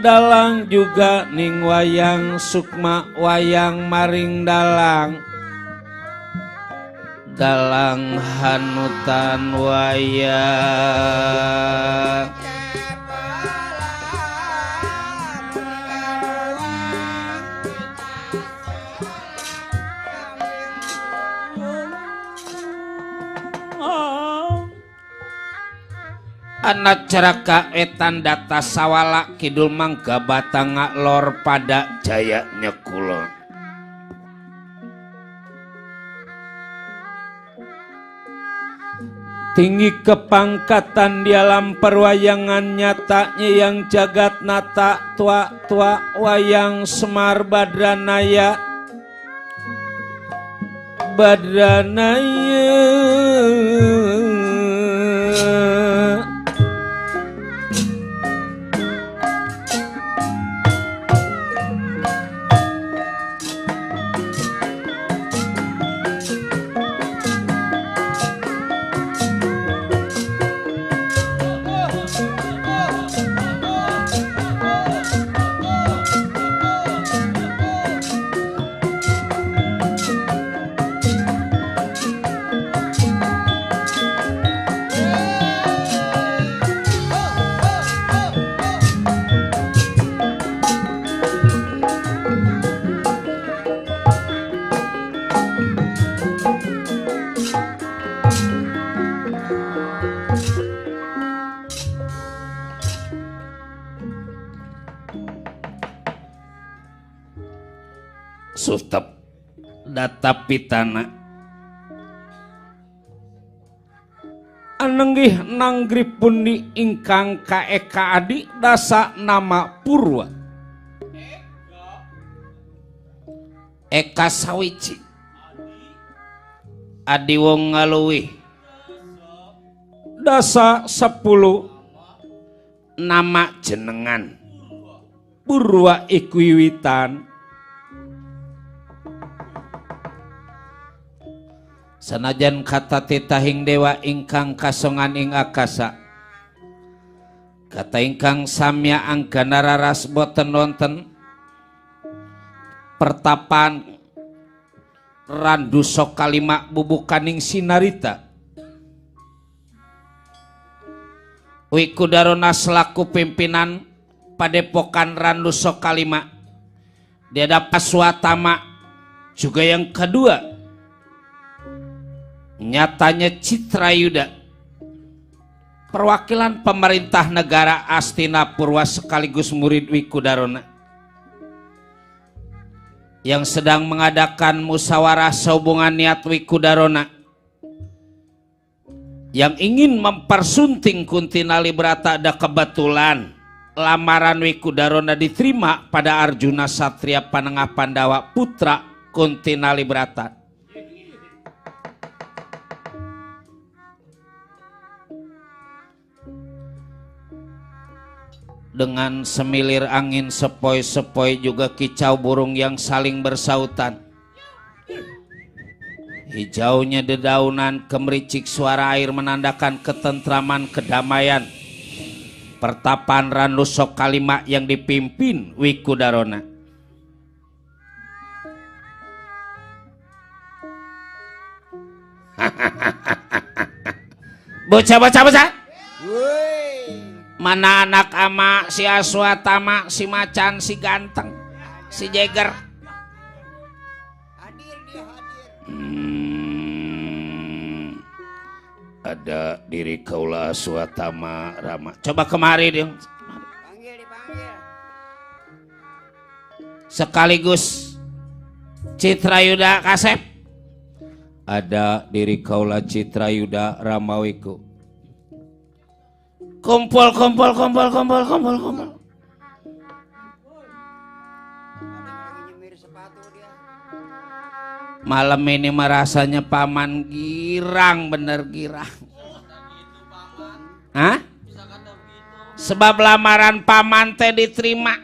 dalang juga ning wayang sukma wayang maring dalang hanutan wayang anak ceraka etan data sawala kidul mangga batanga lor pada jaya nyekulon tinggi kepangkatan di alam perwayangan nyatanya yang jagat nata tua wayang Semar Badranaya sustep data pitana anenggih nanggripun di ingkang kaeka adi dasa nama Purwa Eka Sawici adi wong ngaluwih dasa 10 nama jenengan Purwa iku wiwitan sanajan kata titahing dewa ingkang kasongan ing akasa kata ingkang samya anggana raras boten wonten pertapan randu sok kalima bubukaning sinarita Wikudarona selaku pimpinan padepokan randu sok kalima dia dapat Swatama juga yang kedua nyatanya Citrayuda perwakilan pemerintah negara Astina Purwa sekaligus murid Wikudarona yang sedang mengadakan musyawarah sehubungan niat Wikudarona yang ingin mempersunting Kuntinali Brata. Ada kebetulan lamaran Wikudarona diterima pada Arjuna Satria Panengah Pandawa putra Kuntinali Brata. Dengan semilir angin sepoi-sepoi juga kicau burung yang saling bersautan. Hijaunya dedaunan kemericik suara air menandakan ketentraman kedamaian. Pertapaan randu sok kalima yang dipimpin Wikudarona. Bocah. Mana anak ama si Aswatama, si Macan, si Ganteng, si Jeger. Ada diri kaula Aswatama Rama. Coba kemari dia. Dipanggil. Sekaligus Citrayuda Kasep. Ada diri kaula Citrayuda Ramawiku. Kumpul. Malam ini merasanya paman girang, bener girang. Hah? Sebab lamaran paman teh diterima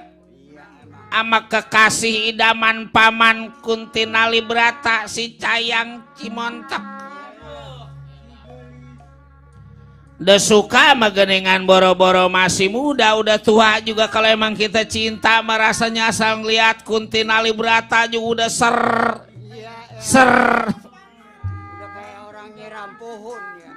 ama kekasih idaman paman Kuntinali Brata si Cayang Cimontek. udah suka mageningan boro-boro masih muda, udah tua juga. Kalau emang kita cinta merasanya asal ngeliat Kuntinali Brata juga udah ser. Udah kayak orang nyiram pohon ya.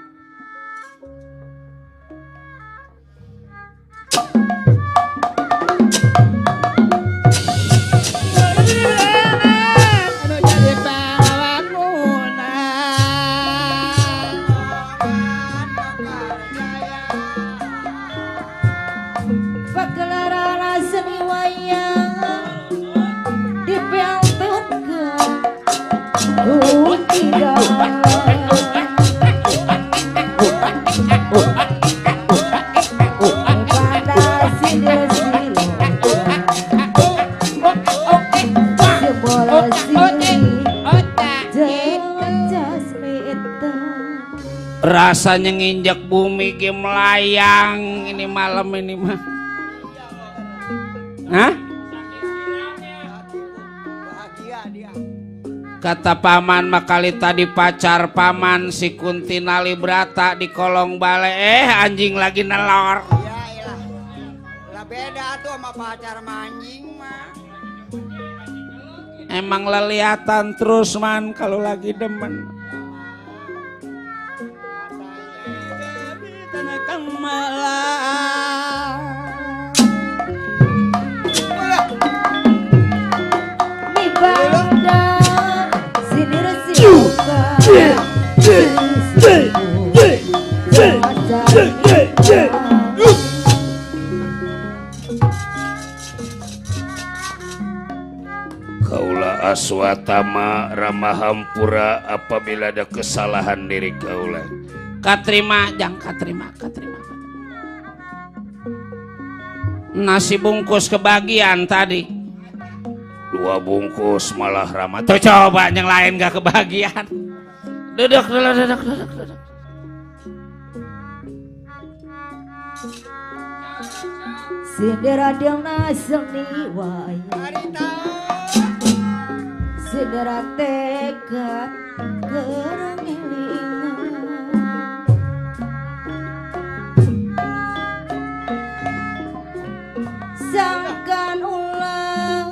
Rasanya nginjak bumi ge melayang ini malam ini mah. Hah? Bahagia dia. Kata paman makali tadi pacar paman si Kuntinali Brata di kolong balai anjing lagi nelor. Iya iyalah. Lah beda tuh sama pacar manjing mah. Emang leliatan terus man kalau lagi demen. Kaula aswatama ramahampura apabila ada kesalahan diri kaula. Katrima jang katrima. Nasi bungkus kebagian tadi 2 bungkus malah Rama. Tuh coba yang lain gak kebagian. Duduk. Sindera yang nasni wayang Sindera teka kerangilingan Sangkan ulang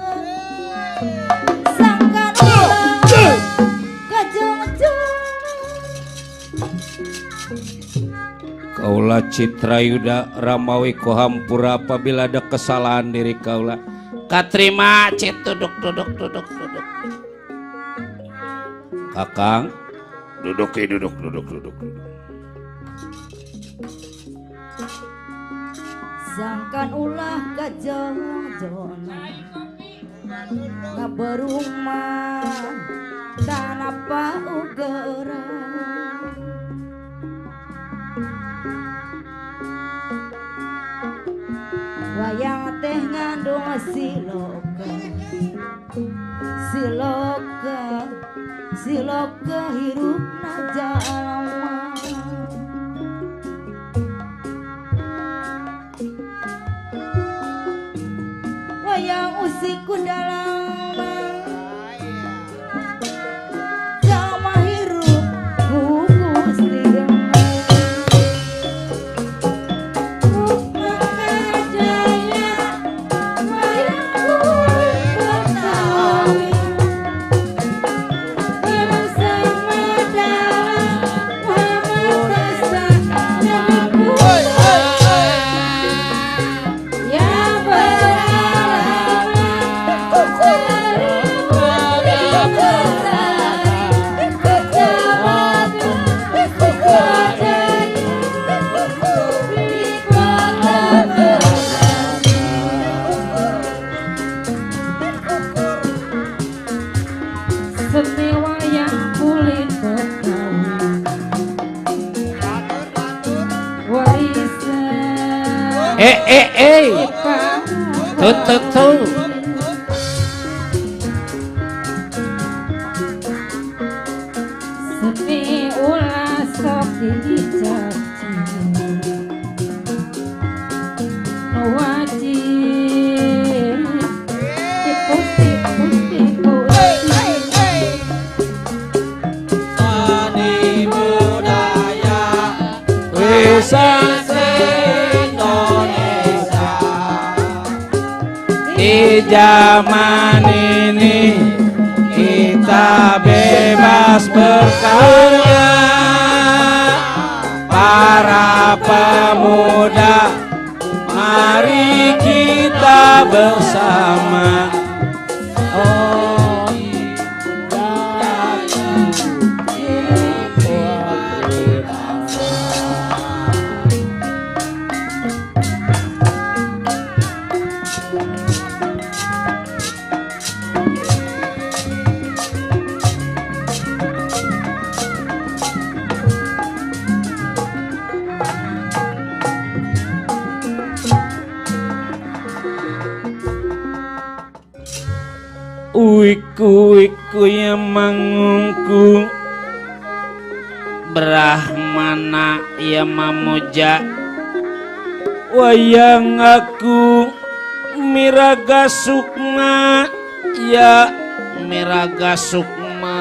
Kaula Citrayuda Ramawi Kohampura apabila ada kesalahan diri kaula. Katrima cit duduk. Kakang duduk. Sangkan ulah kajong-jona ngaberumah tanapa ugera wayang teh ngandung siloka hirupna jalma wayang usiku dalam jalma hirup gugus Tuh. Sepi ulah sok dicaci wajib tipu Seni budaya bisa Di zaman ini kita bebas berkarya, para pemuda mari kita bersama. Wiku yang mangungku Brahmana yang mamuja wayang aku miraga sukma ya miraga sukma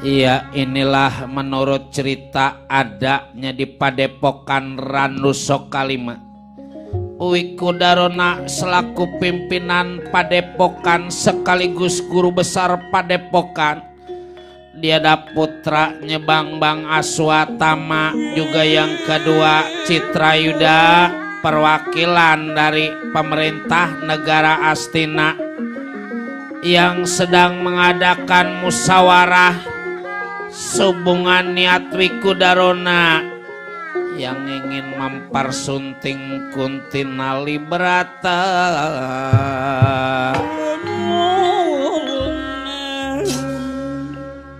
Iya, inilah menurut cerita adanya di Padepokan Ranuso Kalima. Wiku Darona selaku pimpinan Padepokan sekaligus guru besar Padepokan. Dia ada putranya Bang Aswatama, juga yang kedua Citra Yuda, perwakilan dari pemerintah negara Astina yang sedang mengadakan musyawarah hubungan niat Wiku Darona yang ingin mempersunting Kuntinali Brata.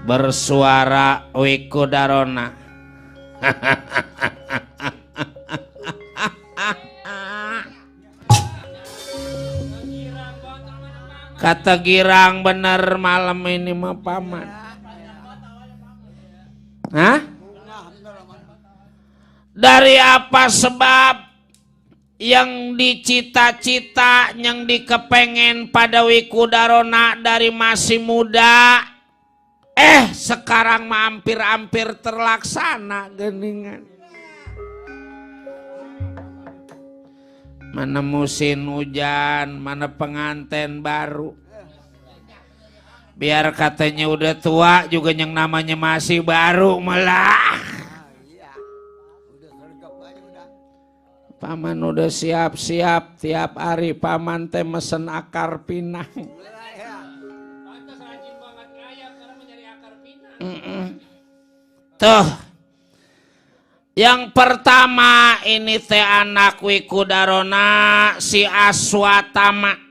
Bersuara Wiku Darona. Kata girang bener malam ini mah paman. Hah? Dari apa sebab yang dicita-cita, yang dikepengen pada Wiku Darona dari masih muda, sekarang hampir-hampir terlaksana geningan. Mana musim hujan, mana pengantin baru. Biar katanya udah tua juga yang namanya masih baru malah. Paman udah siap-siap tiap hari paman teh mesen akar pinang. Tuh. Yang pertama ini teh anak Wiku Darona si Aswatama.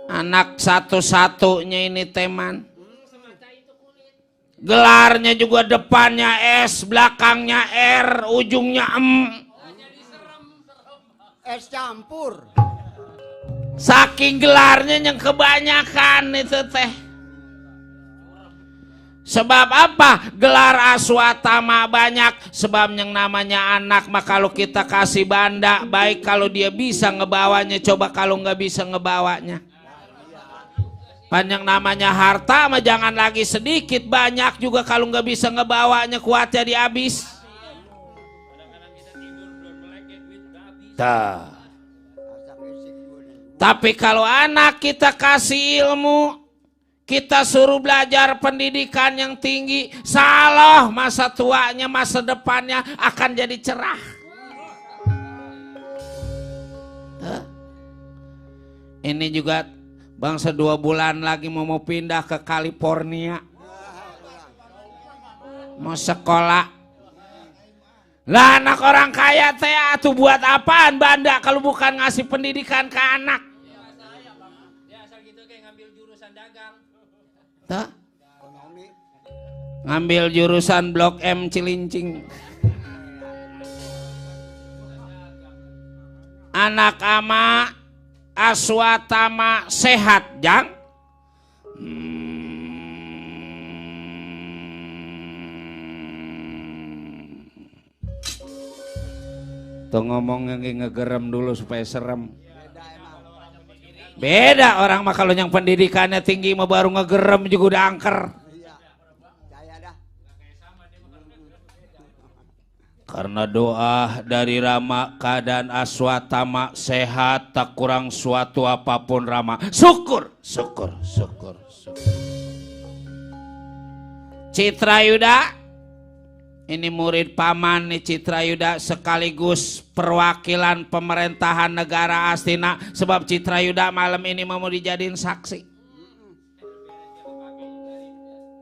Anak satu-satunya ini teman. Gelarnya juga depannya S, belakangnya R, ujungnya M. S campur. Saking gelarnya yang kebanyakan itu teh. Sebab apa? Gelar Aswatama banyak. Sebab yang namanya anak mah kalau kita kasih banda, baik kalau dia bisa ngebawanya, coba kalau nggak bisa ngebawanya. Panjang namanya harta mah jangan lagi sedikit, banyak juga kalau nggak bisa ngebawanya kuat jadi habis. Tapi kalau anak kita kasih ilmu, kita suruh belajar pendidikan yang tinggi, salah masa tuanya, masa depannya akan jadi cerah. Ini juga bangsa 2 bulan lagi mau pindah ke California, mau sekolah. Lah anak orang kaya teh atuh buat apaan banda kalau bukan ngasih pendidikan ke anak? Dia asal gitu kayak ngambil jurusan dagang. Tuh. Ngambil jurusan Blok M Cilincing. Anak ama Aswatama sehat jang. Tuh ngomong yang ngegerem dulu supaya serem. Beda orang mah kalau yang pendidikannya tinggi mah baru ngegerem juga udah angker. Karena doa dari Rama keadaan Aswatama sehat, tak kurang suatu apapun Rama. Syukur, syukur, syukur, syukur. Citrayuda, ini murid paman nih Citrayuda, sekaligus perwakilan pemerintahan negara Astina. Sebab Citrayuda malam ini mau dijadiin saksi.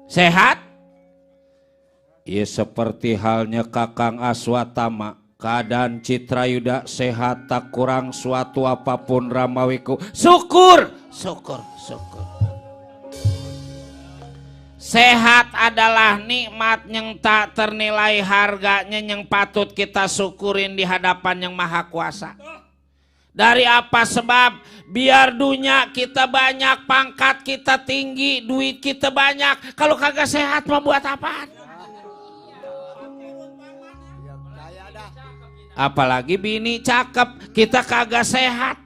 Sehat? Ya seperti halnya Kakang Aswatama, keadaan Citrayuda sehat, tak kurang suatu apapun Ramawiku. Syukur, syukur, syukur. Sehat adalah nikmat yang tak ternilai harganya, yang patut kita syukurin di hadapan yang Maha Kuasa. Dari apa sebab? Biar dunia kita banyak, pangkat kita tinggi, duit kita banyak, kalau kagak sehat mau buat apaan? Apalagi bini cakep, kita kagak sehat.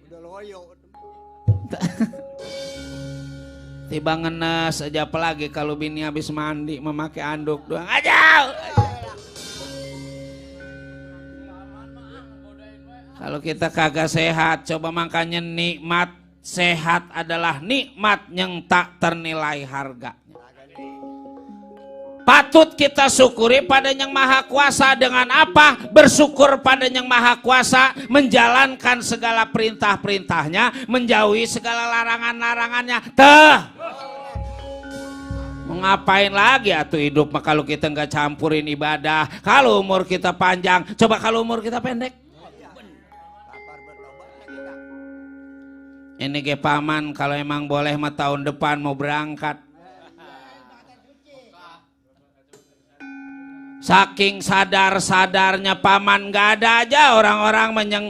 Udah loyo. Tiba ngenes aja, apalagi kalau bini habis mandi memakai anduk doang aja. Kalau kita kagak sehat, coba makanya nikmat sehat adalah nikmat yang tak ternilai harga. Patut kita syukuri pada Yang Maha Kuasa. Dengan apa? Bersyukur pada Yang Maha Kuasa, menjalankan segala perintah-perintahnya, menjauhi segala larangan-larangannya. Mau ngapain lagi atuh hidup mah kalau kita nggak campurin ibadah. Kalau umur kita panjang, coba kalau umur kita pendek. Ini ge paman kalau emang boleh mah tahun depan mau berangkat. Saking sadar-sadarnya paman, gak ada aja orang-orang yang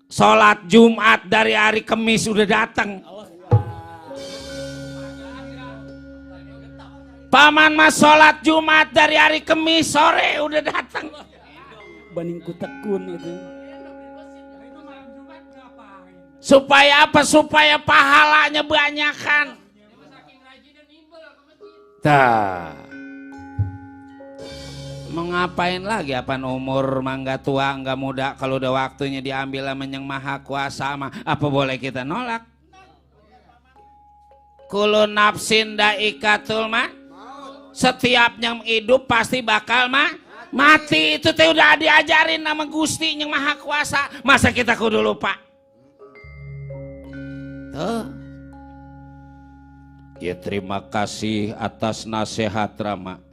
sholat Jumat dari hari Kamis udah datang. Paman mas sholat Jumat dari hari Kamis sore udah datang. Baningku tekun itu. Supaya apa? Supaya pahalanya banyakan. Mengapain lagi apaan umur mangga tua enggak muda, kalau udah waktunya diambil sama Yang Maha Kuasa mah apa boleh kita nolak? Kullu nafsin daikatul mah, setiap yang hidup pasti bakal mati. Itu teh udah diajarin nama Gusti Yang Maha Kuasa, masa kita kudu lupa? Tuh. Ya terima kasih atas nasihat Rama.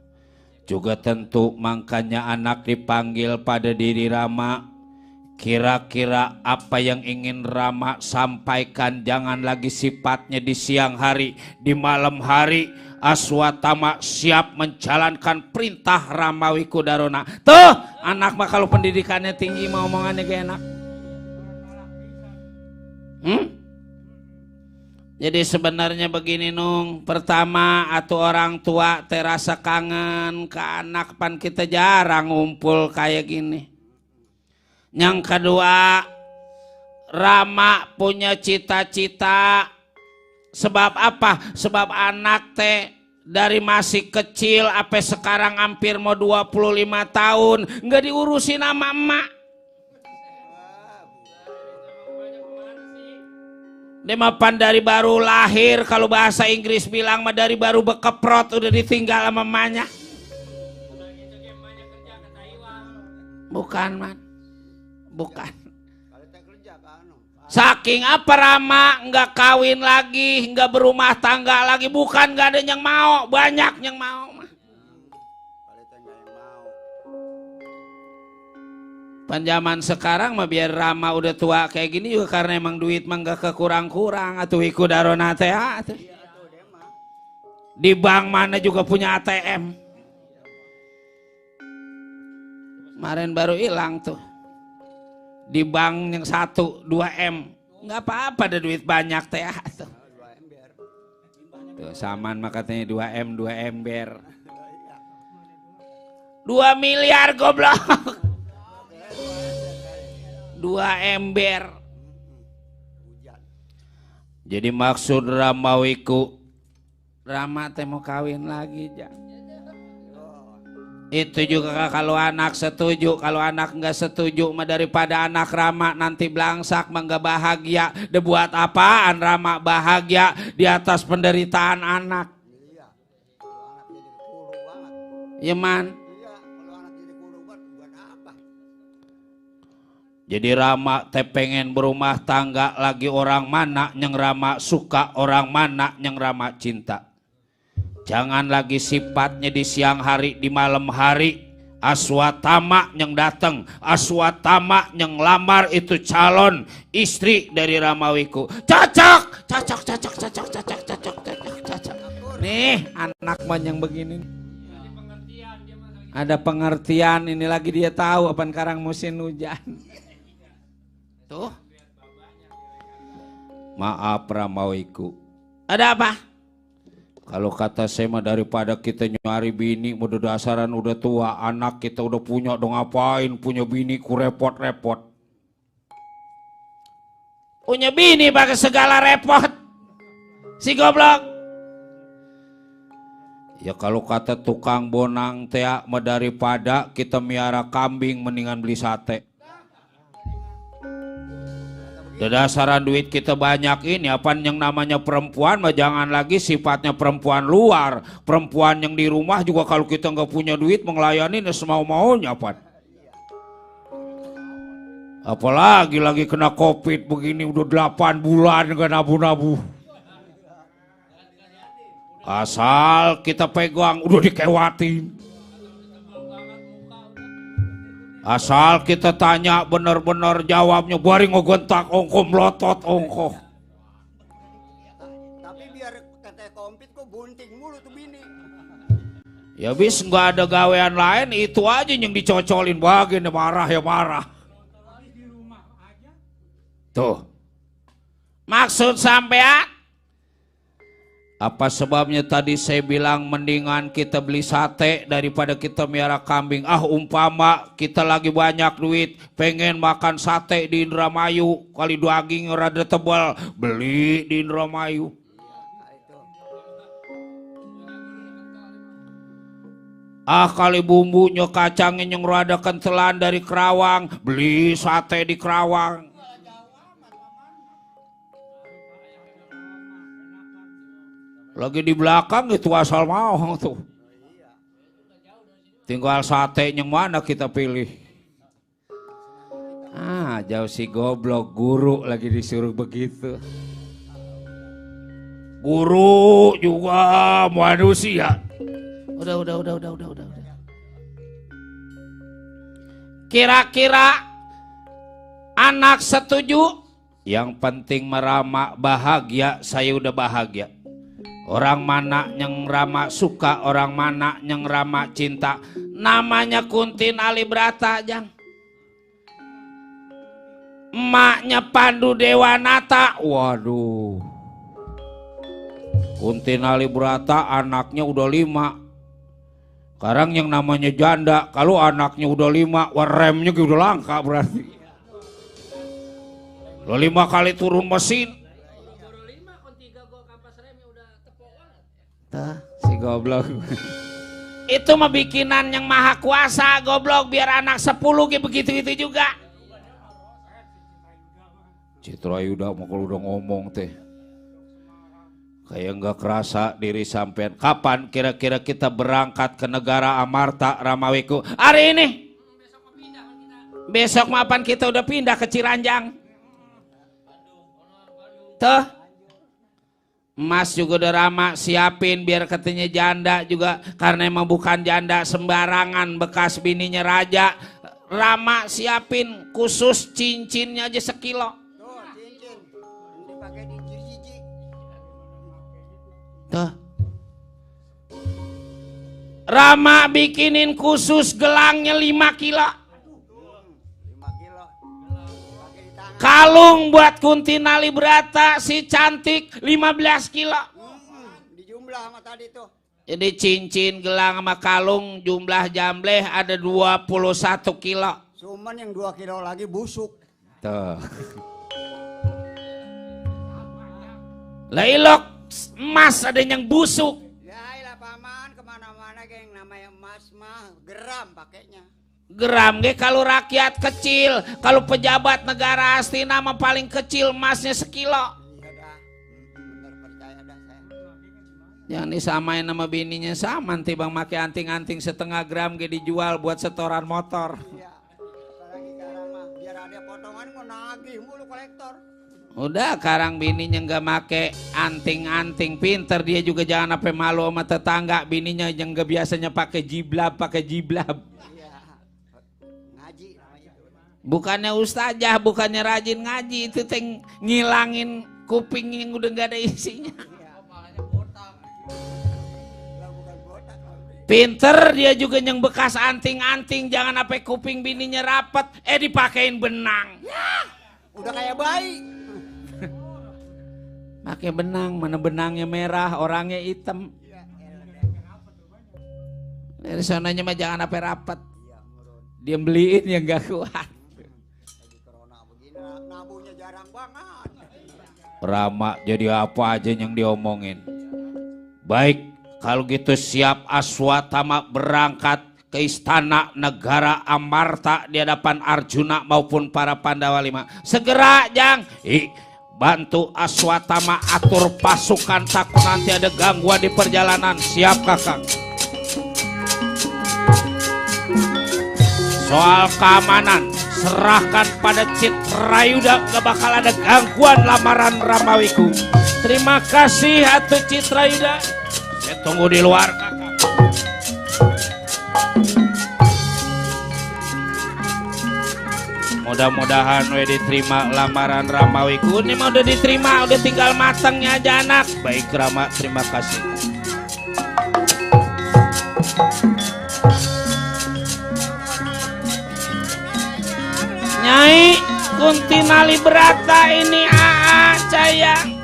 Juga tentu makanya anak dipanggil pada diri Rama. Kira-kira apa yang ingin Rama sampaikan, jangan lagi sifatnya di siang hari, di malam hari. Aswatama siap menjalankan perintah Ramawi Kudarona. Tuh anak mah kalau pendidikannya tinggi mau omongannya gak enak. Jadi sebenarnya begini Nung, pertama atuh orang tua terasa kangen ke anak, pan kita jarang ngumpul kayak gini. Yang kedua, Rama punya cita-cita. Sebab apa? Sebab anak teh dari masih kecil sampai sekarang hampir mau 25 tahun nggak diurusin sama emak. Dia mapan dari baru lahir, kalau bahasa Inggris bilang mah dari baru bekeprot udah ditinggal sama emaknya. Bukan man, bukan. Saking apa Rama nggak kawin lagi, nggak berumah tangga lagi, bukan nggak ada yang mau, banyak yang mau. Panjaman sekarang mah biar Rama udah tua kayak gini juga karena emang duit mah nggak kekurang-kurang atuh iku darona teh atuh. Di bank mana juga punya ATM. Kemarin baru hilang tuh. Di bank yang 1 2M. Nggak apa-apa ada duit banyak teh atuh. Tuh saman mah katanya 2M 2 ember. 2 miliar goblok. 2 ember. Jadi maksud Ramawiku, Rama teh mau kawin lagi ja. Itu juga kalau anak setuju. Kalau anak nggak setuju mah daripada anak Rama nanti belangsak mah nggak bahagia. Buat apaan Rama bahagia di atas penderitaan anak? Iya. Kalau anak jadi kuru banget. Ya man. Iya, kalau anak jadi kuru banget buat apa? Jadi Rama teh pengen berumah tangga lagi orang mana yang Rama suka, orang mana yang Rama cinta. Jangan lagi sifatnya di siang hari, di malam hari. Aswatama yang datang, Aswatama yang lamar itu calon istri dari Ramawiku. Cocok, cocok, cocok, cocok, cocok, cocok, cocok, cocok. Nih anak man yang begini. Ada pengertian, ini lagi dia tahu apa sekarang musim hujan. Tuh. Maaf Ramawiku. Ada apa? Kalau kata saya mah daripada kita nyari bini udah dasaran udah tua, anak kita udah punya dong ngapain punya bini ku repot-repot. Punya bini pakai segala repot. Si goblok. Ya kalau kata tukang bonang teh mah daripada kita miara kambing mendingan beli sate. Dasaran duit kita banyak ini apa yang namanya perempuan mah jangan lagi sifatnya perempuan luar, perempuan yang di rumah juga kalau kita nggak punya duit melayani semau-maunya apa. Apalagi lagi kena covid begini udah 8 bulan nggak nabu-nabu. Asal kita pegang udah dikewatin. Asal kita tanya bener-bener jawabnya bari ngogontak ongko melotot ongko. Tapi biar kata komplit kok bunting mulu tuh bini. Ya bis nggak ada gawean lain itu aja yang dicocolin bagian marah ya marah. Tuh. Maksud sampean apa sebabnya tadi saya bilang mendingan kita beli sate daripada kita miara kambing. Umpama kita lagi banyak duit pengen makan sate di Indramayu kali daging rada tebal beli di Indramayu. Kali bumbunya kacangnya yang rada kentelan dari Kerawang beli sate di Kerawang. Lagi di belakang itu asal mau tuh. Tinggal sate yang mana kita pilih. Jauh si goblok guru lagi disuruh begitu. Guru juga manusia. Udah. Kira-kira anak setuju? Yang penting merama bahagia, saya udah bahagia. Orang mana yang Rama suka, orang mana yang Rama cinta. Namanya Kuntin Alibrata, Jang. Emaknya Pandu Dewanata. Waduh. Kuntin Alibrata anaknya udah 5. Sekarang yang namanya janda, kalau anaknya udah 5, remnya udah langka berarti. Lo 5 kali turun mesin. Si goblok. Itu mah bikinan yang maha kuasa goblok biar anak 10 kayak begitu itu juga. Citra Yuda mau kalau udah ngomong teh kayak nggak kerasa diri sampean. Kapan kira-kira kita berangkat ke negara Amarta Ramawiku? Hari ini. Besok mapan kita udah pindah ke Ciranjang. Tuh. Mas juga udah Rama siapin biar katanya janda juga karena emang bukan janda sembarangan bekas bininya raja. Rama siapin khusus cincinnya aja 1 kilo. Tuh cincin dipakai di jiji. Tuh. Rama bikinin khusus gelangnya 5 kilo. 5 kilo. Pakai di tangan. Kalung buat Kuntin Alibrata si cantik 15 kilo. Di jumlah sama tadi tuh. Jadi cincin, gelang sama kalung jumlah jambleh ada 21 kilo. Cuman yang 2 kilo lagi busuk. Tuh. Lah ilok emas ada yang busuk. Ya ilah paman kemarin mana-mana geng namanya emas mah geram pakainya. Geram ge kalau rakyat kecil, kalau pejabat negara Astina mah paling kecil emasnya sekilo. Iya dah, bener percaya dah saya. Jangan disamain sama bininya sama, nanti bang make anting-anting setengah gram ge dijual buat setoran motor. Iya, apalagi sekarang mah biar ada potongan mau nagih mulu kolektor. Udah karang bininya nggak make anting-anting, pinter dia juga, jangan sampai malu sama tetangga. Bininya yang nggak biasanya pakai jiblab. Iya, ngaji namanya. Bukannya ustazah, bukannya rajin ngaji, itu teng ngilangin kuping yang udah nggak ada isinya. Iya, malahnya botak. Lah bukan botak. Pinter dia juga yang bekas anting-anting, jangan sampai kuping bininya rapet, dipakein benang. Udah kayak bayi. Pakai benang, mana benangnya merah, orangnya hitam. Dari sananya mah jangan sampai rapet. Dia beliin yang gak kuat. Lagi corona begini, nabungnya jarang banget. Rama jadi apa aja yang diomongin. Baik, kalau gitu siap Aswatama berangkat ke istana negara Amarta di hadapan Arjuna maupun para Pandawa 5. Segera Jang, bantu Aswatama atur pasukan, takut nanti ada gangguan di perjalanan. Siap kakak. Soal keamanan serahkan pada Citrayuda, gak bakal ada gangguan lamaran Ramawiku. Terima kasih Atu Citrayuda, saya tunggu di luar kakak. Mudah-mudahan diterima lamaran Ramawiku. Ini mah udah diterima, udah tinggal matangnya aja anak. Baik Rama, terima kasih. Nyai Kuntinali Brata ini sayang.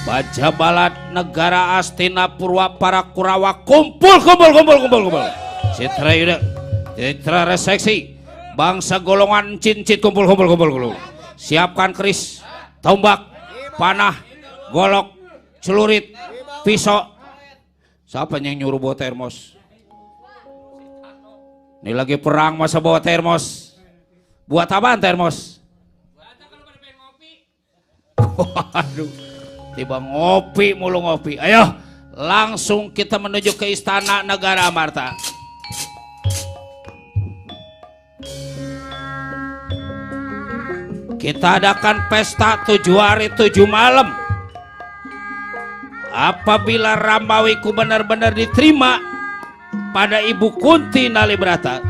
Bajabalat negara Astina Purwa para Kurawa kumpul. Citrayuda, Citra reseksi, bangsa golongan cincit kumpul. Siapkan keris, tombak, panah, golok, celurit, pisau. Siapa yang nyuruh bawa termos? Ini lagi perang masa bawa termos. Buat apaan termos? Waduh. Tiba ngopi mulu ngopi. Ayo langsung kita menuju ke istana negara Amarta. Kita adakan pesta 7 hari 7 malam. Apabila Ramawiku benar-benar diterima pada Ibu Kunti Nalibrata,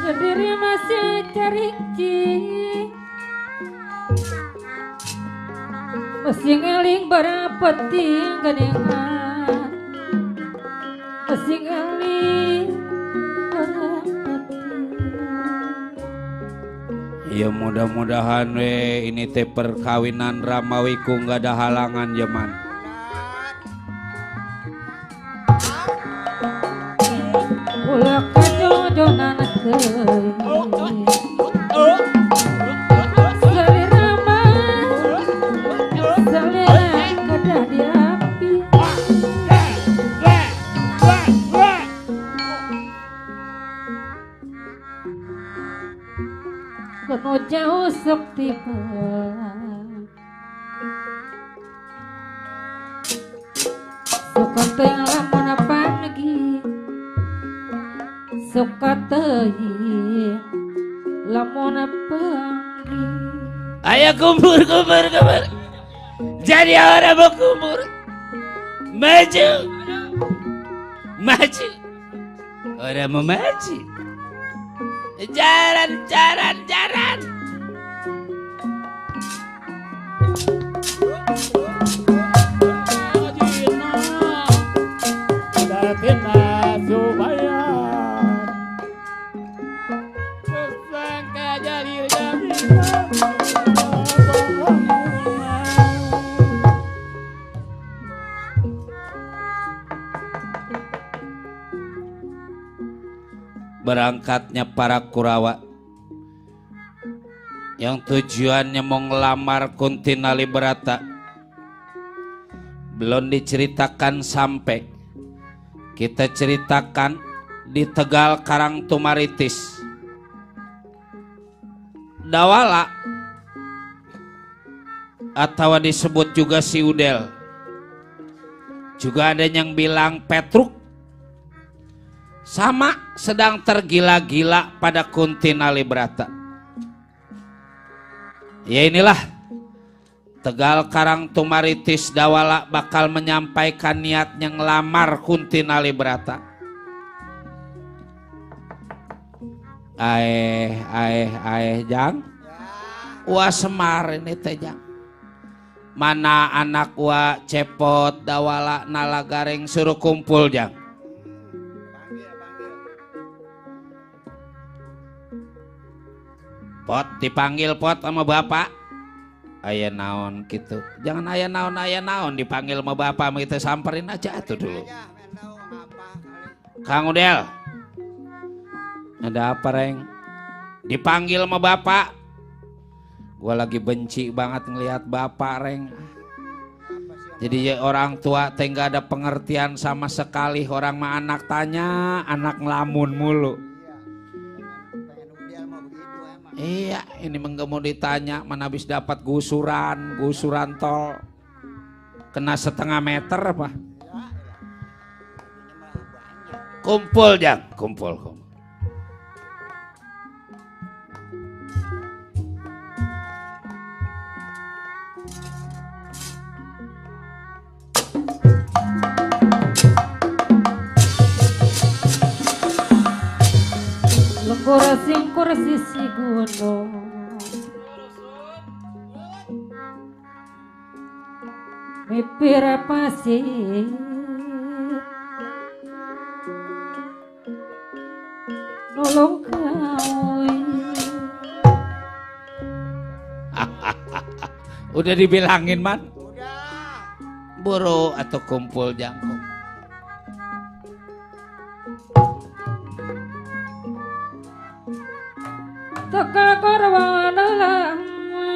Berdiri masih cariki, masih ngeling barapeti ganengan, masih ngeling barapeti. ya mudah-mudahan ini teh perkawinan Ramawiku nggak ada halangan zaman. Ulah kajodonan teuing. Salirama, salira kedah diapi. Kono jauh sok tiba. Sok teuing lamun apa lagi. Suka teuing lamun panggi. Ayo kumpul. Jadi orang mau kumpul. Maju. Orang mau maju. Jaran. Berangkatnya para Kurawa yang tujuannya mau ngelamar Kunti Nalibrata belum diceritakan sampai kita ceritakan di Tegal Karangtumaritis. Dawala atau disebut juga si Udel, juga ada yang bilang Petruk, sama sedang tergila-gila pada Kunti Nalibrata. Ya inilah Tegal Karangtumaritis Dawala bakal menyampaikan niatnya ngelamar Kunti Nalibrata. Jang wah Semar ini teh Jang, mana anak wa Cepot Dawala Nalagareng suruh kumpul Jang. Pot dipanggil Pot sama bapak. Aya naon gitu. Jangan aya naon dipanggil sama bapak, kita samperin aja tuh dulu. Kang Udel. Ada apa Reng? Dipanggil sama bapak. Gua lagi benci banget ngelihat bapak Reng. Jadi ya orang tua teh nggak ada pengertian sama sekali. Orang mah anak tanya, anak ngelamun mulu. Iya, ini enggak mau ditanya, mana habis dapat gusuran tol. Kena 1/2 meter apa? Kumpul Jang, kumpul. Singkur sisi gunung mipir pasir nolong kau. Udah dibilangin man? Udah. Buru atau kumpul Jangkung. Teka korwana lama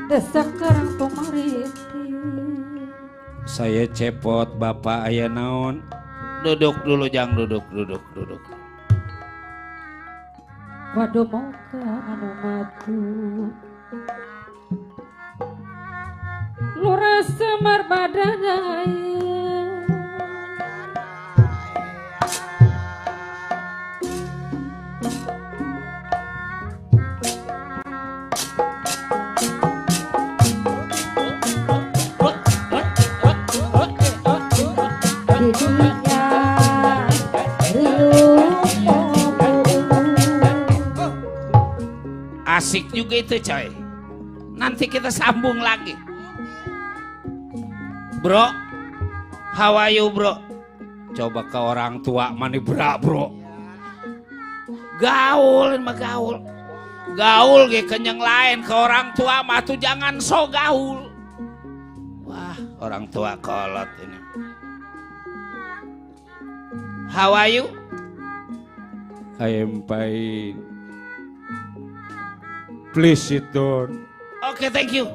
Desa Karangtumaritis. Saya Cepot, bapak aya naon? Duduk dulu Jang, duduk. Waduh mau ke anu matu Lurah Semar Badana. Asik juga itu coy. Nanti kita sambung lagi. Bro, how are you bro? Coba ke orang tua mani bro. Gaul mah gaul. Gaul ge kenyang lain, ke orang tua mah tuh jangan so gaul. Wah, orang tua kolot ini. How are you? I am fine. Please sit down. Oke, thank you.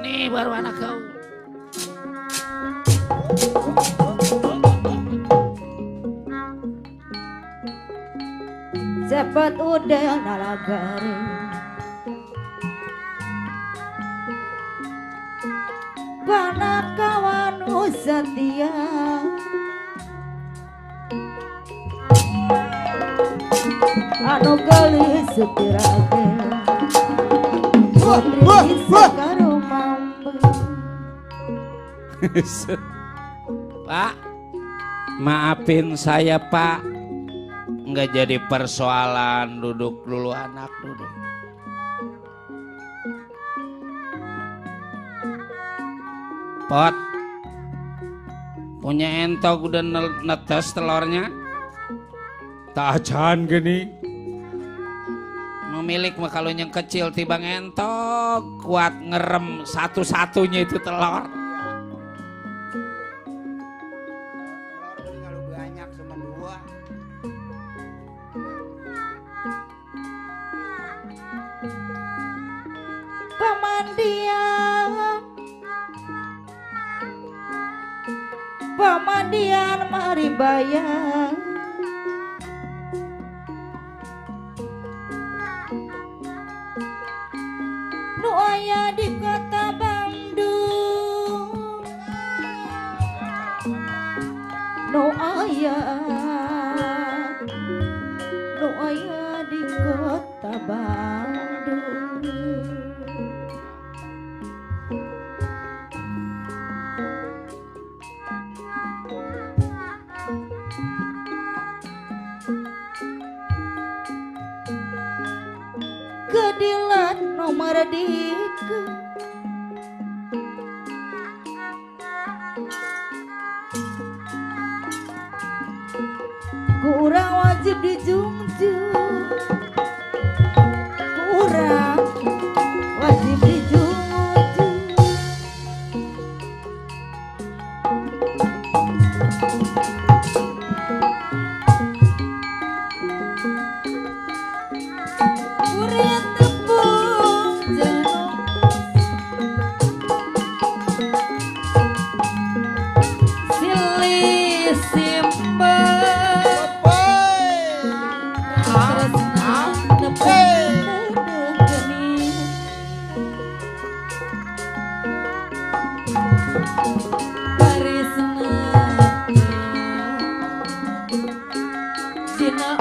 Nih baru anak kau. Cepet udah nalagari Banak kawan setia anu gelis sepirage Putri Sekaru mampu Pak, maafin saya Pak, nggak jadi persoalan. Duduk dulu anak, duduk. Pot, punya entok udah netes telurnya? Tajan gini. Memilik mah kalau yang kecil tibang entok kuat ngerem satu-satunya itu telur. Telur kalau banyak cuma 2. Pamandian mari bayang nu aya di kota Bandung, nu aya di kota Bandung. Kedilan nomor dikeun ku urang wajib dijungjung, ku urang wajib dijungjung. Kurit tepung jenuh silih simpel tresna tepung geni barisna dina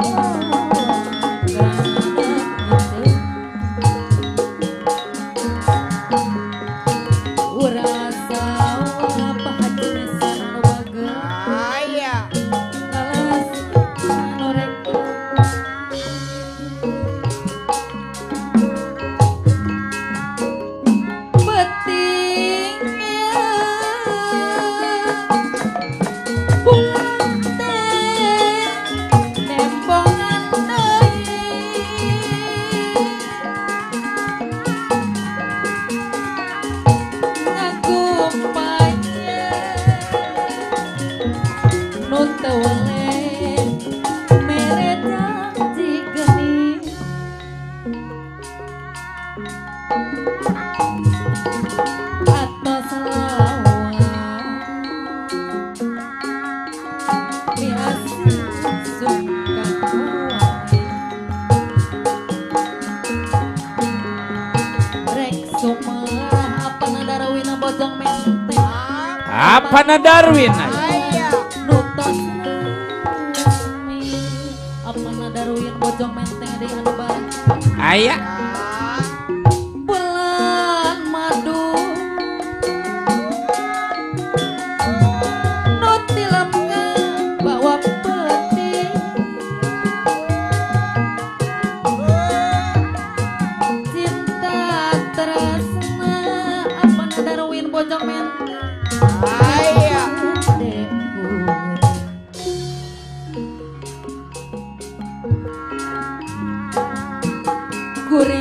Apana Darwin? Nutos apana Darwin bojong menteng di anu bareng. Aya. Bulan madu nu tilemkeun bawa peti cinta tresna apana Darwin bojong menteng. Kurit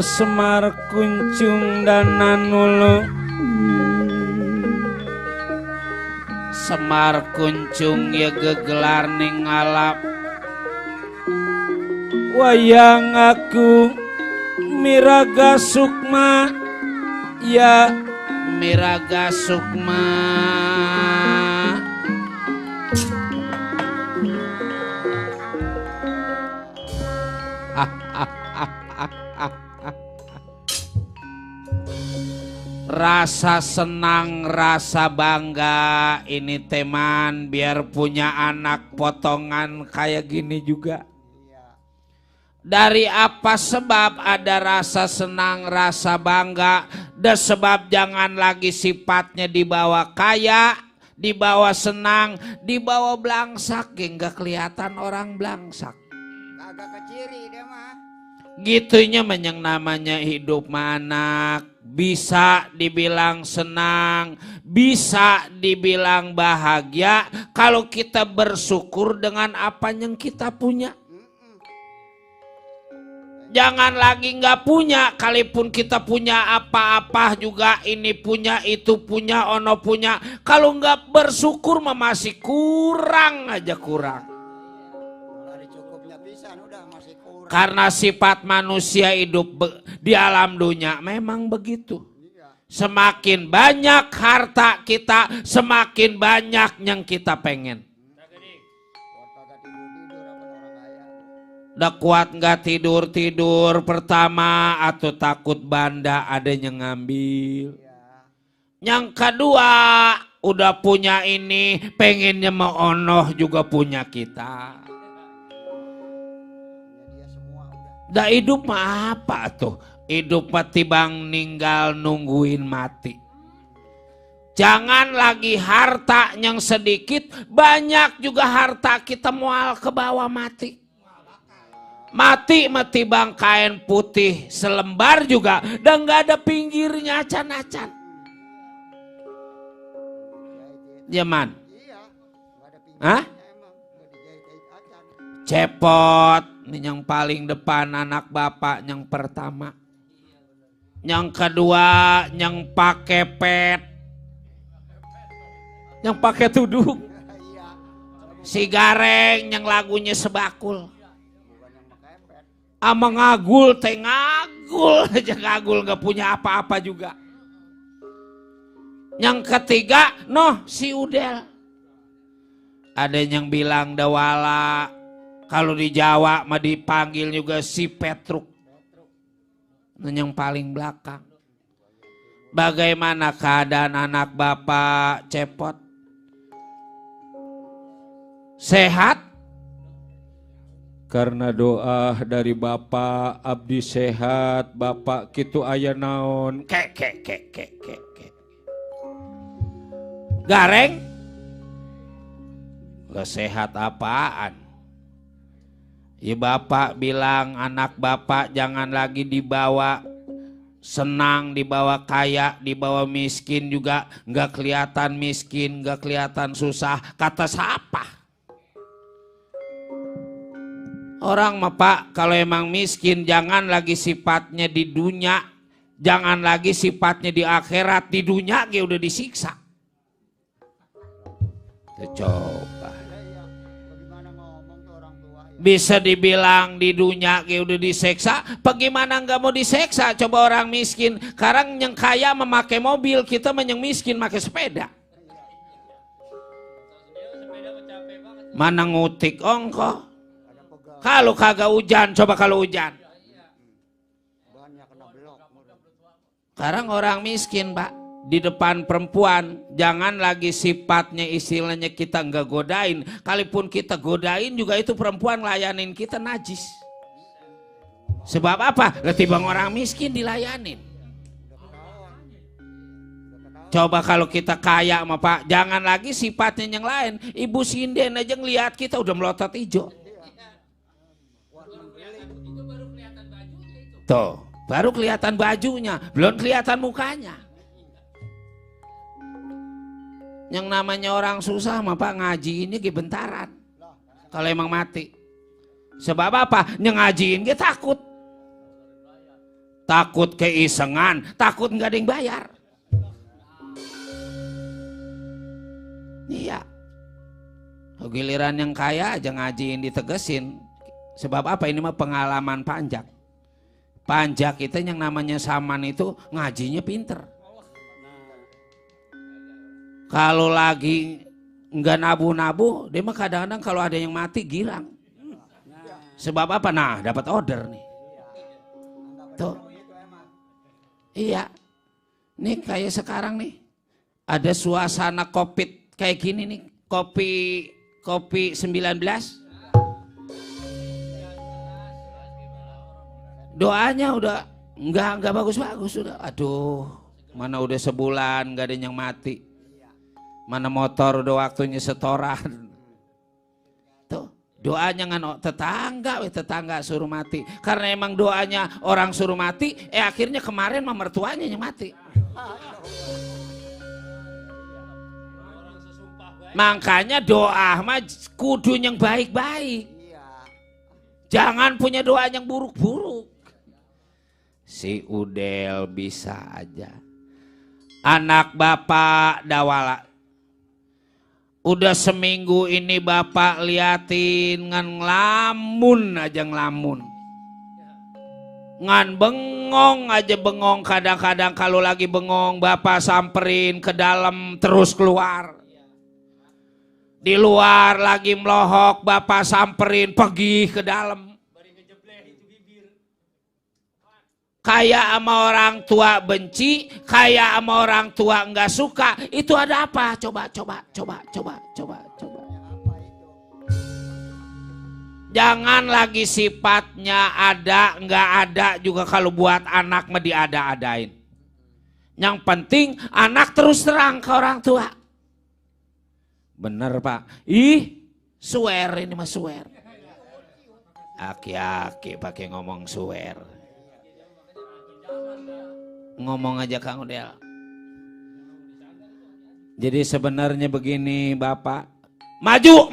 Semar kuncung danan ulu Semar kuncung ya gegelar ning ngalap wayang aku Miraga Sukma ya Miraga Sukma rasa senang, rasa bangga ini teman biar punya anak potongan kayak gini juga. Dari apa sebab ada rasa senang, rasa bangga, dan sebab jangan lagi sifatnya dibawa kaya, dibawa senang, dibawa belangsak, nggak kelihatan orang belangsak. Kagak keciri dia mah. Gitunya yang namanya hidup anak. Bisa dibilang senang, bisa dibilang bahagia kalau kita bersyukur dengan apa yang kita punya. Jangan lagi nggak punya, kalaupun kita punya apa-apa juga ini punya, itu punya, ono punya. Kalau nggak bersyukur mah masih kurang aja kurang. Karena sifat manusia hidup di alam dunia memang begitu. Semakin banyak harta kita, semakin banyak yang kita pengen. Udah kuat nggak tidur pertama atau takut banda ada yang ngambil. Yang kedua udah punya ini pengennya mau onoh juga punya kita. Dah hidup mah apa tuh? Hidup mati bang ninggal nungguin mati. Jangan lagi harta yang sedikit, banyak juga harta kita mual ke bawah mati. Mati bang kain putih selembar juga dan nggak ada pinggirnya acan-acan. Jaman? Hah? Cepot. Ini yang paling depan anak bapak yang pertama. Yang kedua yang pakai pet. Yang pakai tudung. Si Gareng yang lagunya sebakul. Ama ngagul teh ngagul aja ngagul gak punya apa-apa juga. Yang ketiga si Udel. Ada yang bilang Dawala. Kalau di Jawa mah dipanggil juga si Petruk. Yang paling belakang. Bagaimana keadaan anak bapak Cepot? Sehat? Karena doa dari Bapak abdi sehat, Bapak kitu aya naon. Kek. Gareng? Gak sehat apaan? Ya Bapak bilang anak Bapak jangan lagi dibawa senang, dibawa kaya, dibawa miskin juga. Gak kelihatan miskin, gak kelihatan susah. Kata siapa? Orang mah Pak, kalau emang miskin jangan lagi sifatnya di dunia, jangan lagi sifatnya di akhirat. Di dunia dia udah disiksa. Coba. Bisa dibilang di dunia dia udah disiksa, bagaimana nggak mau disiksa? Coba orang miskin, sekarang yang kaya memakai mobil, kita yang miskin pakai sepeda. Mana ngutik ongkoh? Kalau kagak hujan, coba kalau hujan. Sekarang orang miskin Pak, di depan perempuan, jangan lagi sifatnya istilahnya kita nggak godain. Kalaupun kita godain juga itu perempuan layanin kita najis. Sebab apa? Ketimbang orang miskin dilayanin. Coba kalau kita kaya mah Pak, jangan lagi sifatnya yang lain. Ibu sinden aja ngeliat kita udah melotot hijau. Tuh, baru kelihatan bajunya, belum kelihatan mukanya. Yang namanya orang susah mah Pak ngaji ini gebentaran. Kalau emang mati. Sebab apa? Yang ngajiin dia takut. Takut keisengan, takut nggak ada yang bayar. Iya. Giliran yang kaya aja ngajiin ditegesin. Sebab apa? Ini mah pengalaman panjak. Panjak itu yang namanya Saman itu ngajinya pinter. Kalau lagi nggak nabu-nabu, dia mah kadang-kadang kalau ada yang mati girang. Sebab apa? Nah, dapat order nih. Tuh. Iya. Nih kayak sekarang nih. Ada suasana COVID kayak gini nih. Kopi 19. Doanya udah nggak bagus-bagus sudah. Aduh, mana udah sebulan nggak ada yang mati. Mana motor udah waktunya setoran. Tuh, doanya ngan tetangga suruh mati. Karena emang doanya orang suruh mati, akhirnya kemarin mah mertuanya yang mati. Makanya doa mah kudu yang baik-baik. Jangan punya doa yang buruk-buruk. Si Udel bisa aja. Anak Bapak Dawala. Udah seminggu ini Bapak liatin ngan ngelamun aja ngelamun. Ngan bengong aja bengong. Kadang-kadang kalau lagi bengong Bapak samperin ke dalam terus keluar. Di luar lagi melohok Bapak samperin pergi ke dalam. Kayak sama orang tua benci, kayak sama orang tua nggak suka, itu ada apa? Coba. Jangan lagi sifatnya ada, nggak ada juga kalau buat anak mah diada-adain. Yang penting anak terus terang ke orang tua. Bener Pak. Swear ini mah swear. Aki-aki pakai ngomong swear. Ngomong aja Kang Udel. Jadi sebenarnya begini Bapak. Maju.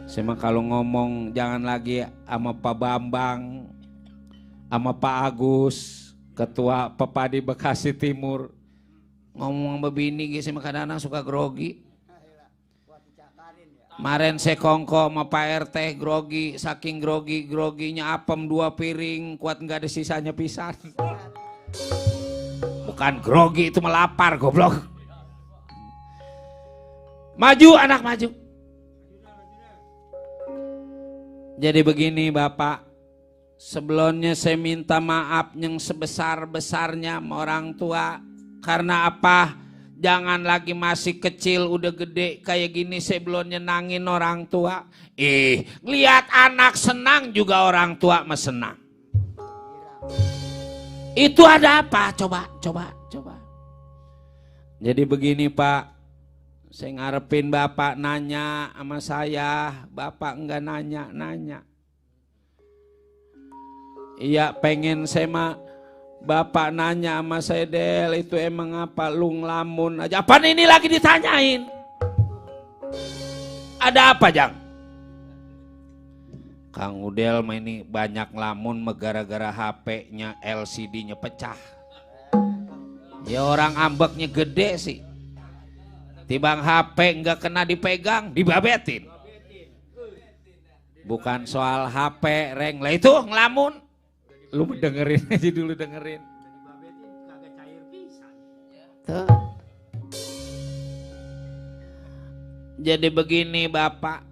Sama kalau ngomong jangan lagi sama Pak Bambang, sama Pak Agus, Ketua Pepadi Bekasi Timur. Ngomong begini sama kadang-kadang suka grogi. Kemarin saya kongko sama Pak RT grogi, saking groginya apem 2 piring, kuat nggak ada sisanya pisan. Bukan grogi itu melapar goblok. Maju anak maju. Jadi begini Bapak, sebelumnya saya minta maaf yang sebesar-besarnya sama orang tua. Karena apa? Jangan lagi masih kecil udah gede kayak gini saya belum nyenangin orang tua. Lihat anak senang juga orang tua mah senang. Itu ada apa? Coba. Jadi begini Pak, saya ngarepin Bapak nanya sama saya, Bapak enggak nanya. Iya pengen saya mah Bapak nanya sama saya, Del, itu emang apa lu ngelamun aja. Apaan ini lagi ditanyain? Ada apa, Jang? Kang Udel mah ini banyak ngelamun gara-gara HP-nya LCD-nya pecah. Ya orang ambeknya gede sih. Tibang HP nggak kena dipegang, dibabetin. Bukan soal HP, Reng. Lah itu ngelamun. Lu dengerin aja dulu dengerin. Tuh. Jadi begini Bapak.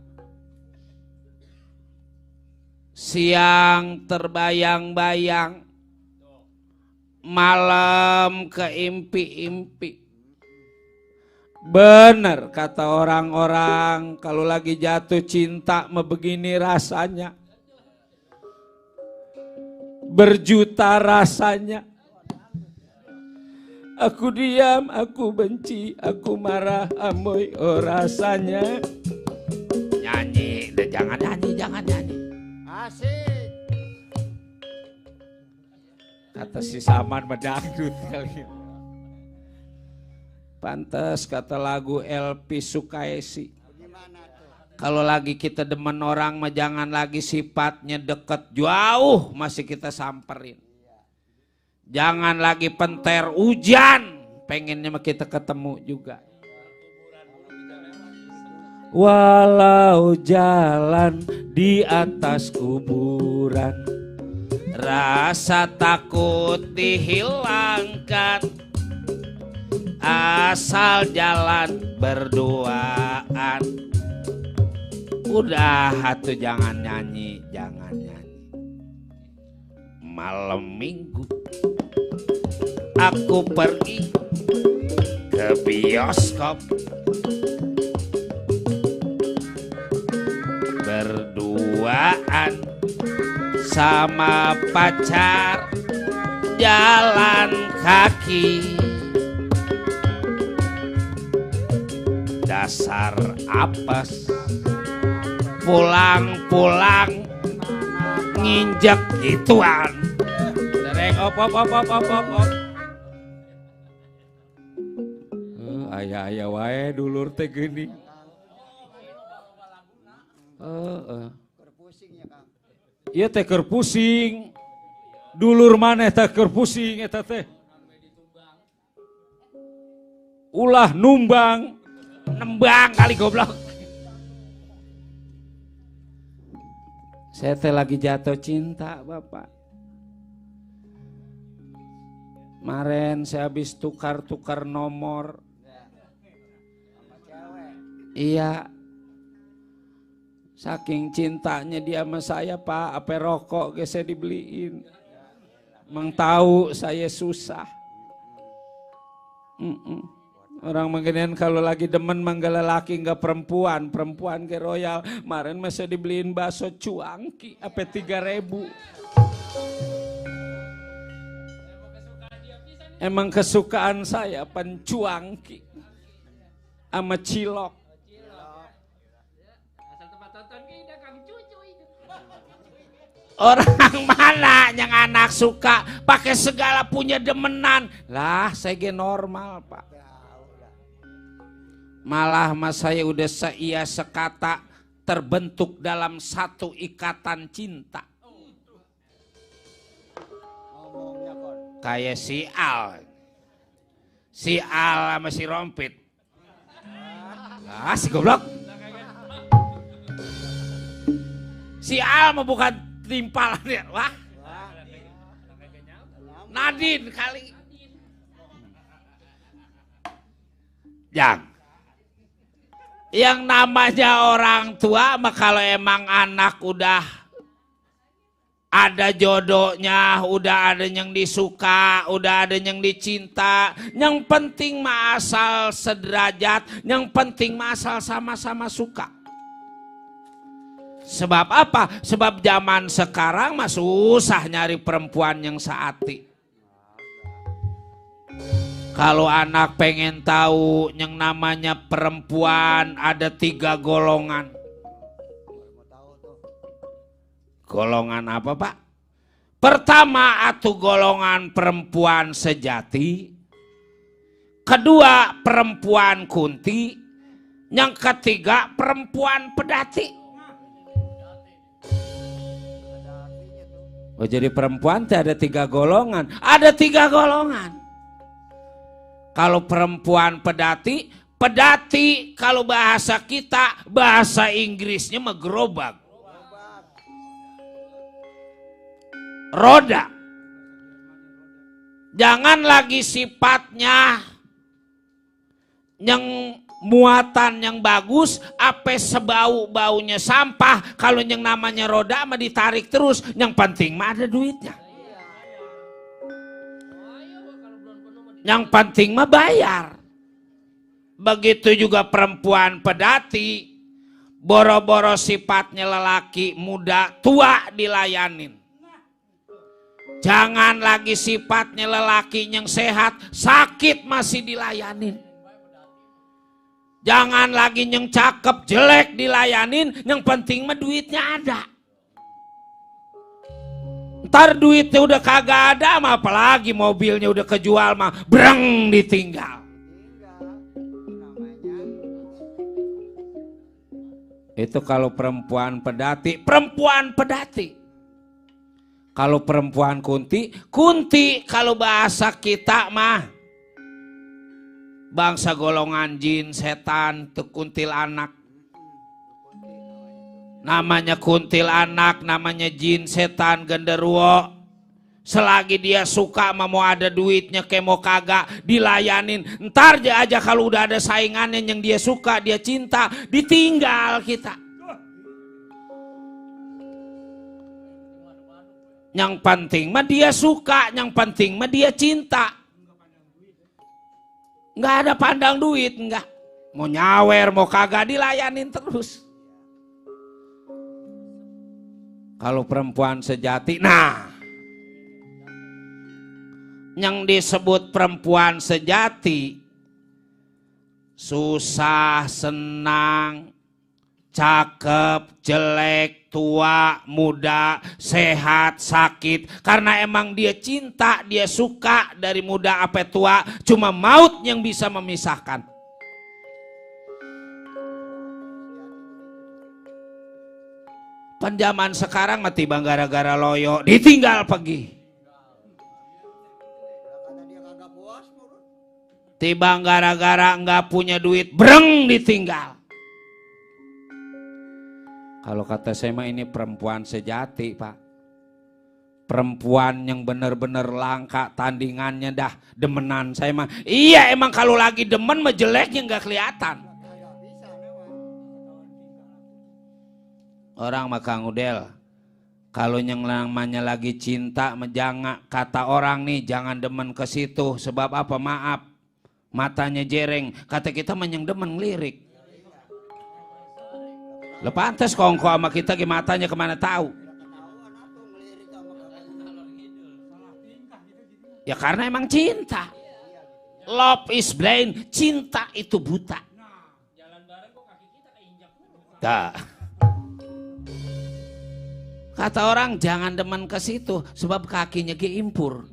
Siang terbayang-bayang. Malam keimpi-impi. Bener kata orang-orang kalau lagi jatuh cinta mah begini rasanya. Berjuta rasanya. Aku diam, aku benci, aku marah, amoy, oh rasanya. Nyanyi, jangan nyanyi. Asik. Kata si Saman medangdut kali. Pantes kata lagu LP Sukaisi. Kalau lagi kita demen orang mah jangan lagi sifatnya deket jauh masih kita samperin. Jangan lagi penter hujan pengennya mah kita ketemu juga. Walau jalan di atas kuburan rasa takut dihilangkan asal jalan berduaan. Udah atuh jangan nyanyi. Malam minggu aku pergi ke bioskop berduaan sama pacar jalan kaki. Dasar apes pulang nginjek gituan. Dereng op. Aya wae dulur teh geuning. Ieu teh keur pusing. Dulur maneh teh keur pusing eta teh. Ulah nembang kali goblok. Saya teh lagi jatuh cinta Bapak. Kemarin saya habis tukar nomor. Iya. Saking cintanya dia sama saya Pak, apa rokok ge saya dibeliin. Emang tahu saya susah. Orang mengenai kalau lagi demen manggala laki nggak perempuan ke royal. Kemarin masih dibeliin bakso cuangki, apa 3.000. Emang kesukaan saya pencuangki sama cilok. Orang mana yang anak suka pakai segala punya demenan. Lah saya ge normal Pak. Malah mas saya udah seia sekata terbentuk dalam satu ikatan cinta. Kayak si Al sama si Rompit. Lah si goblok. Si Al mah bukan timpalan ya. Wah. Nadine kali. Yang namanya orang tua mah kalau emang anak udah ada jodohnya, udah ada yang disuka, udah ada yang dicinta. Yang penting mah asal sederajat, yang penting mah asal sama-sama suka. Sebab apa? Sebab zaman sekarang mah susah nyari perempuan yang seati. Kalau anak pengen tahu yang namanya perempuan ada 3 golongan. Golongan apa, Pak? Pertama atuh golongan perempuan sejati. Kedua perempuan kunti. Yang ketiga perempuan pedati. Oh, jadi perempuan ada 3 golongan. Ada 3 golongan. Kalau perempuan pedati, pedati kalau bahasa kita, bahasa Inggrisnya mah gerobak. Roda. Jangan lagi sifatnya yang muatan yang bagus, apa sebau-baunya sampah. Kalau yang namanya roda mah ditarik terus, yang penting mah ada duitnya. Yang penting mah bayar. Begitu juga perempuan pedati, boro-boro sifatnya lelaki muda tua dilayanin. Jangan lagi sifatnya lelaki yang sehat, sakit masih dilayanin. Jangan lagi yang cakep, jelek dilayanin, yang penting mah duitnya ada. Ntar duitnya udah kagak ada mah, apalagi mobilnya udah kejual mah, breng ditinggal. Itu kalau perempuan pedati, perempuan pedati. Kalau perempuan kunti, kunti kalau bahasa kita mah bangsa golongan jin, setan, tuh kuntilanak. Namanya kuntilanak, namanya jin, setan, genderuwo. Selagi dia suka mau ada duitnya kayak mau kagak dilayanin. Ntar aja kalau udah ada saingannya yang dia suka, dia cinta, ditinggal kita. Yang penting mah dia suka, yang penting mah dia cinta. Nggak ada pandang duit, nggak. Mau nyawer, mau kagak dilayanin terus. Kalau perempuan sejati, nah, yang disebut perempuan sejati, susah, senang, cakep, jelek, tua, muda, sehat, sakit. Karena emang dia cinta, dia suka dari muda sampai tua. Cuma maut yang bisa memisahkan. Penjaman sekarang mati bang gara-gara loyo, ditinggal pergi. Tibang gara-gara nggak punya duit, breng ditinggal. Kalau kata saya mah ini perempuan sejati, Pak. Perempuan yang benar-benar langka, tandingannya dah demenan saya mah. Iya emang kalau lagi demen mah jeleknya nggak kelihatan. Orang mah Kang Udel, kalau yang namanya lagi cinta mah jangan, kata orang nih jangan demen ke situ. Sebab apa? Maaf, matanya jereng. Kata kita mah yang demen ngelirik. Lepantes kongko sama kita gimana matanya kemana tahu. Ya karena emang cinta. Love is blind, cinta itu buta. Dah. Kata orang jangan demen ke situ sebab kakinya impur.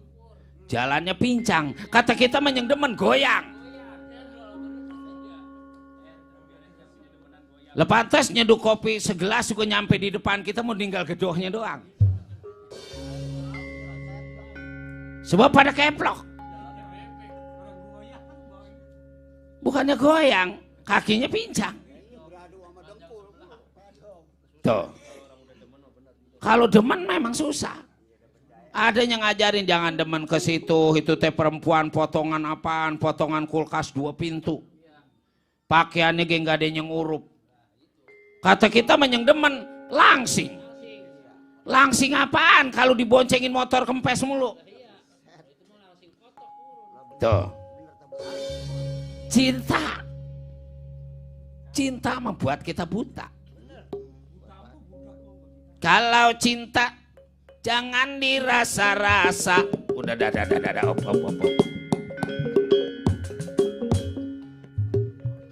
Jalannya pincang. Kata kita mah yang demen goyang. Lepantes nyeduh kopi segelas juga nyampe di depan kita mau tinggal gedohnya doang. Sebab pada keplok. Bukannya goyang, kakinya pincang. Tuh. Kalau demen memang susah. Ada yang ngajarin jangan demen ke situ, itu teh perempuan potongan apaan, potongan kulkas 2 pintu. Pakaiannya gak ada yang urup. Kata kita mah yang demen langsing. Langsing apaan kalau diboncengin motor kempes mulu? Tuh. Cinta membuat kita buta. Kalau cinta jangan dirasa-rasa. Udah op.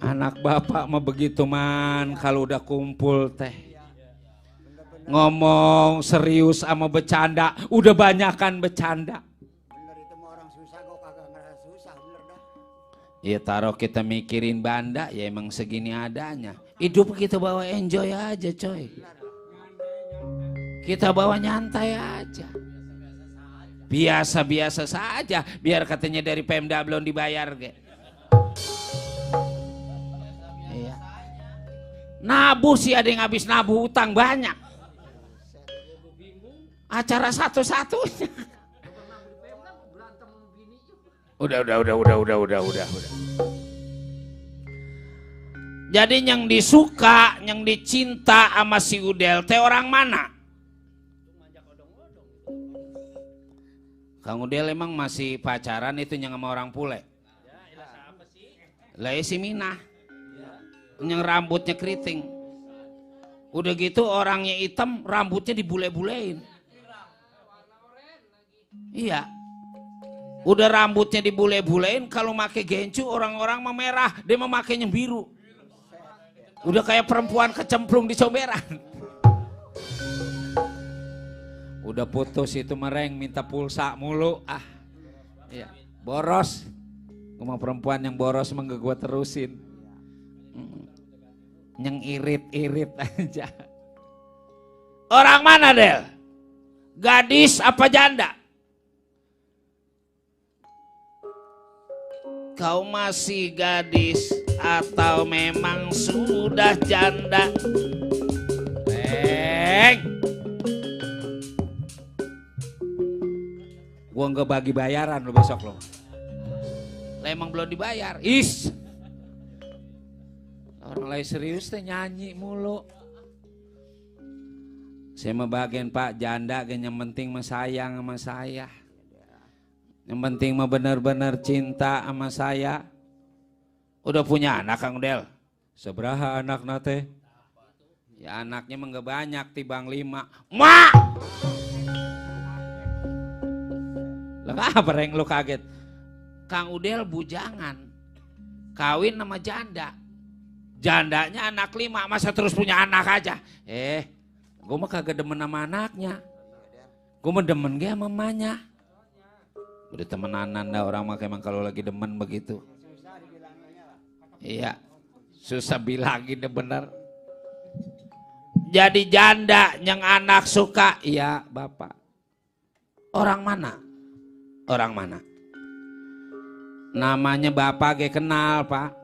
Anak bapak mah begitu man kalau udah kumpul teh. Ngomong serius sama bercanda, udah banyakan bercanda. Bener itu mah orang susah kok kagak ngerasa susah, bener dah. Ya taruh kita mikirin banda, ya emang segini adanya. Hidup kita bawa enjoy aja coy. Kita bawa nyantai aja. Biasa-biasa saja, biar katanya dari Pemda belum dibayar ge. Iya. Nabuh sih ada yang habis nabuh utang banyak. Acara satu-satunya. Udah. Jadi yang disuka, yang dicinta sama si Udel teh orang mana? Kang Udel emang masih pacaran itu yang sama orang bule? Lah si Minah. Yang rambutnya keriting. Udah gitu orangnya hitam, rambutnya dibule-bulein. Iya. Udah rambutnya dibule-bulein, kalau make gencu orang-orang mah merah, dia mah makainya biru. Udah kayak perempuan kecemplung di comberan. Udah putus itu mereng minta pulsa mulu. Iya, boros. Cuma perempuan yang boros mah gak gua terusin. Yang irit-irit aja. Orang mana Del? Gadis apa janda? Kau masih gadis atau memang sudah janda? Gua nggak bagi bayaran lo besok lo. Lah emang belum dibayar. Orang lain serius teh nyanyi mulu. Saya mau bagian Pak janda yang penting mah sayang sama saya. Yang penting mah benar-benar cinta sama saya. Udah punya anak Kang Udel? Seberapa anak nate? Ya anaknya mah gak banyak, tibang 5. Mak! Lah apa yang lu kaget? Kang Udel bujangan. Kawin sama janda. Jandanya anak 5, masa terus punya anak aja? Gue mah kagak demen sama anaknya. Gue mah demen ge sama mamanya. Udah temenanan dah orang mah emang kalau lagi demen begitu. Iya, susah bilangin deh bener. Jadi janda yang anak suka, iya bapak. Orang mana? Orang mana? Namanya bapak ge kenal pak.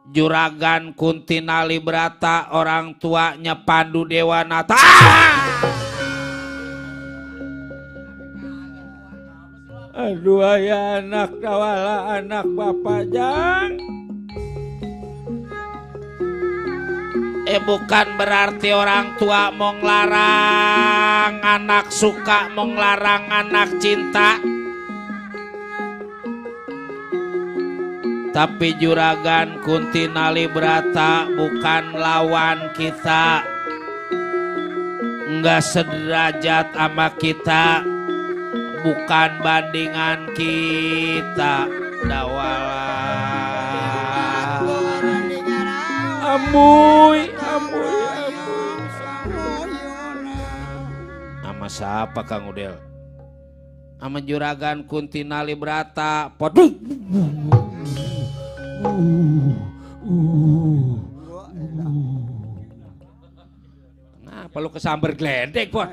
Juragan Kuntinali Brata, orang tuanya Pandu Dewanata. Aduh ya anak dawala anak bapak jang. Bukan berarti orang tua mau ngelarang anak suka, mau ngelarang anak cinta. Tapi Juragan Kuntinali Brata bukan lawan kita. Enggak sederajat sama kita. Bukan bandingan kita. Dawala. Amuy. Sama siapa Kang Udel? Sama Juragan Kuntinali Brata. Poduh. Kenapa lu kesambar geledek Pon?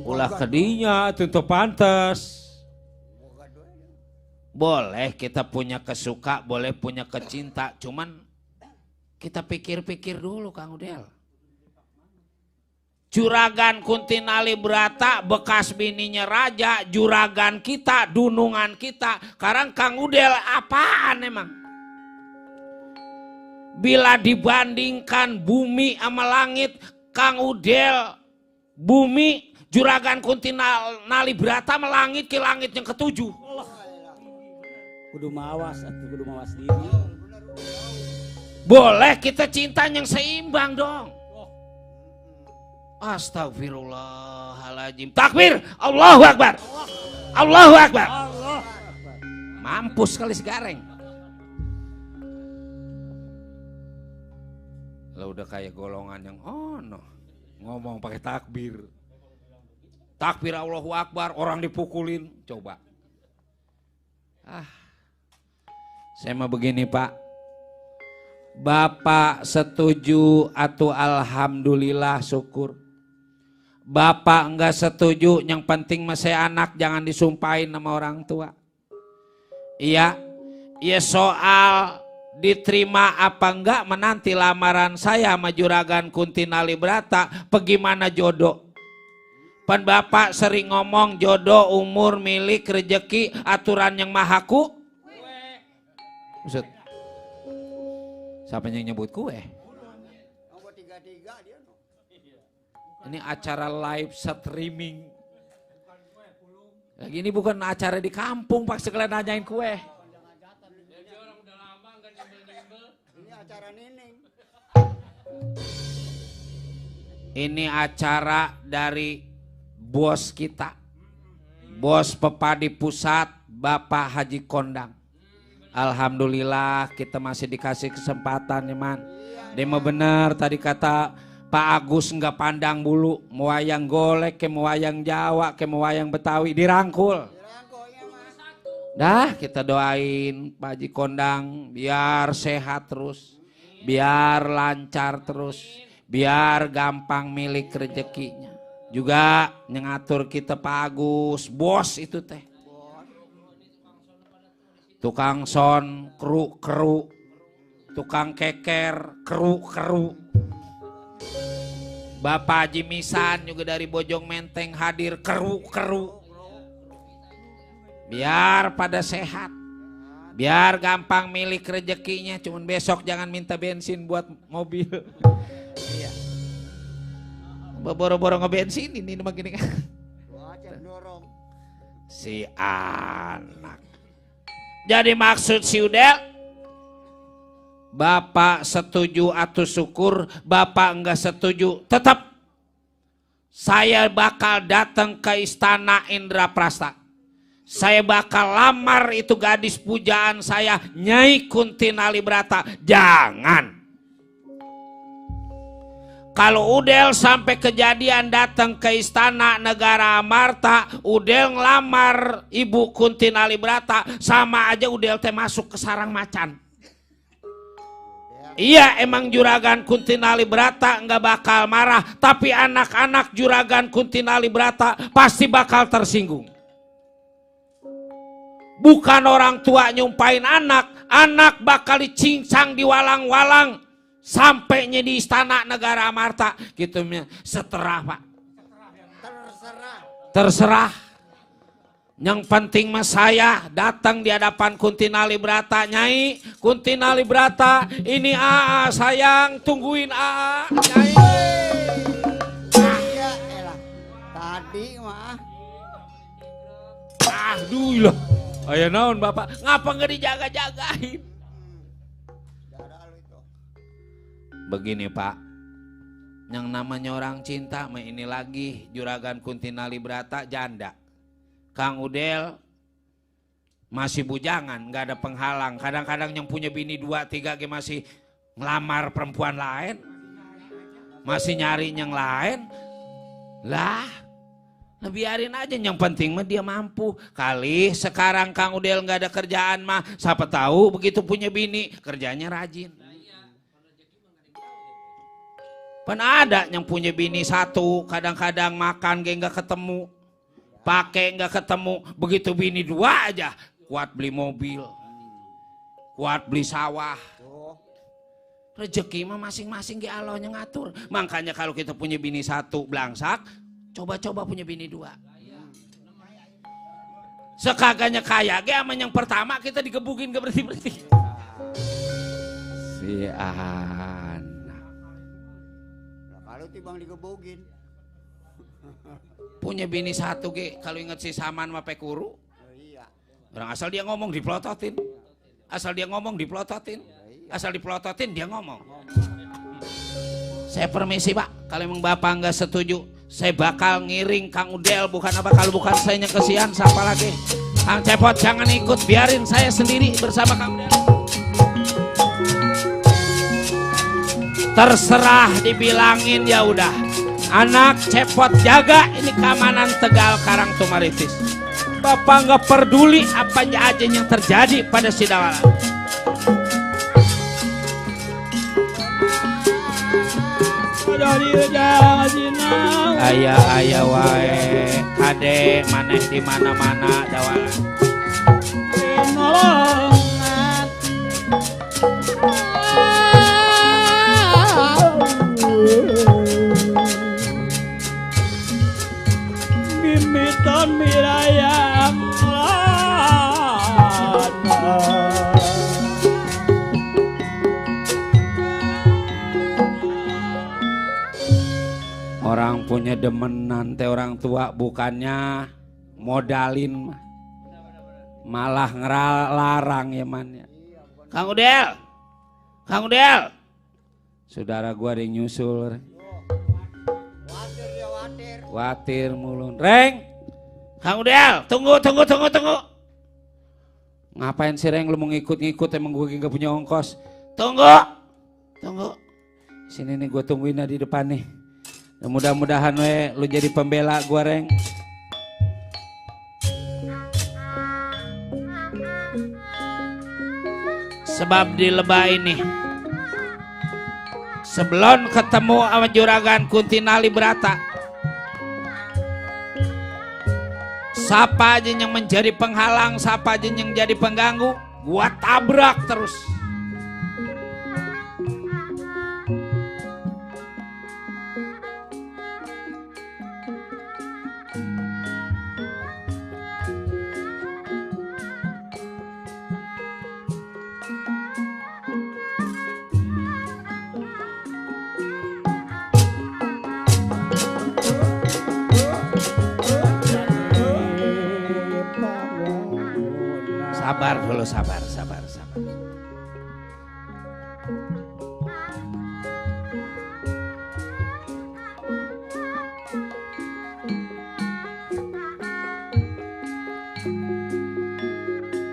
Ulah kedinya tentu pantas. Boleh kita punya kesuka, boleh punya kecinta, cuman kita pikir-pikir dulu Kang Udel. Juragan Kuntinali Brata bekas bininya raja, juragan kita, dunungan kita. Sekarang Kang Udel apaan emang? Bila dibandingkan bumi sama langit, Kang Udel, bumi, Juragan Kunti Nalibrata melangit ke langit yang ketujuh. Kudu mawas atuh, kudu mawas diri. Boleh kita cinta yang seimbang dong. Astagfirullahaladzim. Takbir, Allahu Akbar. Allahu Akbar. Mampus kali segareng. Lah udah kayak golongan yang ngomong pakai takbir. Takbir Allahu Akbar, orang dipukulin, coba. Saya mah begini Pak. Bapak setuju atau alhamdulillah syukur. Bapak enggak setuju, yang penting mah saya anak jangan disumpahin sama orang tua. Iya, ya soal diterima apa enggak menanti lamaran saya sama Juragan Kunti Nalibrata, bagaimana jodoh. Pan Bapak sering ngomong jodoh, umur, milik, rejeki, aturan yang mahaku. Maksud, siapa yang nyebut kue? Ini acara live streaming. Lagi ini bukan acara di kampung, Pak, sekalian nanyain kue. Ini acara nining. Ini acara dari bos kita, bos Pepadi Pusat, Bapak Haji Kondang. Alhamdulillah kita masih dikasih kesempatan ya man. Dia mah bener tadi kata Pak Agus, nggak pandang bulu, mau wayang golek, ke mau wayang Jawa, ke mau wayang Betawi, dirangkul. Dah kita doain Pak Haji Kondang biar sehat terus, biar lancar terus, biar gampang milik rezekinya. Juga ngatur kita Pak Agus, bos itu teh. Tukang son, keru, tukang keker, keru. Bapak Haji Misan juga dari Bojong Menteng hadir, keru. Biar pada sehat, biar gampang milik rezekinya. Cuman besok jangan minta bensin buat mobil. Iya. Boro-boro ngebensin ini begini kan. Si anak. Jadi maksud si Udel, Bapak setuju atau syukur, Bapak enggak setuju, tetap saya bakal datang ke istana Indraprasta. Saya bakal lamar itu gadis pujaan saya, Nyai Kunti Nalibrata. Jangan. Kalau Udel sampai kejadian datang ke istana negara Amarta, Udel ngelamar Ibu Kunti Nalibrata, sama aja Udel teh masuk ke sarang macan. Iya emang Juragan Kunti Nalibrata nggak bakal marah, tapi anak-anak Juragan Kunti Nalibrata pasti bakal tersinggung. Bukan orang tua nyumpain anak bakal dicincang diwalang-walang. Sampainya di istana negara Amarta gitu seterah Pak. Terserah. Yang penting mas saya datang di hadapan Kunti Nalibrata. Nyai Kunti Nalibrata, ini AA sayang, tungguin AA. Nyai. Iya elah. Tadi mah. Aduh lah. Ayo naon Bapak, ngapa nggak dijaga-jagain? Begini Pak, yang namanya orang cinta, ini lagi Juragan Kunti Nalibrata janda. Kang Udel masih bujangan, nggak ada penghalang. Kadang-kadang yang punya bini 2, 3 masih ngelamar perempuan lain, masih nyari yang lain. Lah, biarin aja, yang penting mah dia mampu. Kali sekarang Kang Udel nggak ada kerjaan mah, siapa tahu begitu punya bini kerjanya rajin. Pan ada yang punya bini 1, kadang-kadang makan nggak ketemu, pakai nggak ketemu, begitu bini 2 aja, kuat beli mobil, kuat beli sawah. Rezeki mah masing-masing ge Allah yang ngatur. Makanya kalau kita punya bini 1 belangsak, coba-coba punya bini 2. Sekaganya kaya ge ama yang pertama kita digebukin ke berhenti-berhenti. Baru tibang digebogin. Punya bini satu ge, kalau inget si Saman mah pekuru. Oh, iya. Orang asal dia ngomong dipelototin. Asal dia ngomong dipelototin. Asal dipelototin dia ngomong. Saya permisi Pak, kalau emang Bapak nggak setuju, saya bakal ngiring Kang Udel, bukan apa kalau bukan saya yang kesian, siapa lagi? Kang Cepot jangan ikut, biarin saya sendiri bersama Kang Udel. Terserah dibilangin ya udah. Anak Cepot jaga ini keamanan Tegal Karang Tumaritis. Bapak nggak peduli apa aja yang terjadi pada si Dawalan. Ayah wae kade maneh di mana-mana Dawalan. Mimiton mirayang Orang punya demenan teh orang tua bukannya modalin malah ngelarang ya man ya. Kang Udel, Kang Udel, saudara gua ada yang nyusul. Watir ya watir. Watir mulun, Reng, Kang Udel, tunggu. Ngapain sih Reng lu mau ngikut emang gua gak punya ongkos. Tunggu. Sini nih gua tungguin di depan nih. Mudah-mudahan lu jadi pembela gua Reng. Sebab di lebah ini sebelum ketemu sama juragan Kuntinali Brata, siapa aja yang menjadi penghalang, siapa aja yang jadi pengganggu, gua tabrak terus. Sabar dulu, sabar.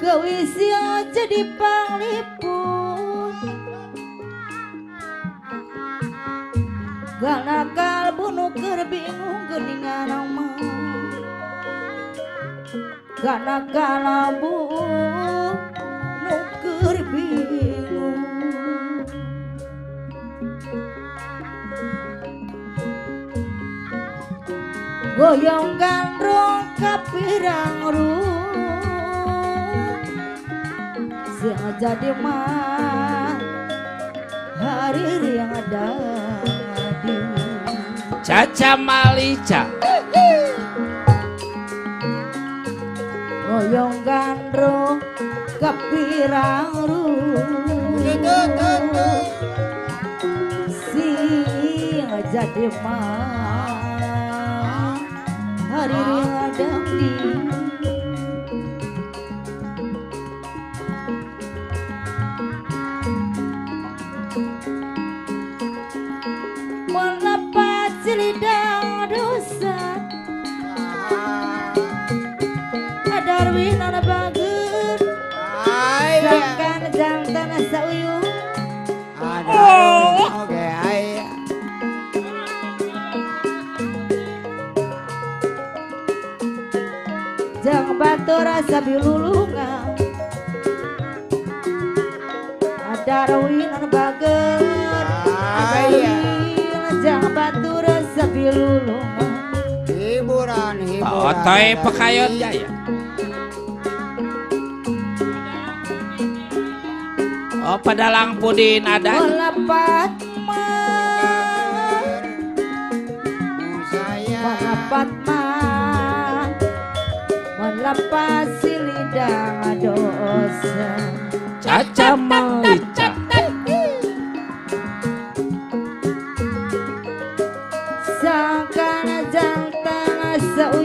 Kewisi aja di panglipun karena kalbu nuker bingung geningan nama karena kalbu nuker bingung goyong gandrong kapirang ruh yang jadi mah hari yang ada di Caca Malica goyong gandrung kapirang sing jadi mah hari yang ada di lidang dosa Darwin anak bagus Sangkan jantan sauyu Oke ayah. Jang batu rasa bilulungan Darwin anak bagus Jang batu rasa bilulungan Hiburan Otoy Pekayon Jaya. Oh Padalang Pudin ada. Melepat melepas si lidah dosa Caca Malica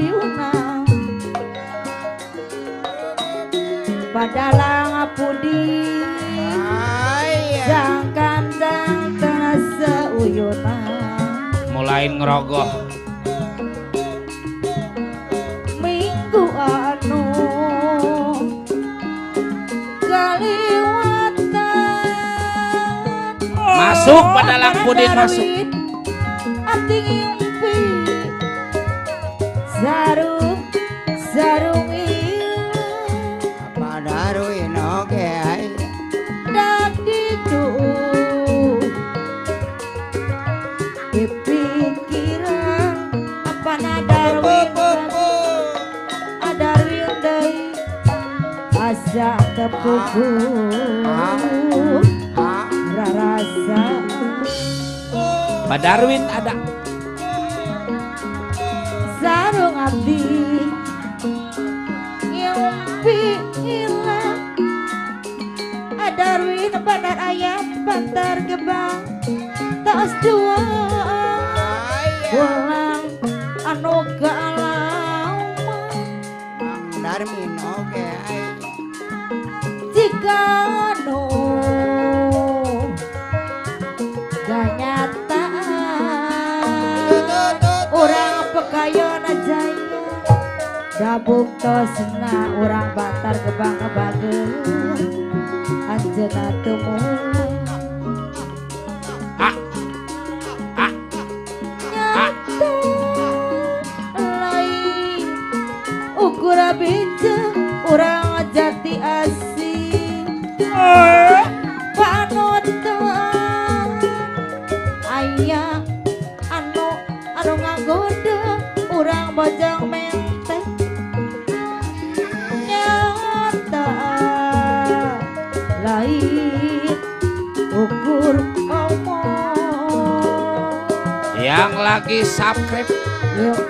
Madiuna padalang pudi Jangkandang terasa uyuna mulai ngerogoh minggu anu kaliwatan masuk padalang pudin masuk ati ngimpi sarung sarung apa daruin oke ay dak ditu dipikiran apa nadarwin adarwin deui asa tepuku rarasa Pak Darwin ada sarung abdi ngimpi ilang adarwin bandar ayam bantar gebang tas dua pulang anu galauma Mang Darmin oke ay jika anu kenyataan orang pekayon jaya dabuk tosna orang bantar gebang ngebageun anjeunna teu mulai nyata lain ukur bijeng urang jati asing panutan aya anu ngagoda urang bojong menteh nyata lain ukur omong yang lagi subscribe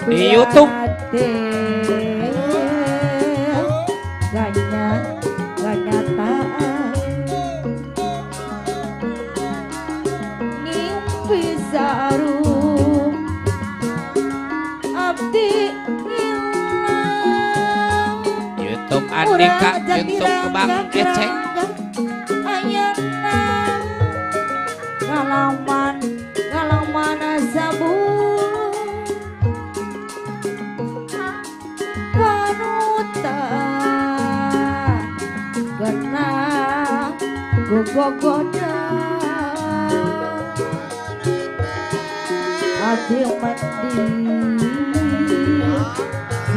di YouTube kenyataan ngimpi sarung abdi hilang YouTube Andika YouTube Kebang Eceng ayana ngalaman sabun panutan kena gogogoda hati mandi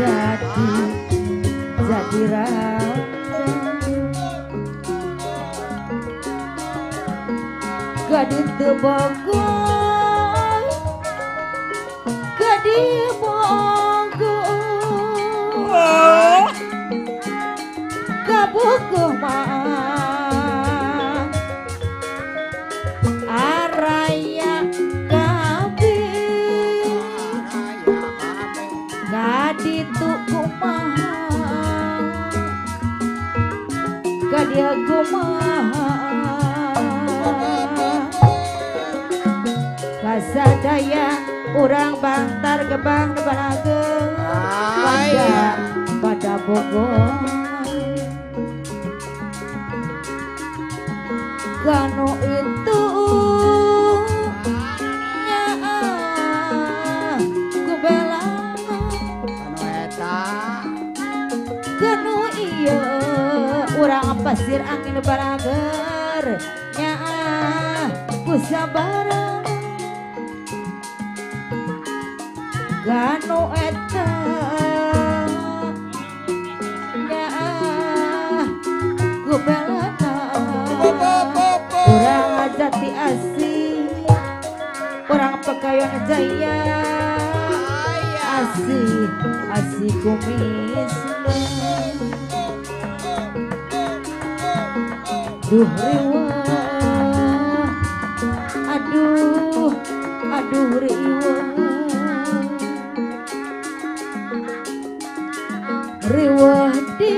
jadi gadit Bogor gadit Bogor kabukuh mah araya kabeh gadit kumaha gadia kumaha kasadaya urang bantar gebang nebalageun pada Bogor kanu itu nyaa ku belang anu eta kanu ieu urang pasir angin balager nyaa ku sabarang kanu eta nyaa ku belang orang jati asih orang pekayon jaya asih kumis duh riwah aduh riwah di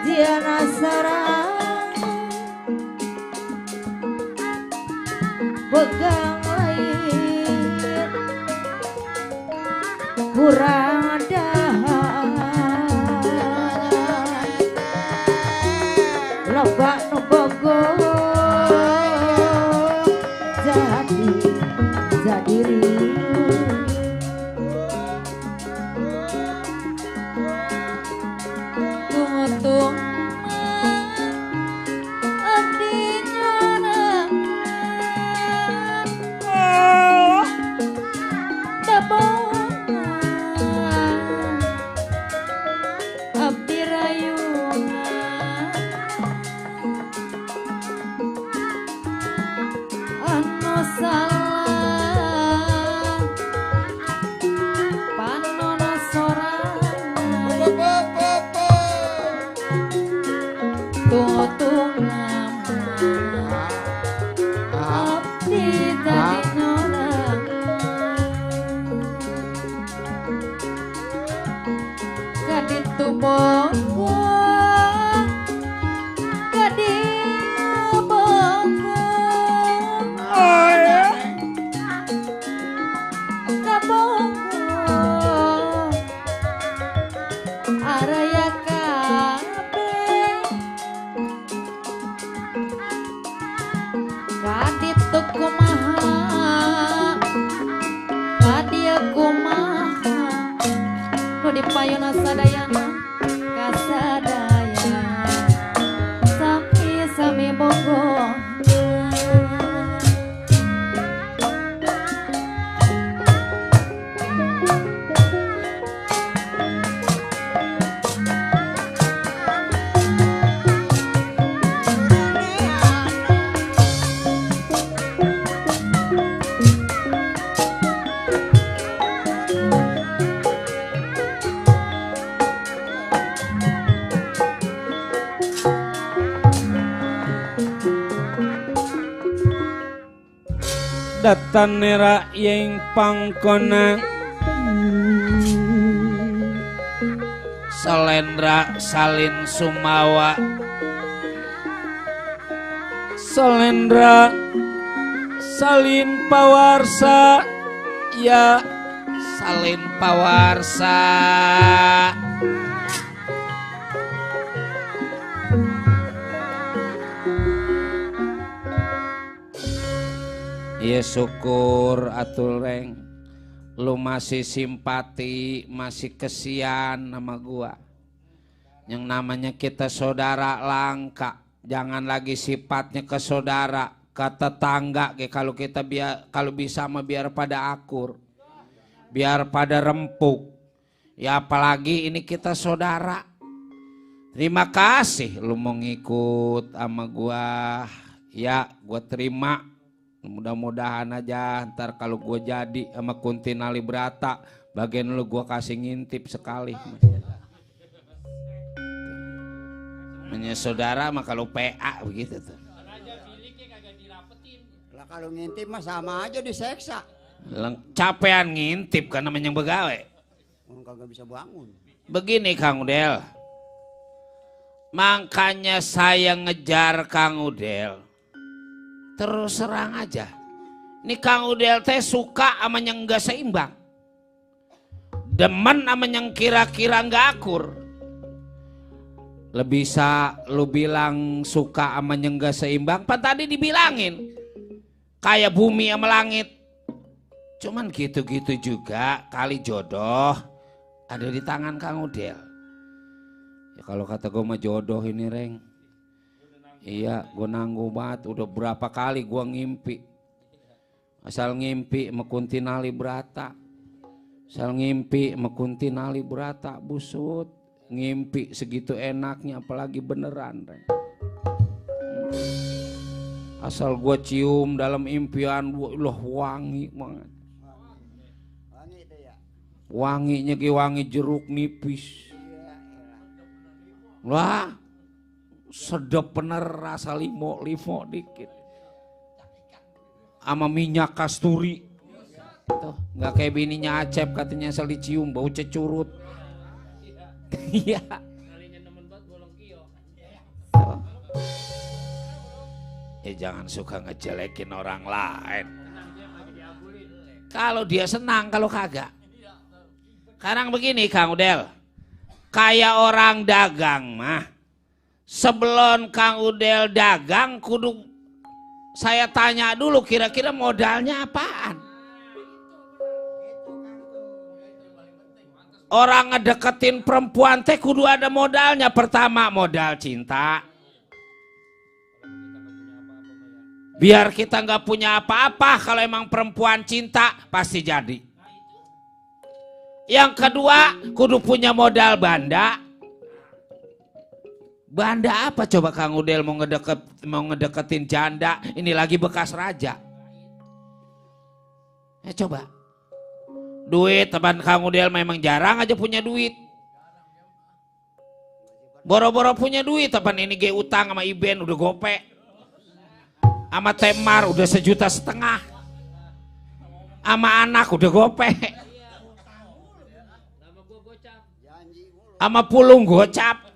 Jiana sarang begang lain kurang dahar loba nu bogo jadi rindu tunggu Payona sadayana kasadaya sami bogo datanera yang pangkona Salendra salin sumawa Salendra salin pawarsa ya salin pawarsa ya syukur atul reng lu masih simpati masih kesian sama gua yang namanya kita saudara langka jangan lagi sifatnya ke saudara ke tetangga kalau kita kalau bisa mah biar pada akur biar pada rempuk ya apalagi ini kita saudara terima kasih lu mau ngikut sama gua ya gua terima mudah-mudahan aja ntar kalau gue jadi sama Kunti Nalibrata bagian lu gue kasih ngintip sekali hanya saudara mah kalau PA begitu tuh lah kalau ngintip mah sama aja diseksa capean ngintip kan namanya begawe kagak bisa bangun begini Kang Udel makanya saya ngejar Kang Udel terus serang aja. Ini Kang Udel teh suka sama yang enggak seimbang. Demen sama yang kira-kira enggak akur. Lebih bisa lu bilang suka sama yang enggak seimbang, pan tadi dibilangin. Kayak bumi sama langit. Cuman gitu-gitu juga kali jodoh ada di tangan Kang Udel. Ya kalau kata gue mah jodoh ini reng. Iya, gue nanggung banget. Udah berapa kali gue ngimpi. Asal ngimpi sama Kunti Nalibrata. Asal ngimpi sama Kunti Nalibrata. Busut. Ngimpi segitu enaknya apalagi beneran. Asal gue cium dalam impian. Loh wangi banget. Wangi itu ya? Wanginya kayak wangi jeruk nipis. Wah. Sedap bener rasa limo dikit sama minyak kasturi tuh nggak kayak bininya Acep katanya asal dicium bau cecurut iya jangan suka ngejelekin orang lain kalau dia senang kalau kagak Sekarang begini Kang Udel, kayak orang dagang mah, sebelum Kang Udel dagang kudu saya tanya dulu kira-kira modalnya apaan. Orang ngedeketin perempuan teh kudu ada modalnya. Pertama modal cinta. Biar kita nggak punya apa-apa, kalau emang perempuan cinta pasti jadi. Yang kedua kudu punya modal banda. Banda apa coba Kang Udel mau ngedeketin janda, ini lagi bekas raja. Coba. Duit teman Kang Udel memang jarang aja punya duit. Boro-boro punya duit teman ini ge utang sama Iben udah gope. Sama Temar udah 1,5 juta. Sama anak udah gope. Sama pulung gocap.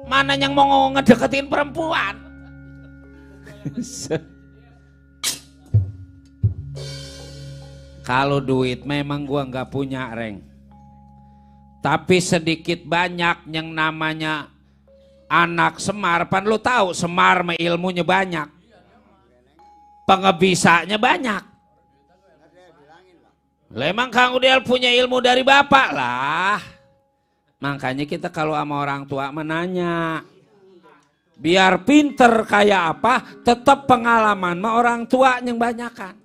Mana yang mau ngedeketin perempuan? Kalau duit memang gua nggak punya Reng. Tapi sedikit banyak yang namanya anak Semar, pan lu tahu Semar mah ilmunya banyak, pengebisanya banyak. Memang Kang Udel punya ilmu dari bapak lah. Makanya kita kalau sama orang tua menanya, biar pinter kayak apa, tetap pengalaman mah orang tua yang banyakan.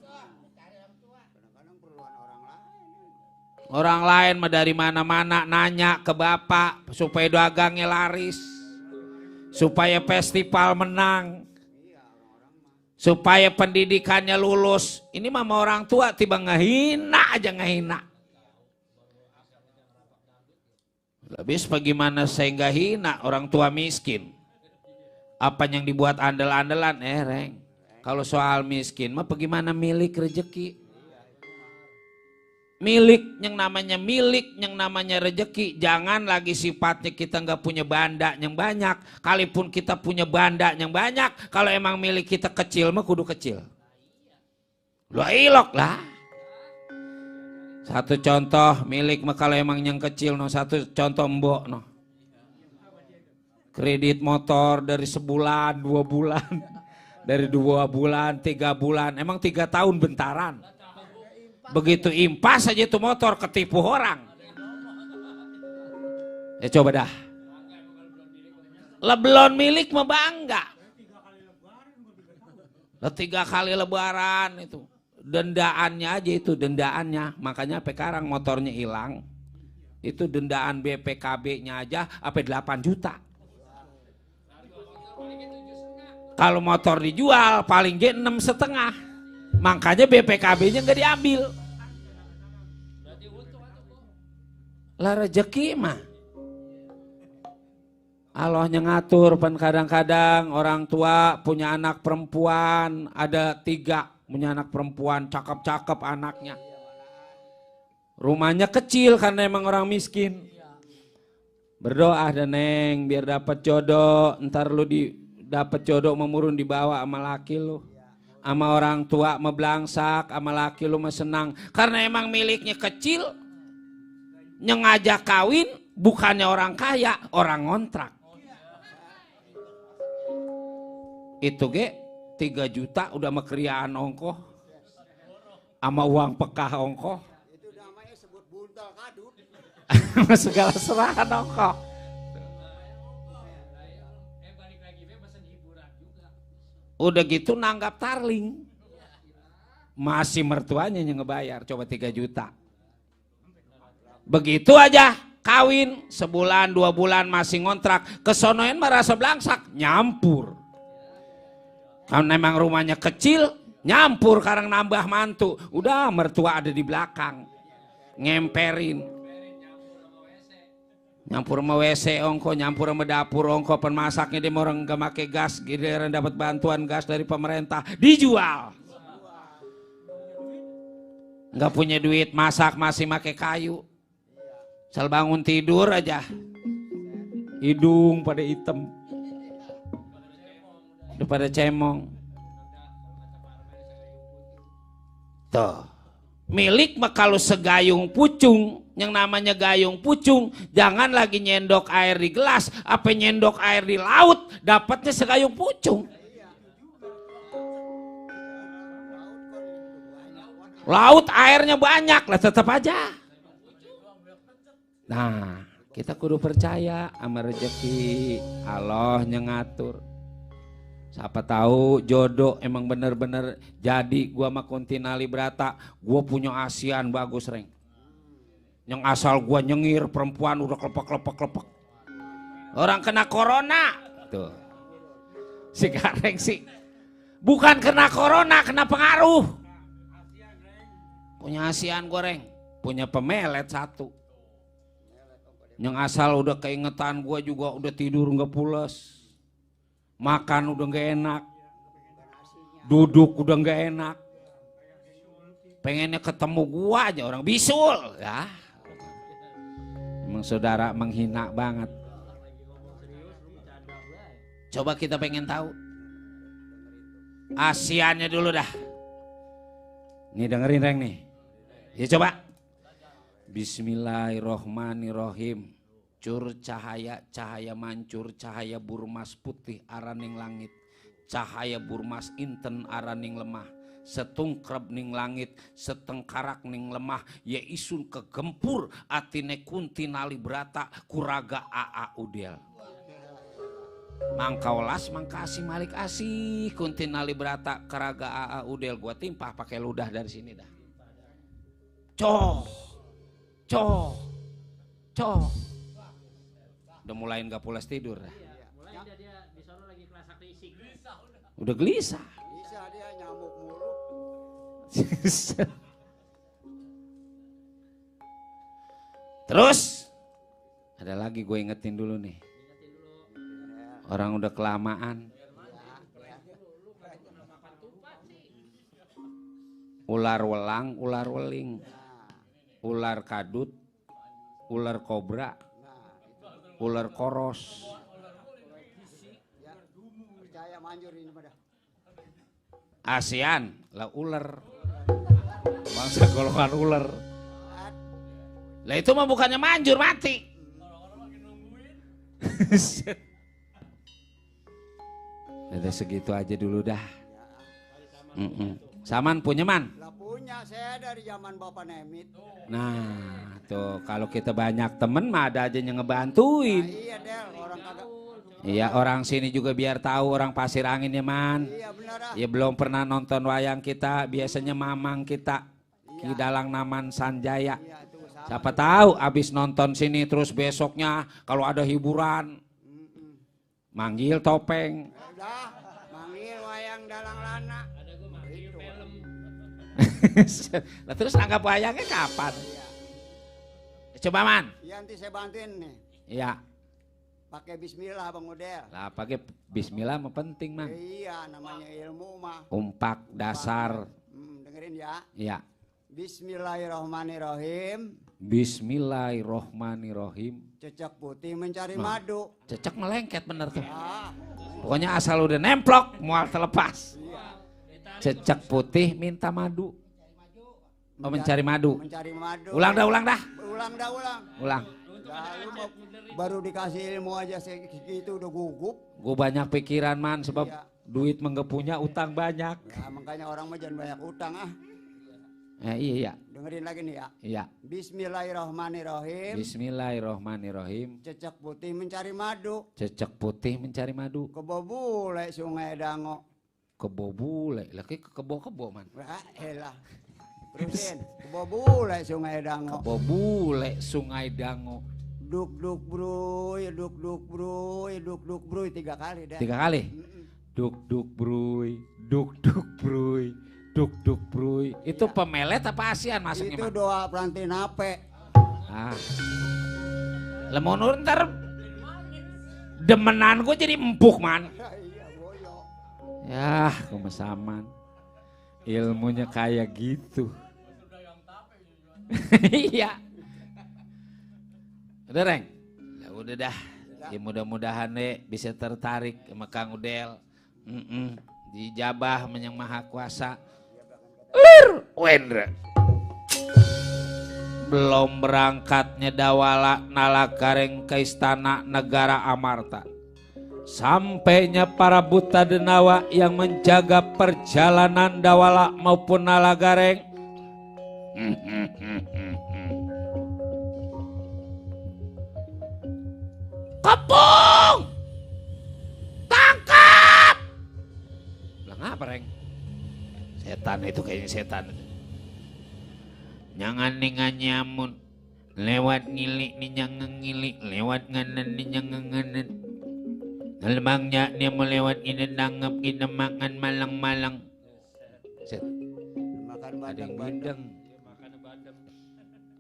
Orang lain mah dari mana-mana nanya ke bapak supaya dagangnya laris. Supaya festival menang, supaya pendidikannya lulus. Ini mama orang tua tiba ngehina aja ngehina. Habis bagaimana saya nggak hina orang tua miskin? Apa yang dibuat andel-andelan? Reng, kalau soal miskin mah bagaimana milik rezeki? Milik yang namanya rezeki, jangan lagi sifatnya kita nggak punya banda yang banyak. Kalaupun kita punya banda yang banyak, kalau emang milik kita kecil mah kudu kecil. Lu ilok lah. Satu contoh milik mah kalau emang yang kecil no, satu contoh mbok no. Kredit motor dari sebulan, 2 bulan, dari 2 bulan, 3 bulan, emang 3 tahun bentaran. Begitu impas aja itu motor ketipu orang. Coba dah. Lebelon milik mah bangga. 3 kali lebaran itu. Dendaannya aja itu dendaannya. Makanya sekarang motornya hilang. Itu dendaan BPKB-nya aja sampai 8 juta. Kalau motor dijual paling G 6,5. Makanya BPKB-nya nggak diambil. Lah rezeki mah Allahnya ngatur. Pan kadang-kadang orang tua punya anak perempuan ada 3, punya anak perempuan cakep-cakep anaknya. Rumahnya kecil karena emang orang miskin. Berdoa dan neng biar dapat jodoh. Ntar lu dapat jodoh memurun dibawa sama laki lu. Sama orang tua meblangsak, sama laki lu mah senang. Karena emang miliknya kecil, yang ngajak kawin bukannya orang kaya, orang ngontrak. Itu ge 3 juta udah sama kriaan ongkoh, sama uang pekah ongkoh. Itu namanya sebut buntal kadut. Segala serahan ongkoh. Udah gitu nanggap tarling. Masih mertuanya yang ngebayar, coba 3 juta. Begitu aja kawin, sebulan 2 bulan masih ngontrak. Kesonoin merasa belangsak, nyampur. Karena memang rumahnya kecil, nyampur karena nambah mantu. Udah mertua ada di belakang, ngemperin. Nyampur sama WC ongko, nyampur sama dapur ongko, pemasaknya dia orang gak make gas, giliran dapat bantuan gas dari pemerintah, dijual. Gak punya duit masak masih make kayu. Sel bangun tidur aja, hidung pada hitam, udah pada cemong. Tuh, Milik mah kalau segayung pucung, yang namanya gayung pucung, jangan lagi nyendok air di gelas, apa nyendok air di laut, dapatnya segayung pucung. Laut airnya banyak lah tetap aja. Nah, kita kudu percaya sama rezeki Allah yang ngatur. Siapa tahu jodoh emang bener-bener jadi. Gua mah Kuntinali Brata, gua punya ASEAN bagus reng. Yang asal gua nyengir perempuan udah kelepek. Orang kena corona tuh. Si Gareng sih bukan kena corona, kena pengaruh. Punya ASEAN goreng, punya pemelet satu. Yang asal udah keingetan gua juga udah tidur nggak pules. Makan udah gak enak, duduk udah gak enak, pengennya ketemu gua aja orang bisul ya. Emang saudara menghina banget. Coba kita pengen tahu ASEAN-nya dulu dah. Nih dengerin reng nih. Ya coba. Bismillahirrohmanirrohim. Cur cahaya, cahaya mancur, cahaya burmas putih araning langit, cahaya burmas inten araning lemah, setungkrep ning langit, setengkarak ning lemah, ya isun kegempur atine Kuntinali Brata kuraga aa udel. Mangkaulas mangkasih malik asih Kuntinali Brata kuraga aa udel. Gua timpah pakai ludah dari sini dah. Coh. Udah mulai nggak pulas tidur. Mulai dia di sana lagi kelas akrisik. Udah gelisah. Bisa dia nyamuk mulu. Terus ada lagi gue ingetin dulu nih. Orang udah kelamaan. Ular welang, ular weling, ular kadut, ular kobra, ular koros. Percaya manjur ini pada. ASEAN lah ular. Bangsa golongan ular. Lah itu mah bukannya manjur mati. Udah segitu aja dulu dah. Saman punya man? Lah punya saya dari zaman Bapak Nemit. Nah, tuh kalau kita banyak temen mah ada aja yang ngebantuin. Nah, iya Del, orang kagak. Iya, orang sini juga biar tahu orang Pasir Angin ya man. Iya benar ah. Ya belum pernah nonton wayang kita, biasanya mamang kita. Ki Dalang Naman Sanjaya. Iya itu sama. Siapa tahu abis nonton sini terus besoknya kalau ada hiburan manggil topeng. Udah, manggil wayang dalang lana. Nah, terus anggap wayangnya kapan? Coba man. Iya nanti saya bantuin nih. Iya. Pakai bismillah Bang Udel. Lah pakai bismillah mah penting man. Iya namanya ilmu mah. Umpak dasar. Dengerin ya. Iya. Bismillahirrahmanirrahim. Bismillahirrohmanirrohim. Cecak putih mencari madu. Cecak melengket bener tuh. Ah, Pokoknya asal udah nemplok mual terlepas. Cecak putih minta madu. Oh, mencari madu. mencari madu. Ulang dah. Ulang. Ulang. Lalu baru dikasih ilmu aja segitu udah gugup. Gue banyak pikiran man sebab Iya. duit punya utang banyak. Ya makanya orang mah jangan banyak utang ah. Iya. Dengerin lagi nih ya. Iya. Bismillahirrahmanirrahim. Bismillahirrohmanirrohim. Cecak putih mencari madu. Cecak putih mencari madu. Kebo bule sungai dango. Kebo bule. Lagi kebo man. Wah elah. Terusin. Kebo bule sungai dango. Kebo bule sungai dango. Duk duk bruy, duk duk bruy, duk duk bruy 3 kali dah. 3 kali. Duk duk bruy, duk duk bruy, duk duk bruy. Itu pemelet apa ASEAN masuknya? Itu Man? doa pelantin ape. Ah. Lemonur ntar demenan gue jadi empuk man. Iya boyo. Ya kemesaman. Ilmunya kayak gitu. Iya. Udah Reng? Ya udah dah. Ya mudah-mudahan deh bisa tertarik sama Kang Udel. Dijabah menyang Maha Kuasa. Lir Wendra. sebelum berangkatnya Dawala Nalagareng ke istana negara Amarta. Sampainya para buta denawa yang menjaga perjalanan Dawala maupun Nalagareng. Kepung! Tangkap! Lah ngapa, Reng? Setan itu kayaknya setan. Jangan ningan nyamun. Lewat ngilik ni jangan ngilik. Lewat nganan ni jangan nganan. Nalbangnya dia melewat ini danggap kita makan malang-malang. Makan bandeng-bandeng.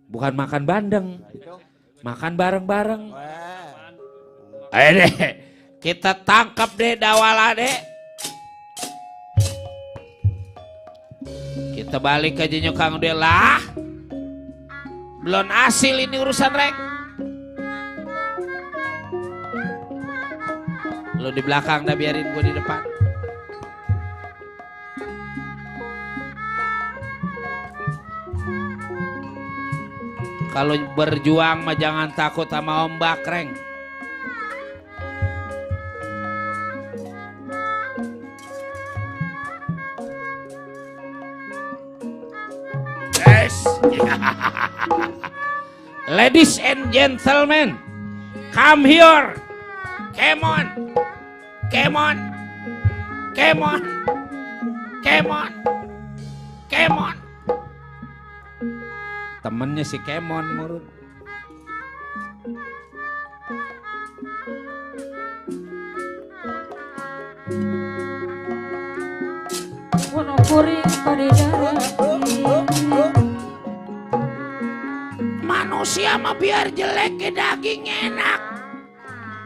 Bukan makan bandeng. Makan bareng-bareng. Wah. Ayo deh, kita tangkap deh Dawala deh. Kita balik aja nyokang dia lah. Belum hasil ini urusan Reng. Lu di belakang dah, biarin gue di depan. Kalau berjuang mah jangan takut sama ombak, Reng. Yes. Ladies and gentlemen, come here. Come on. Come on. Come on. Come on. Come on. Temennya si Kemon murun. Wono kuring padedara. Manusia mah biar jelek ke daging enak.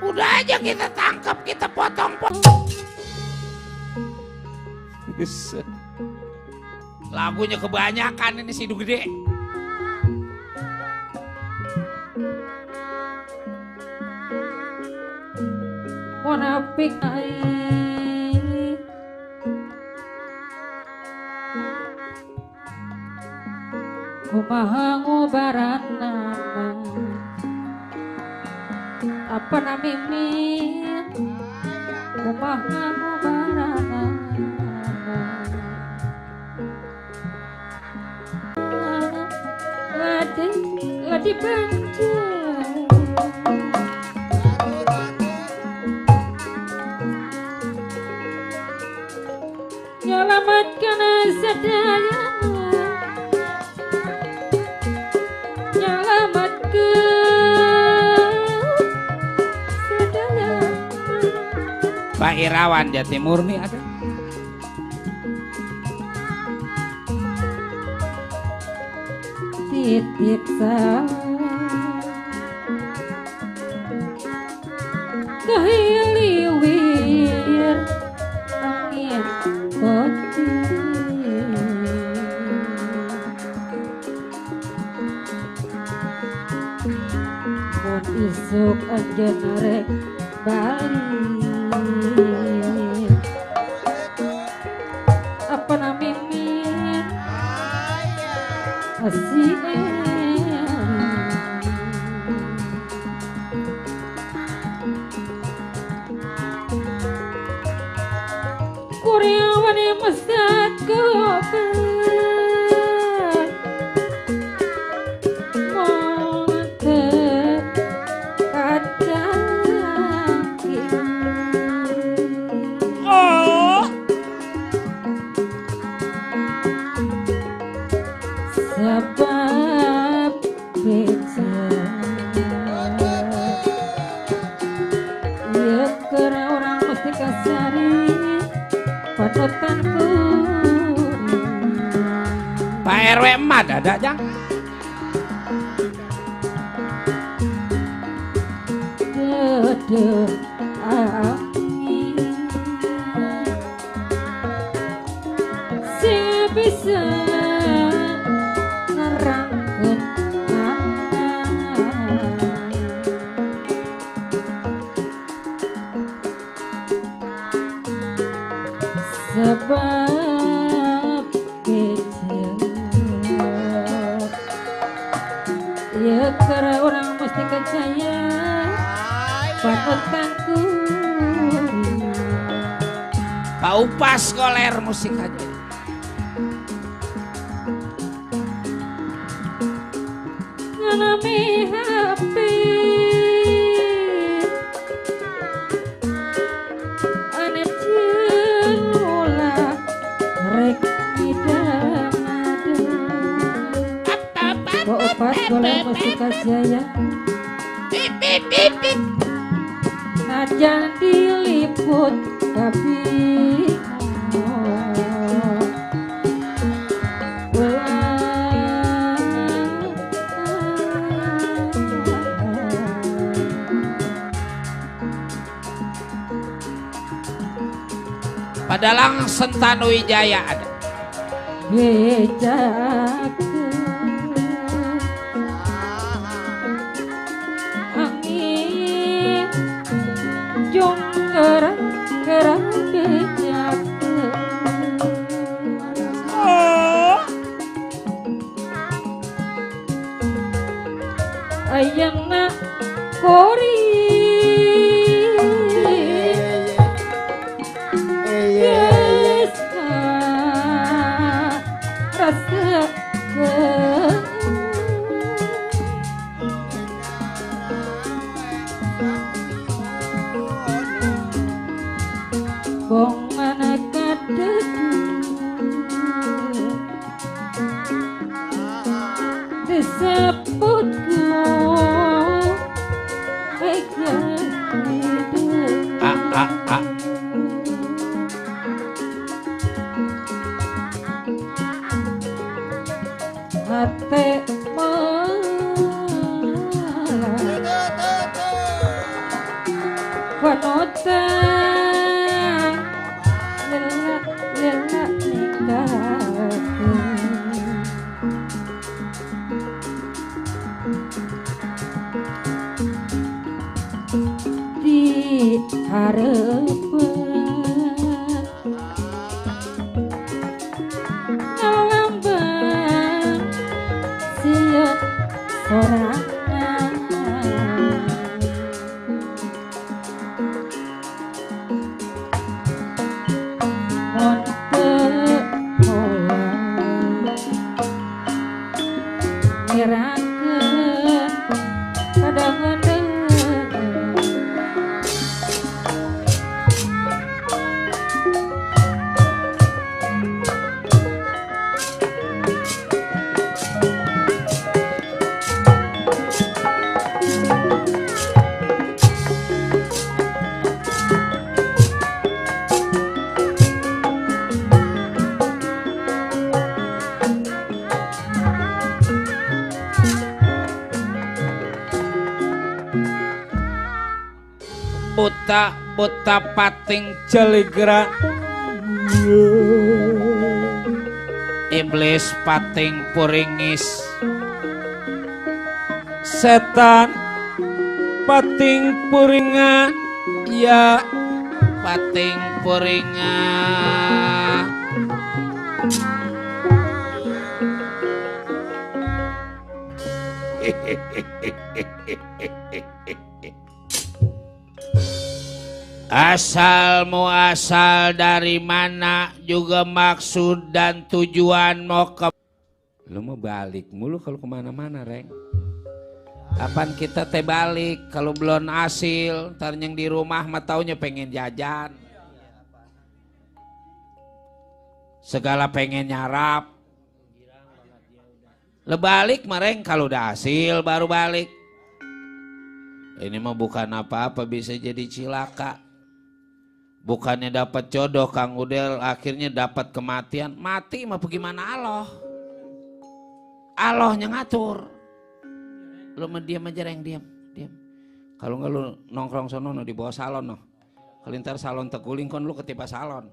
Udah aja kita tangkap, kita potong-potong. Lagunya kebanyakan ini si Gede. Munafik ai. Kumaha ngubarana. Apa namimin? Kumaha ngubarana. Ladi banjir. Nyelamatkan sadaya. Nyelamatkan sadaya. Pak Irawan Jatimurni ada. Titip kahiliwir angin putih. Mun isuk anjeun rek balik. Apa namimin asih Kuryawan yang mesat kopen montet kadang Oh, sebab beca ya kera orang mesti kasari panutanku. Pak RW emak ada jang. Dede angin sing bisa nerangkeun sebab kecil Mustika Jaya panutanku Pak Upas Koler musik aja. ngalami happy ane jula rek Pak Upas Koler Mustika Jaya najan diliput tapi Padalang Sentanu Wijaya ada. Angin jong kerang bejak ayana kori Bong anak kadeku disebutku hati panutan lelak nikahku di harapan ngalambang siap sorangan buta pating jeligra iblis pating puringis setan pating puringan ya pating puringan asal muasal dari mana juga maksud dan tujuan mau ke lu mau balik mulu kalau kemana-mana Reng. Apaan kita teh balik kalau belum hasil ntar yang di rumah mah taunya pengen jajan segala pengen nyarap le balik Reng kalau udah hasil baru balik. Ini mah bukan apa-apa bisa jadi cilaka. Bukannya dapat jodoh Kang Udel akhirnya dapat kematian. Mati mah bagaimana Allah? Allahnya ngatur. Lu mah diam aja Reng, diam. Kalau enggak lu nongkrong sono di bawah salon noh. Kalau ntar salon tekuling kon lu ketipa salon.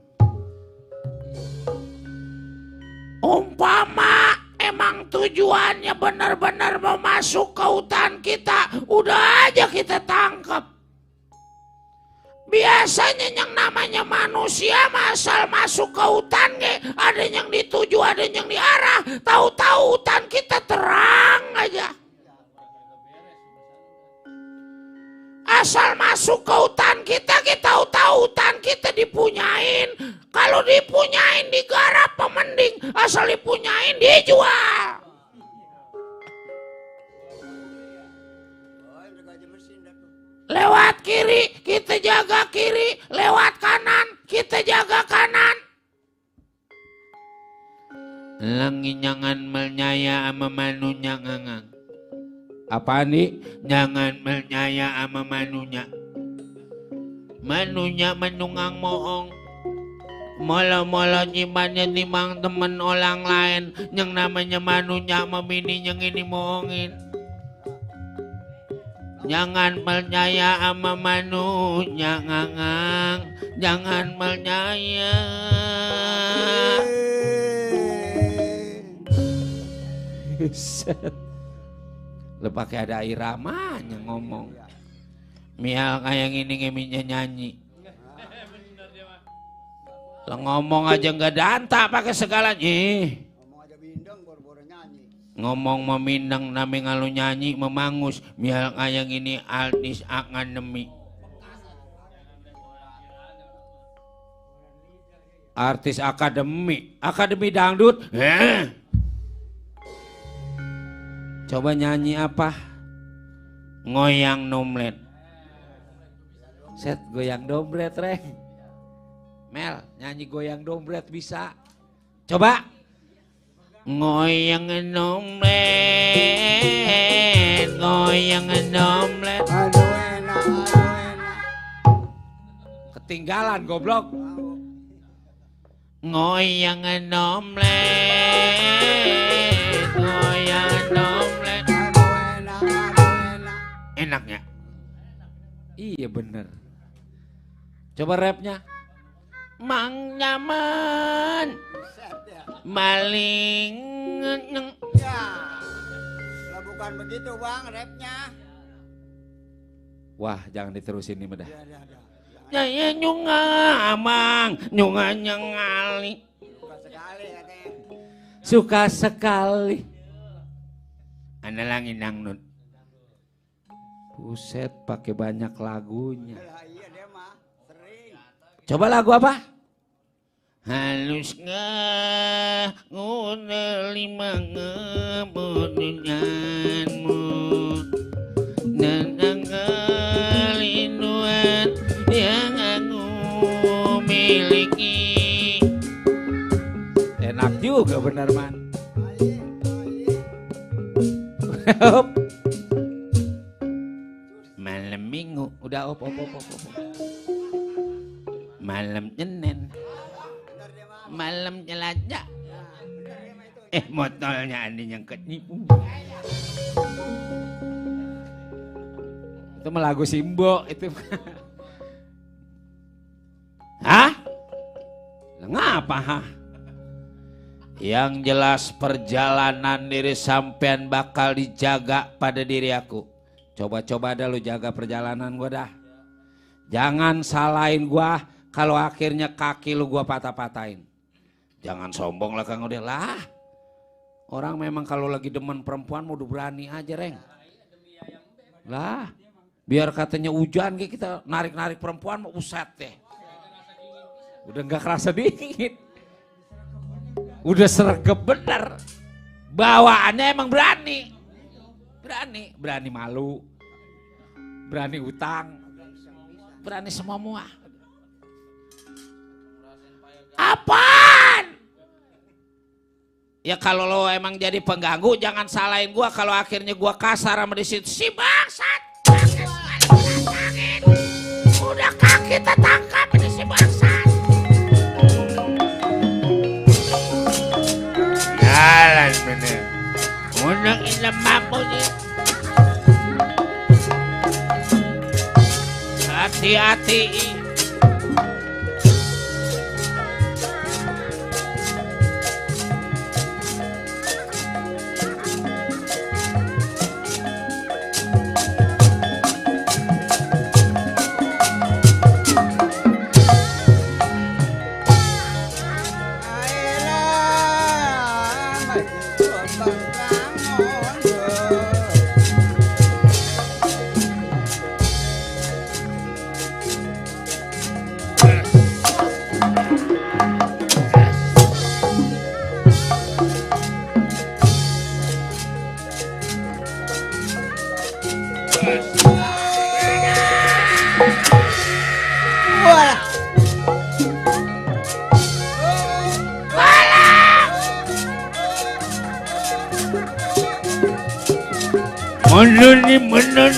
Umpama emang tujuannya benar-benar mau masuk ke hutan kita, udah aja kita tangkap. Biasanya yang namanya manusia asal masuk ke hutan ada yang dituju, ada yang diarah. Tahu-tahu hutan kita terang aja. asal masuk ke hutan kita tahu hutan kita dipunyain. Kalau dipunyain digarap mending, asal dipunyain dijual. Lewat kiri kita jaga kiri, lewat kanan kita jaga kanan. Langi jangan menyaya ama manunya ngangang. Apa nih? Jangan menyaya ama manunya. Manunya menungang moong. Molo-molo nyimannya nimang temen orang lain. Yang namanya manunya memini yang ini moongin. Jangan percaya ama manunya ngangang. Jangan percaya. Lu pakai ada iramanya ngomong. Mial kayak gini ngeminya nyanyi. Lo ngomong aja nggak danta pakai segalanya. Ngomong aja bindeng boro-boro nyanyi. Ngomong memindeng nami ngalu nyanyi memangus. Mial kayak gini artis akademi. Artis akademi dangdut. Coba nyanyi apa? Ngoyang nomlet. Set goyang dompret reng. Mel nyanyi goyang dompret bisa. Coba. Ngoyang nomlet. Goyang nomlet. Aduh enak. Ketinggalan goblok. Ngoyang nomlet. Goyang nomlet. Enaknya. Iya bener. Coba rapnya. Mang nyaman. Maling. Ya. Lah bukan begitu bang rapnya. Wah jangan diterusin nih bedah. Ya. Nyunga amang. Nyunga nyengali. Suka sekali katanya. Suka sekali. Analangin dangdut. Buset pakai banyak lagunya. Iya dia mah sering. Coba lagu apa? Halus nguneli mengebunuhanmu dan kerinduan yang aku miliki. Enak juga benar man. Malam minggu udah op. Malam Senin. Malam jelajah. Motornya ada yang ketipu. Itu mah lagu Simbo itu. Hah? Ngapa hah? Yang jelas perjalanan diri sampean bakal dijaga pada diri aku. Coba-coba dah lu jaga perjalanan gua dah. Jangan salahin gua kalau akhirnya kaki lu gua patah-patahin. Jangan sombong lah Kang Udah lah. Orang memang kalau lagi demen perempuan mau berani aja reng. Lah biar katanya hujan kita narik-narik perempuan mau uset deh. Udah gak kerasa dingin. Udah sergep bener. Bawaannya emang berani. Berani malu. Berani utang. Berani semua. Apaan? Ya kalau lo emang jadi pengganggu jangan salahin gua kalau akhirnya gua kasar sama di situ. Si bangsat. Udah kaki tertangkap ini si bangsat. Jalan bener. Udah ilam mampu nih. Hati-hati. Mundur nih menon.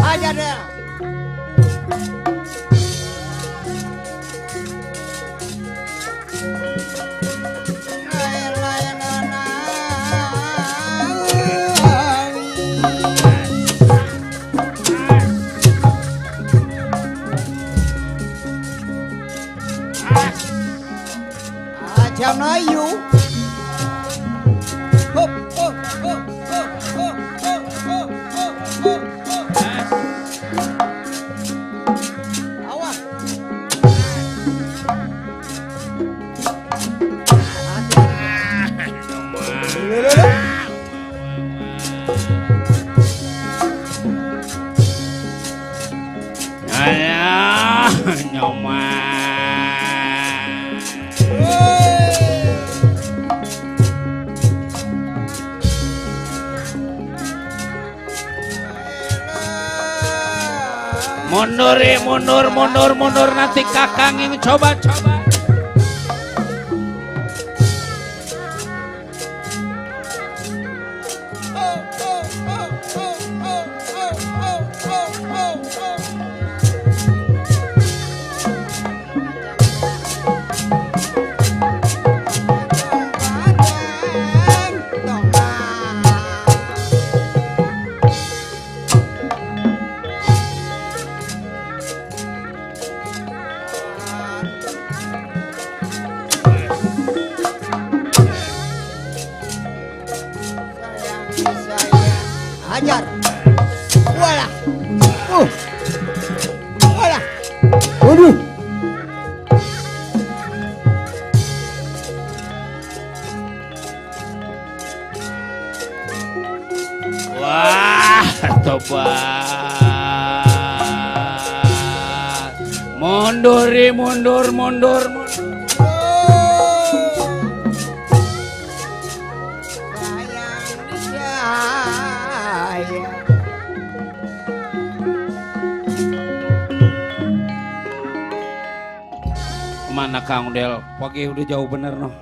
Aja deh. Chào nói du Nyoman. Mundur nanti kakang yang coba. Hajar. Walah. Walah. Waduh. Wah, tobat. Mundur. Mana Kang Udel? Pagi udah jauh bener noh.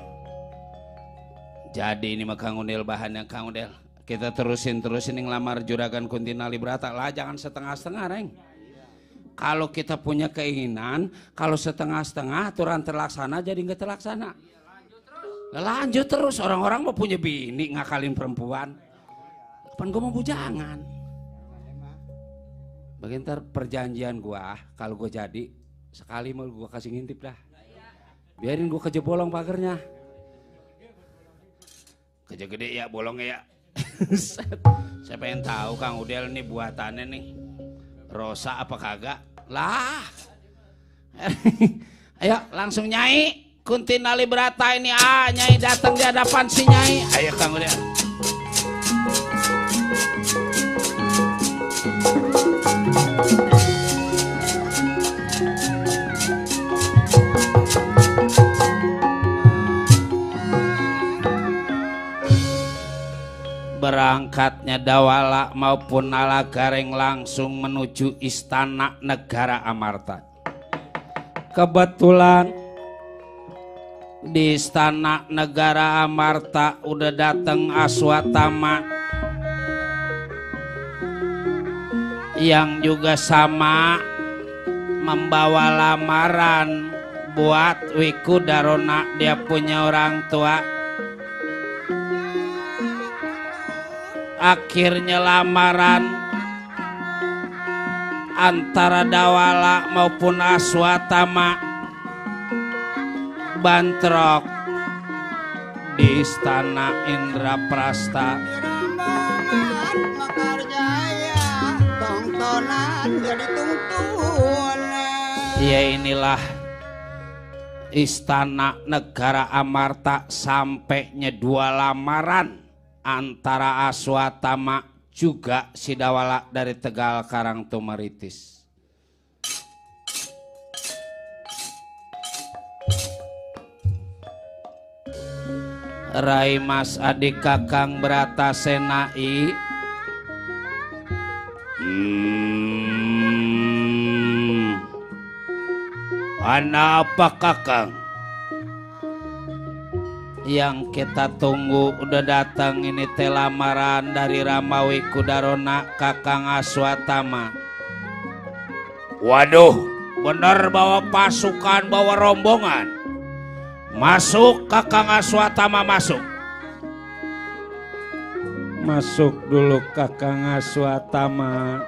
Jadi ini mah Kang Udel bahannya Kang Udel. Kita terusin yang lamar Juragan Kuntinali Brata lah, jangan setengah-setengah Reng. Kalau kita punya keinginan, kalau setengah-setengah aturan terlaksana jadi nggak terlaksana. Lanjut terus, orang-orang mau punya bini ngakalin perempuan. Pan gue mau bujangan. Bagian ntar perjanjian gua, kalau gue jadi sekali mau gue kasih ngintip dah. Biarin gue kejebolong pagernya. Kerja gede ya bolongnya ya. Saya pengen tahu Kang Udel nih buatannya nih Rosa apa kagak lah. Ayo langsung Nyai Kuntinali Brata ini Nyai datang di hadapan si Nyai. Ayo Kang Udel. Berangkatnya Dawala maupun Nalagareng langsung menuju istana negara Amarta. Kebetulan di istana negara Amarta udah datang Aswatama yang juga sama membawa lamaran buat Wikudarona, dia punya orang tua. Akhirnya lamaran antara Dawala maupun Aswatama bantrok di istana Indraprasta. Ya inilah istana negara Amarta sampainya dua lamaran antara Aswatama juga Sidawala dari Tegal Karangtumaritis. Rai Mas adik Kakang Bratasenai. Ana apa Kakang? Yang kita tunggu udah datang ini teh lamaran dari Ramawi Kudarona Kakang Aswatama. Waduh, bener bawa pasukan, bawa rombongan. Masuk Kakang Aswatama, masuk. Masuk dulu Kakang Aswatama.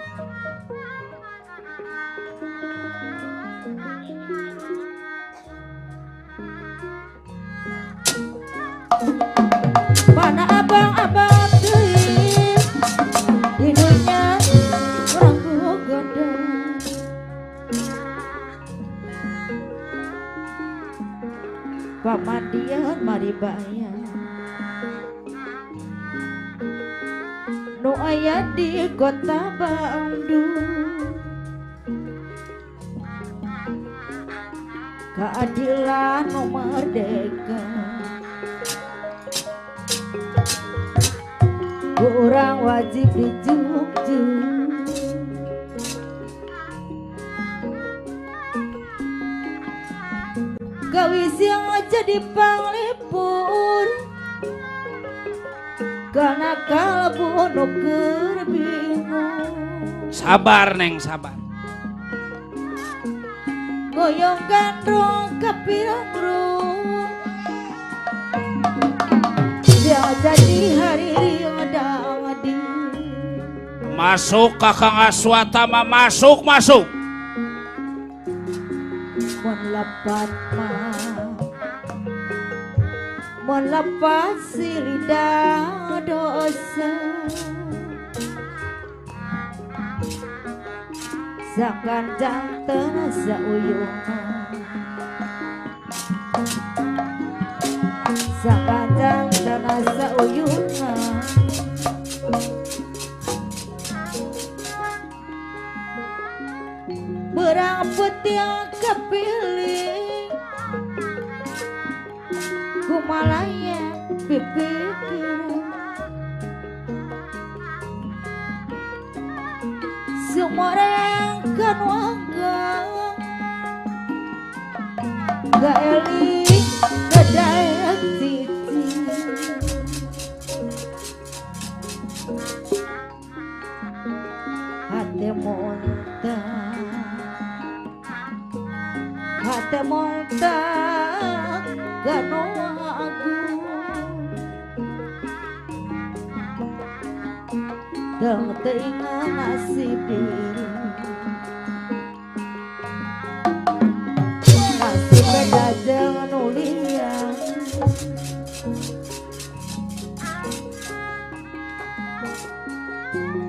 Mana abang-abang teuing hidupnya orang gogoda. Pamandian mari bayar nu aya di kota Bandung. Keadilan nu merdeka orang wajib dijuk-juk. Gawis yang jadi panglipur karena kalbu nu keur bingung. Sabar Neng, sabar. Goyong gandrung kapirang-rung yang jadi hari riodang-adi. Masuk Kakang Aswatama, masuk, masuk. Mon lepat mah, mon lepat si lidah dosa. Sang ganjang terasa uyungan, sang ganjang terasa uyungan. Berang yang kepilih kumalaya pipikir semua orang kan wanggang gak eling kedayak titi hati muntah, hati muntah gano agung dong teingat nasib diri nasib beda jangan ulian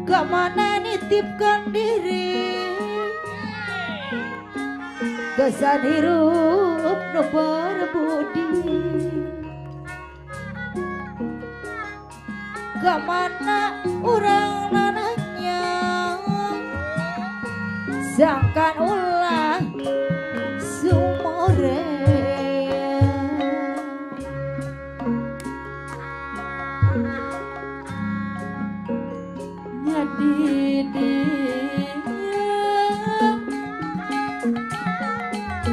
kemana nitipkan diri kesan hirup nu berbudi kemana orang nananya sangkan ulah sumore nyadi dia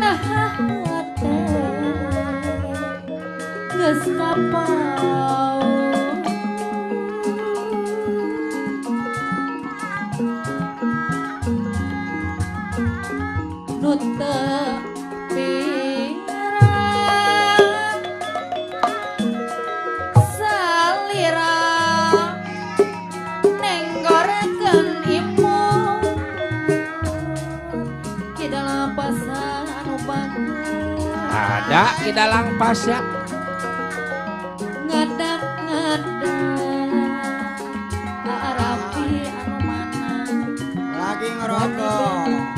nah hati geus kapau nu teu pirang salira nenggorekeun imun di dalam pasar anu bagus Ada di dalam pasya. ngadak-ngadak arapi anu mana Lagi ngerokok.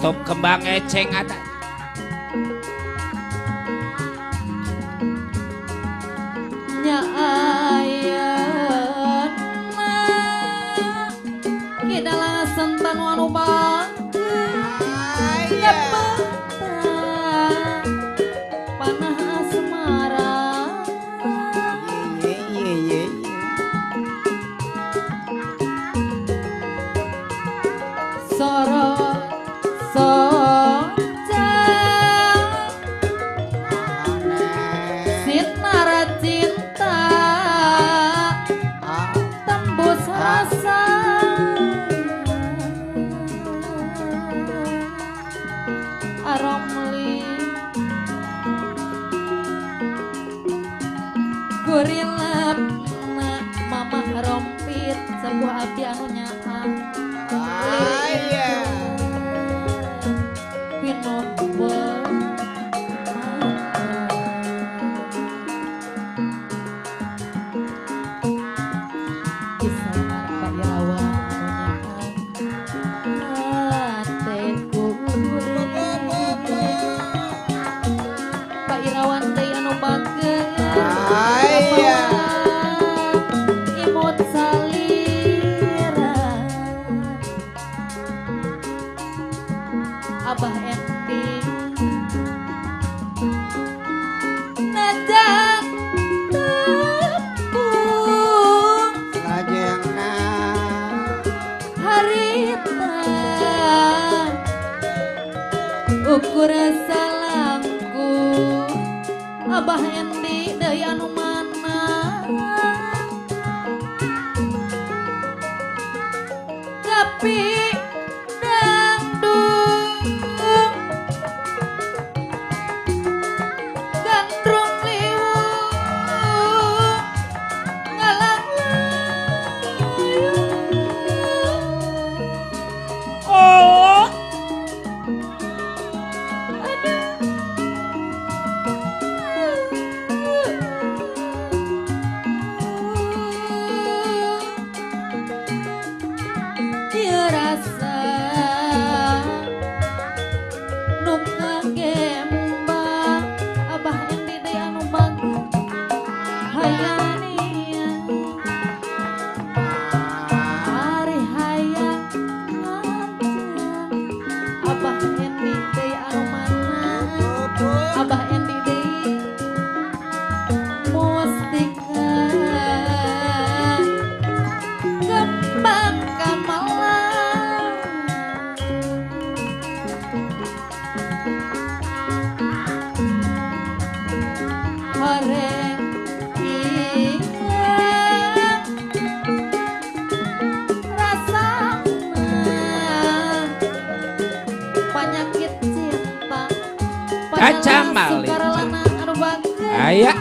top kembang eceng ada. Nya ayeuna kita langsung tanu anu Aya. panah asmara Ye. sorot soca sinara cinta tembus rasa aromli gurilap mama rompit sebuah abdi anu nyaha Aya. pinuh kisah Pak Irawan teku Pak Irawan teh anu bageus Aya. imut salira Abah Endi najak tepung Lajengna. harita ukur salamku Abah Endi deui anu mana tapi dangdung gandrung liwung ngalang Oh, ieu rasa nu kagembang Abah Endi deui anu bagus hayania hari hayang Abah Endi deui anu mana Abah Endi deui mustika kembang kamalang horeng ingat rasana penyakit cinta Caca Malik. sukarelana anu bageus aya.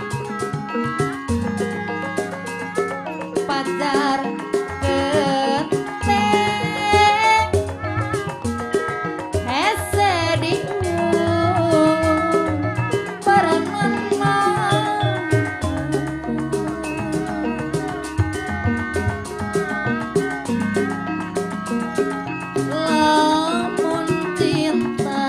pacar genteng hese diung berenang lamun cinta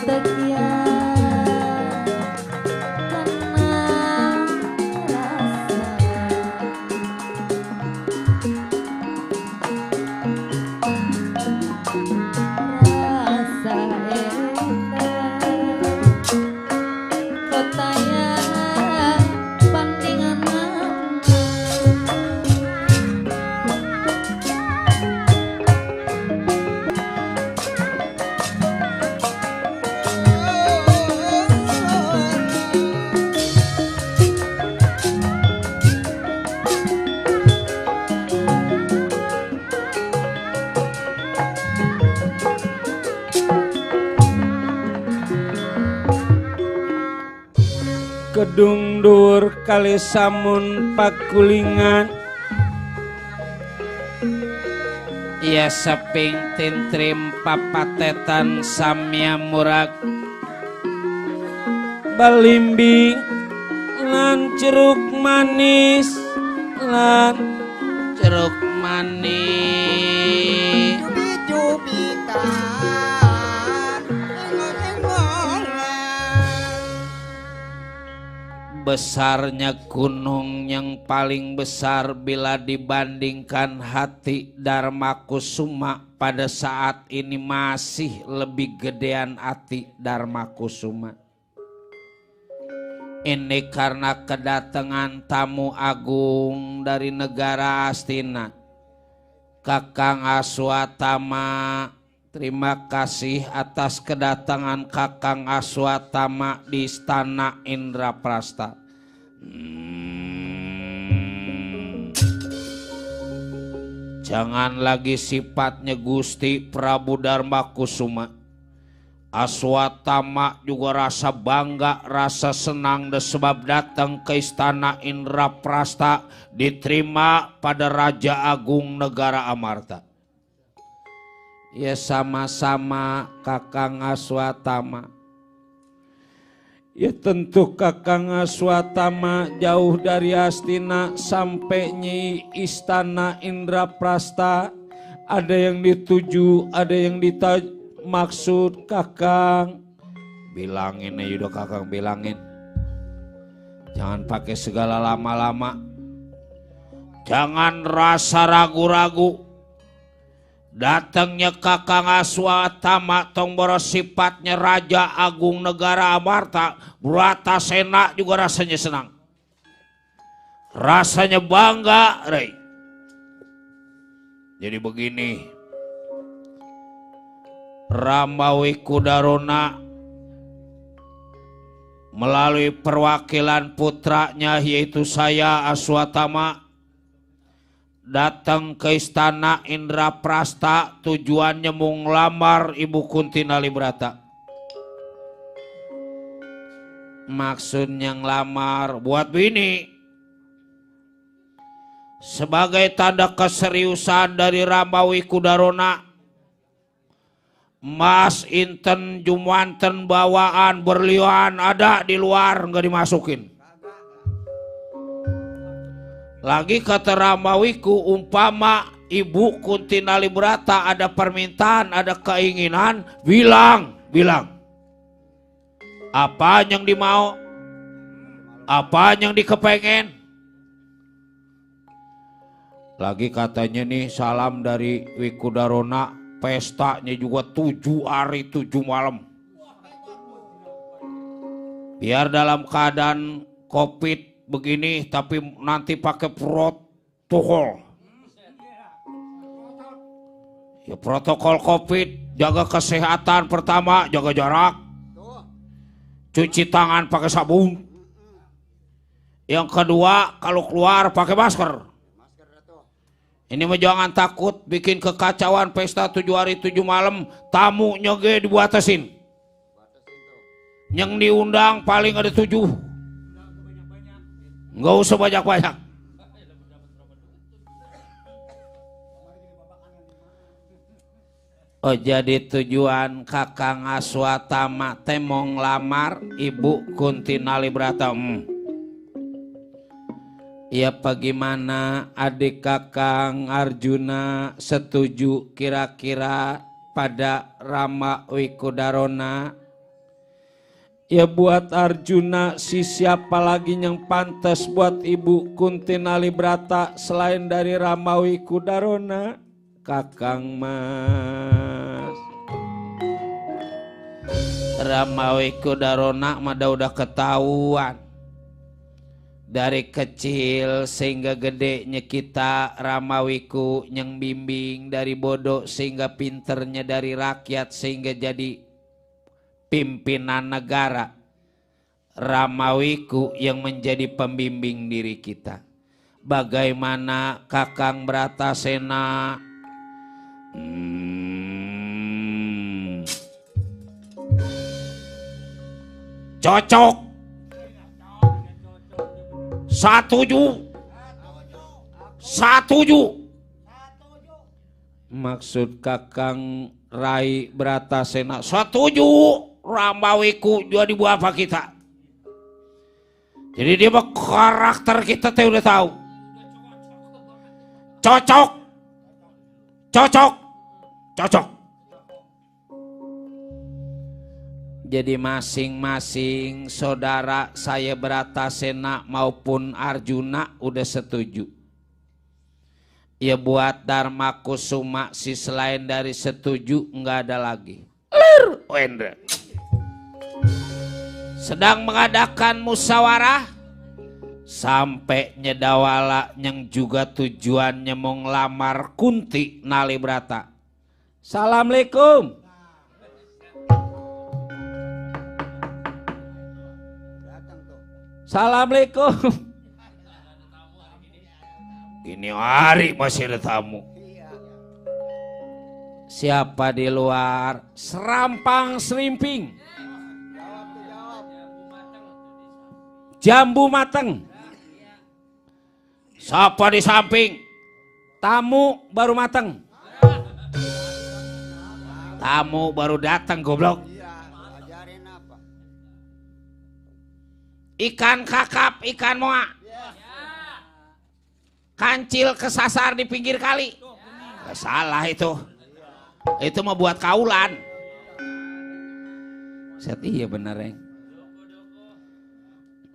tekian tenang rasa rasa endah kotaya bandingan Gedung dur kali samun pakulingan ia seping tintrim papatetan samya murag balimbing lan jeruk manis lan jeruk manis besarnya gunung yang paling besar bila dibandingkan hati Darmakusuma pada saat ini masih lebih gedean hati Darmakusuma. Ini karena kedatangan tamu agung dari negara Astina. Kakang Aswatama, terima kasih atas kedatangan Kakang Aswatama di Istana Indraprasta. Jangan lagi sifatnya Gusti Prabu Darmakusuma. Aswatama juga rasa bangga, rasa senang sebab datang ke Istana Indraprasta diterima pada Raja Agung Negara Amarta. Ya sama-sama Kakang Aswatama. Ya tentu Kakang Aswatama jauh dari Astina sampai nyi Istana Indraprasta. Ada yang dituju, ada yang maksud Kakang. Bilangin aja udah Kakang, bilangin. Jangan pakai segala lama-lama. Jangan rasa ragu-ragu. Datangnya Kakang Aswatama Tongboro sifatnya Raja Agung Negara Amarta, Bratasena juga rasanya senang. Rasanya bangga, Rey. Jadi begini, Ramawi Kudarona melalui perwakilan putranya yaitu saya Aswatama datang ke Istana Indraprasta tujuannya mau ngelamar Ibu Kunti Nalibrata. Maksudnya ngelamar buat bini. Sebagai tanda keseriusan dari Ramawi Kudarona, Mas inten jumuanten bawaan berlian ada di luar nggak dimasukin. Lagi kata Ramawiku, umpama Ibu Kunti Nalibrata ada permintaan, ada keinginan, bilang. Apa yang dimau, apa yang dikepengen. Lagi katanya nih salam dari Wikudarona. Pestanya juga 7 hari 7 malam. Biar dalam keadaan COVID begini tapi nanti pakai protokol. Ya protokol COVID, jaga kesehatan pertama, jaga jarak. Cuci tangan pakai sabun. Yang kedua kalau keluar pakai masker. Ini mah jangan takut bikin kekacauan pesta 7 hari 7 malam, tamunya ge dibatasin. Yang diundang paling ada 7. Nggak usah banyak-banyak. Oh jadi tujuan Kakang Aswatama teh mau ngelamar Ibu Kunti Nalibrata. Ya bagaimana adik Kakang Arjuna setuju kira-kira pada Rama Wikudarona? Ya buat Arjuna si siapa lagi yang pantas buat Ibu Kunti Nalibrata selain dari Rama Wikudarona? Kakang Mas. Rama Wikudarona mah udah ketahuan. Dari kecil sehingga gedenya kita Ramawiku yang bimbing, dari bodoh sehingga pinternya dari rakyat sehingga jadi pimpinan negara. Ramawiku yang menjadi pembimbing diri kita. Bagaimana Kakang Bratasena? Cocok. Satuju. Maksud Kakang Rai Bratasena setuju Ramawiku jadi apa kita. Jadi dia mah karakter kita teh udah tahu. Cocok. Jadi masing-masing saudara saya Bratasena maupun Arjuna udah setuju. Ya buat Dharma Kusuma si selain dari setuju nggak ada lagi. Wendra. Sedang mengadakan musyawarah sampai Nyedawala yang juga tujuannya mau ngelamar Kunti Nalibrata. Assalamualaikum. Assalamualaikum. Ini hari masih ada tamu. Siapa di luar? Serampang Serimping. Jambu mateng. Siapa di samping? Tamu baru mateng. Tamu baru datang goblok. Ikan kakap, ikan moa. Kancil kesasar di pinggir kali. Gak salah itu. Itu mau buat kaulan. Set iya bener Reng.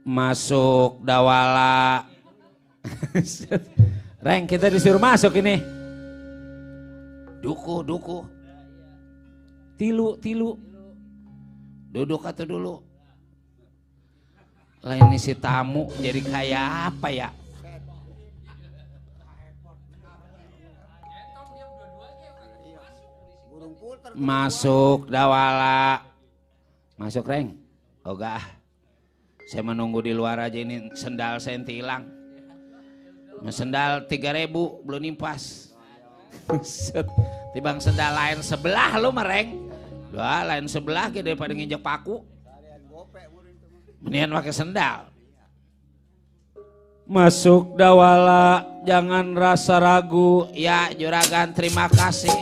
Masuk Dawala. Reng kita disuruh masuk ini. Duku. Tilu. Duduk atau dulu. Lah ini si tamu jadi kayak apa ya? Masuk Dawala. Masuk Reng. Oga. Saya menunggu di luar aja ini sendal saya hilang. Sendal 3.000 belum nimpas. Tibang sendal lain sebelah lo mereng. Wah lain sebelah gitu daripada nginjek paku. Mendingan pakai sendal. Masuk Dawala, jangan rasa ragu. Ya juragan terima kasih.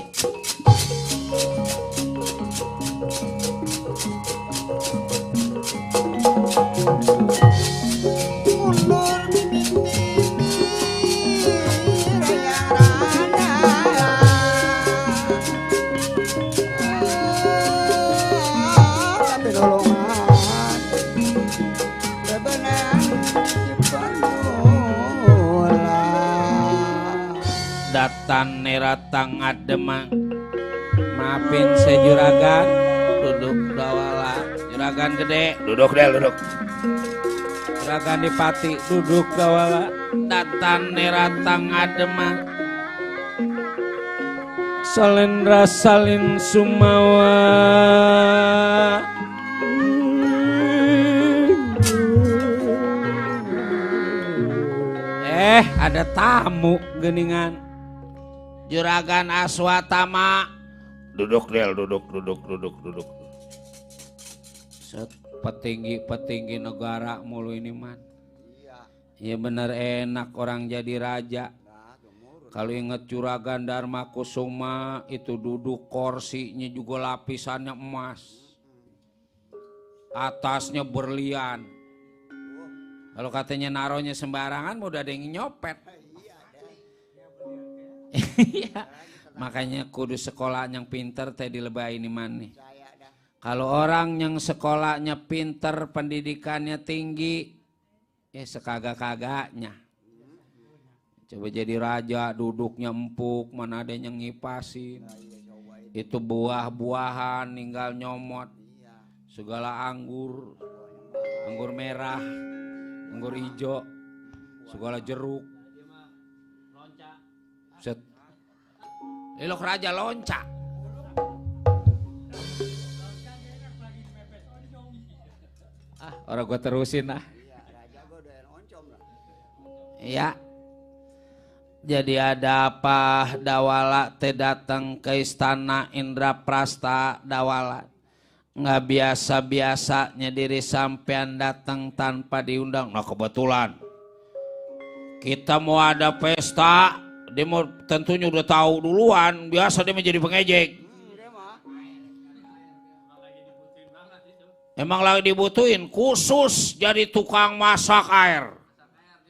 Datan neratang ademang. Maafin saya juragan. Duduk Dawala. Juragan gede. Duduk. Juragan Dipati. Duduk Dawala. Datan neratang ademang. Salendra salin sumawa. Ada tamu geningan. Juragan Aswatama. Duduk. Set petinggi negara mulu ini man. Iya bener enak orang jadi raja. Kalau inget Juragan Dharma Kusuma itu duduk kursinya juga lapisannya emas. Atasnya berlian. Kalau katanya naronya sembarangan udah ada yang nyopet. Iya. Makanya kudu sekolah yang pinter teh dilebay ini man nih. Kalau orang yang sekolahnya pinter, pendidikannya tinggi, ya sekagak-kagaknya. Coba jadi raja, duduknya empuk, mana ada yang ngipasin. Itu buah-buahan, ninggal nyomot. Segala anggur merah, anggur hijau, segala jeruk. Set. Ilok raja lonca. Orang gua terusin lah. Iya. Jadi ada apa Dawala teh datang ke istana Indraprasta Dawala. Nggak biasa-biasanya diri sampean datang tanpa diundang. Nah kebetulan kita mau ada pesta. Dia mau tentunya udah tahu duluan. Biasa dia menjadi pengejek. Emang lagi dibutuhin khusus jadi tukang masak air.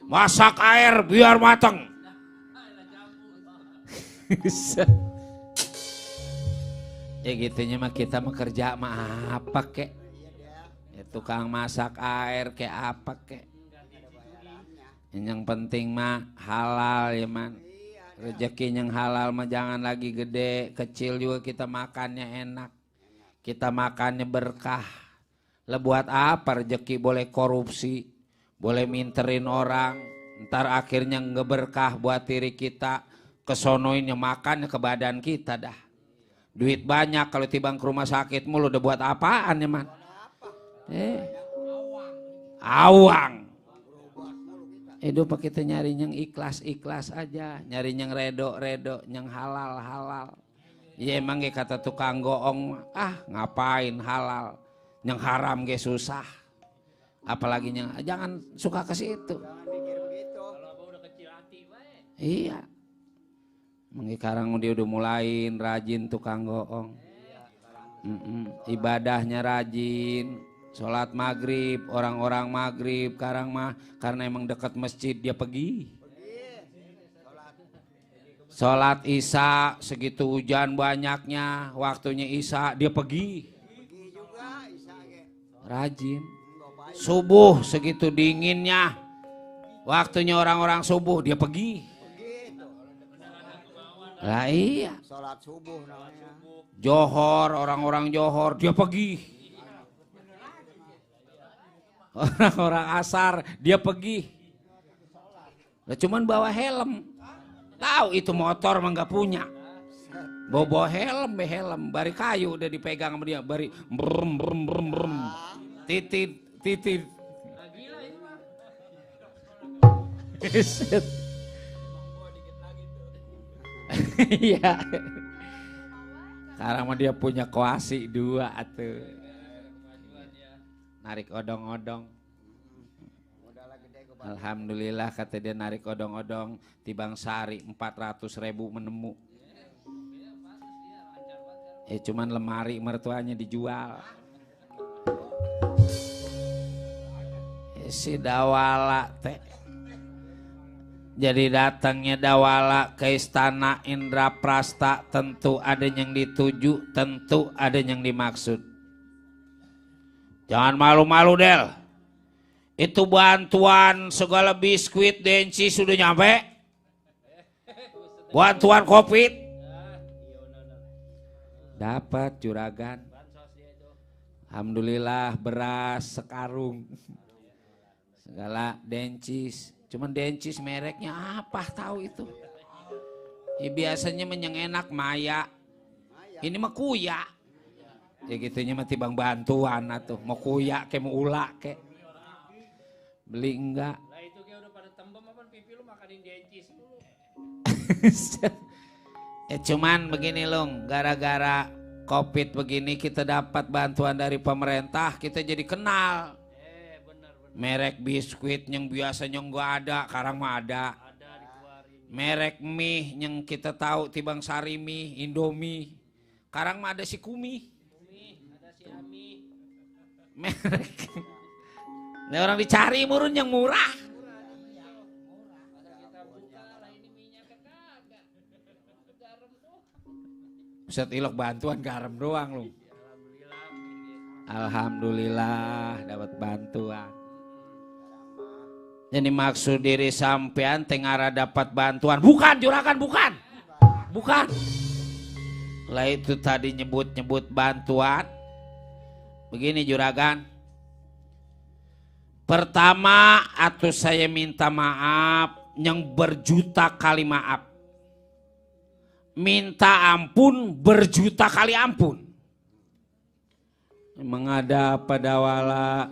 Masak air biar mateng. Ya gitunya mah kita mah kerja mah apa kek. Tukang masak air kayak apa kek. Yang penting mah halal ya man. Rezeki yang halal mah jangan lagi gede, kecil juga kita makannya enak. Kita makannya berkah. Lah buat apa rezeki boleh korupsi, boleh minterin orang, ntar akhirnya nggak berkah buat diri kita, kesonoinnya makannya ke badan kita dah. Duit banyak kalau tibang ke rumah sakit mulu udah buat apaan ya man? Awang. Hidup kita nyari yang ikhlas aja, nyari yang redo, yang halal. Ya emang kata tukang goong, ngapain halal, yang haram ge susah. Apalagi yang jangan suka ke situ. Iya. Sekarang dia udah mulain rajin tukang goong. Ibadahnya rajin. Sholat maghrib, orang-orang maghrib, sekarang mah karena emang dekat masjid dia pergi. Sholat isya segitu hujan banyaknya, waktunya isya dia pergi. Rajin. Subuh segitu dinginnya, waktunya orang-orang subuh dia pergi. Lah iya. Sholat subuh namanya. Johor, orang-orang Johor dia pergi. Orang-orang asar dia pergi. Nah, cuman bawa helm. Tahu itu motor mah nggak punya. Bawa helm, bari kayu udah dipegang sama dia, bari brum. Titit. Iya. Sekarang mah dia punya koasi 2 atuh. Narik odong-odong. Alhamdulillah kata dia narik odong-odong tibang sehari 400.000 menemu. Cuman lemari mertuanya dijual. Si Dawala teh. Jadi datangnya Dawala ke istana Indraprasta tentu ada yang dituju, tentu ada yang dimaksud. Jangan malu-malu Del. Itu bantuan segala biskuit denci sudah nyampe. Bantuan COVID. Dapat juragan. Alhamdulillah beras sekarung. Segala dencis. Cuman dencis mereknya apa tahu itu. Biasanya yang enak Maya. Ini mah Kuya. Ya gitunya mah tibang bantuan atuh. Mau kuya ke mau ula ke. Beli enggak. Lah itu kayak udah pada tembem apa pipi lu makanin dencis dulu. Cuman begini Lung, gara-gara COVID begini kita dapat bantuan dari pemerintah, kita jadi kenal. Bener. Merek biskuit yang biasanya enggak ada, sekarang mah ada. Merek mie yang kita tahu tibang sari mie, Indomie. Sekarang mah ada si Kumi. Merek. Ini orang dicari murun yang murah. Ustaz Ilok bantuan garam doang lu. Alhamdulillah dapat bantuan. Jadi maksud diri sampean tengara dapat bantuan. Bukan juragan, bukan. Lah itu tadi nyebut bantuan. Begini juragan. Pertama atuh saya minta maaf yang berjuta kali maaf. Minta ampun berjuta kali ampun. Mengada pada wala.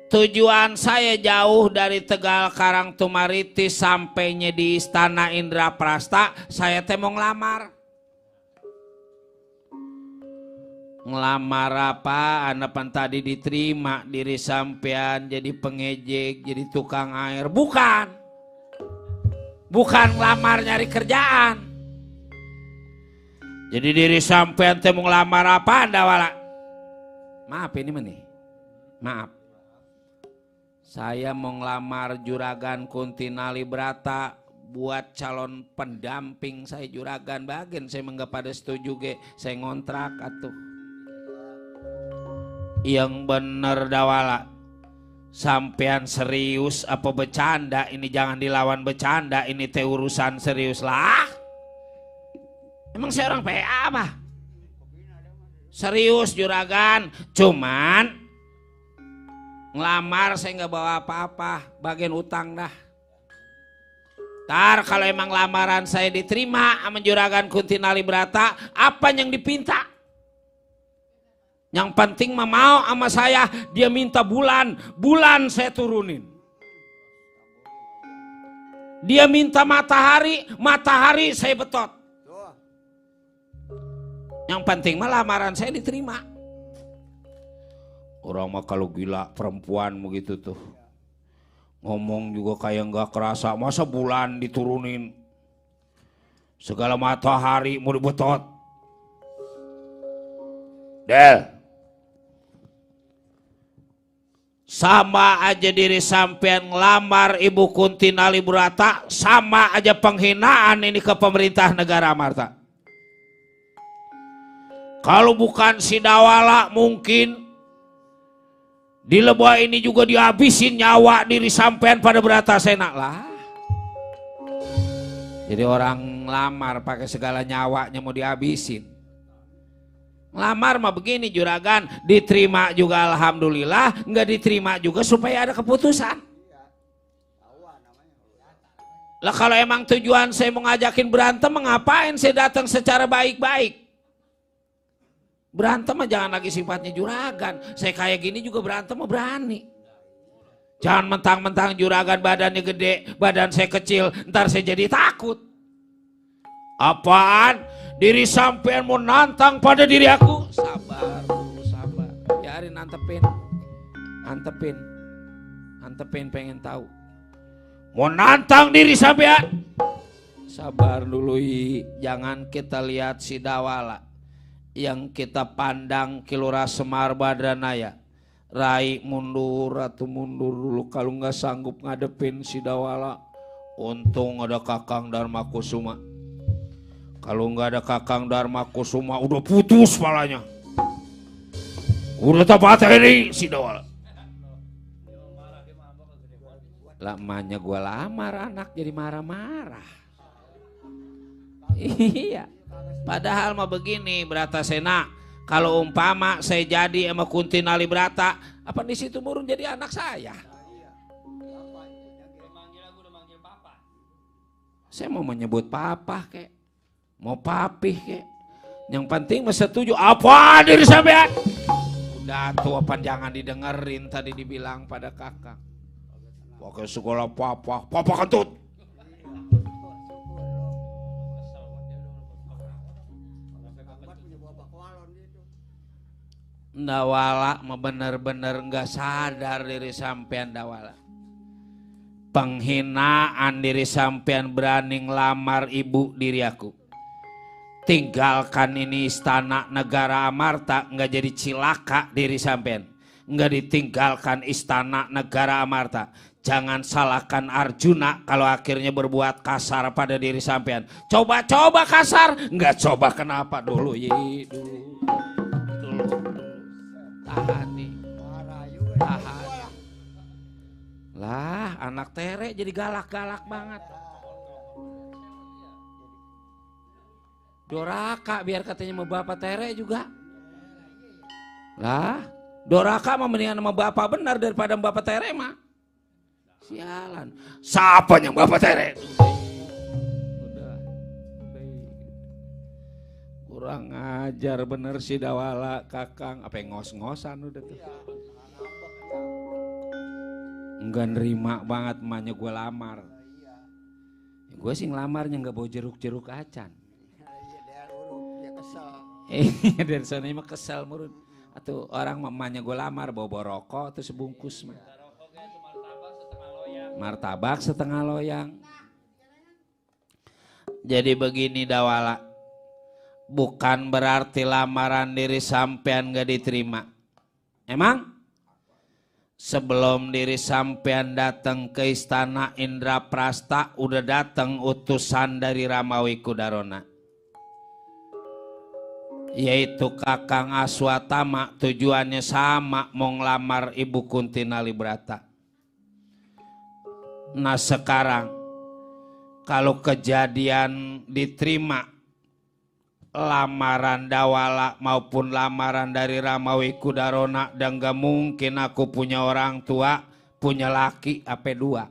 Tujuan saya jauh dari Tegal Karangtumaritis sampainya di Istana Indraprasta. Saya teh mau ngelamar. Ngelamar apa? Anapan tadi diterima diri sampean jadi pengejek, jadi tukang air. Bukan ngelamar nyari kerjaan. Jadi diri sampean teh mau ngelamar apa Anda wala? Maaf ini nih. Maaf. Saya mau ngelamar Juragan Kuntinali Brata buat calon pendamping saya juragan bagian saya enggak pada setuju ge saya ngontrak atuh. Yang bener Dawala, sampean serius apa bercanda? Ini jangan dilawan bercanda, ini teh urusan serius lah. Emang saya orang PA apa? Serius juragan, cuman ngelamar saya nggak bawa apa-apa, bagian utang dah. Ntar kalau emang lamaran saya diterima sama juragan Kuntinali Brata, apa yang dipinta? Yang penting mah mau sama saya, dia minta bulan saya turunin. Dia minta matahari saya betot. Yang penting mah lamaran saya diterima. Orang mah kalau gila perempuan begitu tuh. Ngomong juga kayak nggak kerasa, masa bulan diturunin. Segala matahari mau dibetot. Del. Sama aja diri sampean ngelamar Ibu Kuntinali Brata, sama aja penghinaan ini ke pemerintah negara Amarta. Kalau bukan si Dawala mungkin di Lebah ini juga dihabisin nyawa diri sampean pada Bratasena lah. Jadi orang lamar pakai segala nyawanya mau dihabisin. Lamar mah begini juragan, diterima juga alhamdulillah, nggak diterima juga supaya ada keputusan. Lah kalau emang tujuan saya mau ngajakin berantem, ngapain saya datang secara baik-baik? Berantem mah jangan lagi sifatnya juragan. Saya kayak gini juga berantem mah berani. Jangan mentang-mentang juragan badannya gede, badan saya kecil, ntar saya jadi takut. Apaan? Diri sampean mau nantang pada diri aku? Sabar dulu, sabar. Biarin antepin pengen tahu. Mau nantang diri sampean? Sabar dulu, jangan kita lihat si Dawala. Yang kita pandang Kilura Semar Badranaya, Rai mundur atau mundur dulu kalau nggak sanggup ngadepin si Dawala. Untung ada Kakang Dharma Kusuma. Kalau nggak ada Kakang Dharma Kusuma udah putus palanya. Udah tapat ini si Dawala. Lamanya gua lamar anak jadi marah-marah. Iya. Padahal mah begini Bratasena, kalau umpama saya jadi sama Kuntinali Brata, apa di situ murun jadi anak saya? Saya mau menyebut papa kek, mau papih kek. Yang penting mah setuju. Apa diri sampean? Udah tua jangan didengerin tadi dibilang pada kakak. Pakai sekolah papa kentut. Dawala mah bener-bener nggak sadar diri sampean Dawala. Penghinaan diri sampean berani ngelamar ibu diri aku. Tinggalkan ini istana negara Amarta, nggak jadi cilaka diri sampean. Nggak ditinggalkan istana negara Amarta. Jangan salahkan Arjuna kalau akhirnya berbuat kasar pada diri sampean. Coba-coba kasar, nggak coba kenapa dulu dulu. Tahan nih, tahan. Lah anak Tere jadi galak-galak banget. Doraka biar katanya sama bapak Tere juga. Lah Doraka mah mendingan sama bapak benar daripada sama bapak Tere mah. Sialan. Siapa yang bapak Tere? Kurang ajar bener si Dawala Kakang. Apa yang ngos-ngosan udah tuh. Enggak nerima banget emaknya gue lamar. Gue sih ngelamarnya nggak bawa jeruk-jeruk acan. Dari sana mah kesel murun. Atau orang mamanya gue lamar bawa rokok atau sebungkus mah. Martabak setengah loyang. Jadi begini Dawala. Bukan berarti lamaran diri sampean gak diterima. Emang? Sebelum diri sampean datang ke istana Indraprasta, udah datang utusan dari Ramawi Kudarona. yaitu Kakang Aswatama, tujuannya sama, mau ngelamar Ibu Kunti Nalibrata. Nah sekarang kalau kejadian diterima lamaran Dawala maupun lamaran dari Ramawi Kudarona, dan gak mungkin aku punya orang tua, punya laki apa dua.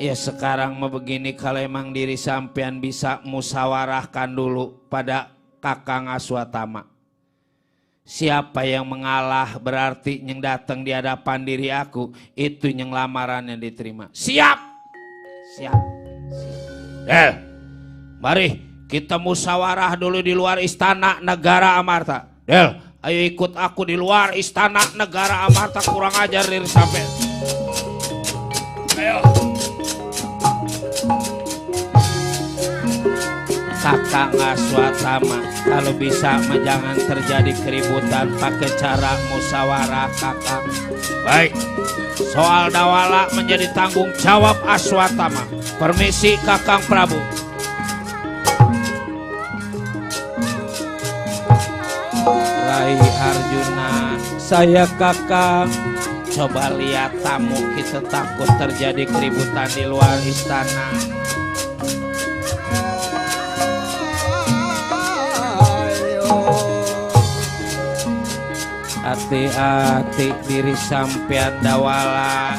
Ya sekarang mau begini, kalau emang diri sampean bisa musyawarahkan dulu pada Kakang Aswatama. Siapa yang mengalah berarti yang datang di hadapan diri aku itu yang lamaran yang diterima. Siap. Siap. Del, mari kita musyawarah dulu di luar istana negara Amarta. Del, ayo ikut aku di luar istana negara Amarta, kurang ajar diri sampean. Ayo. Kakang Aswatama, kalau bisa jangan terjadi keributan, pakai cara musyawarah Kakang. Baik, soal Dawala menjadi tanggung jawab Aswatama. Permisi Kakang Prabu. Rai Arjuna, Saya Kakang. coba lihat tamu kita, takut terjadi keributan di luar istana. Hati-hati diri sampean Dawala.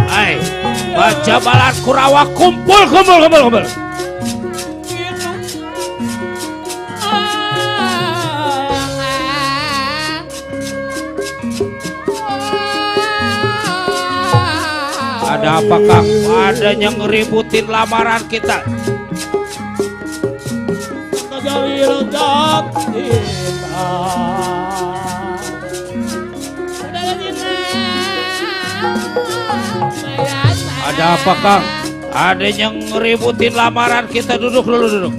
Hai, baca balan Kurawa, kumpul. Ada apa Kang? Ada yang ngeributin lamaran kita. Ada apa Kang? Ada yang ngeributin lamaran kita. Duduk dulu, duduk.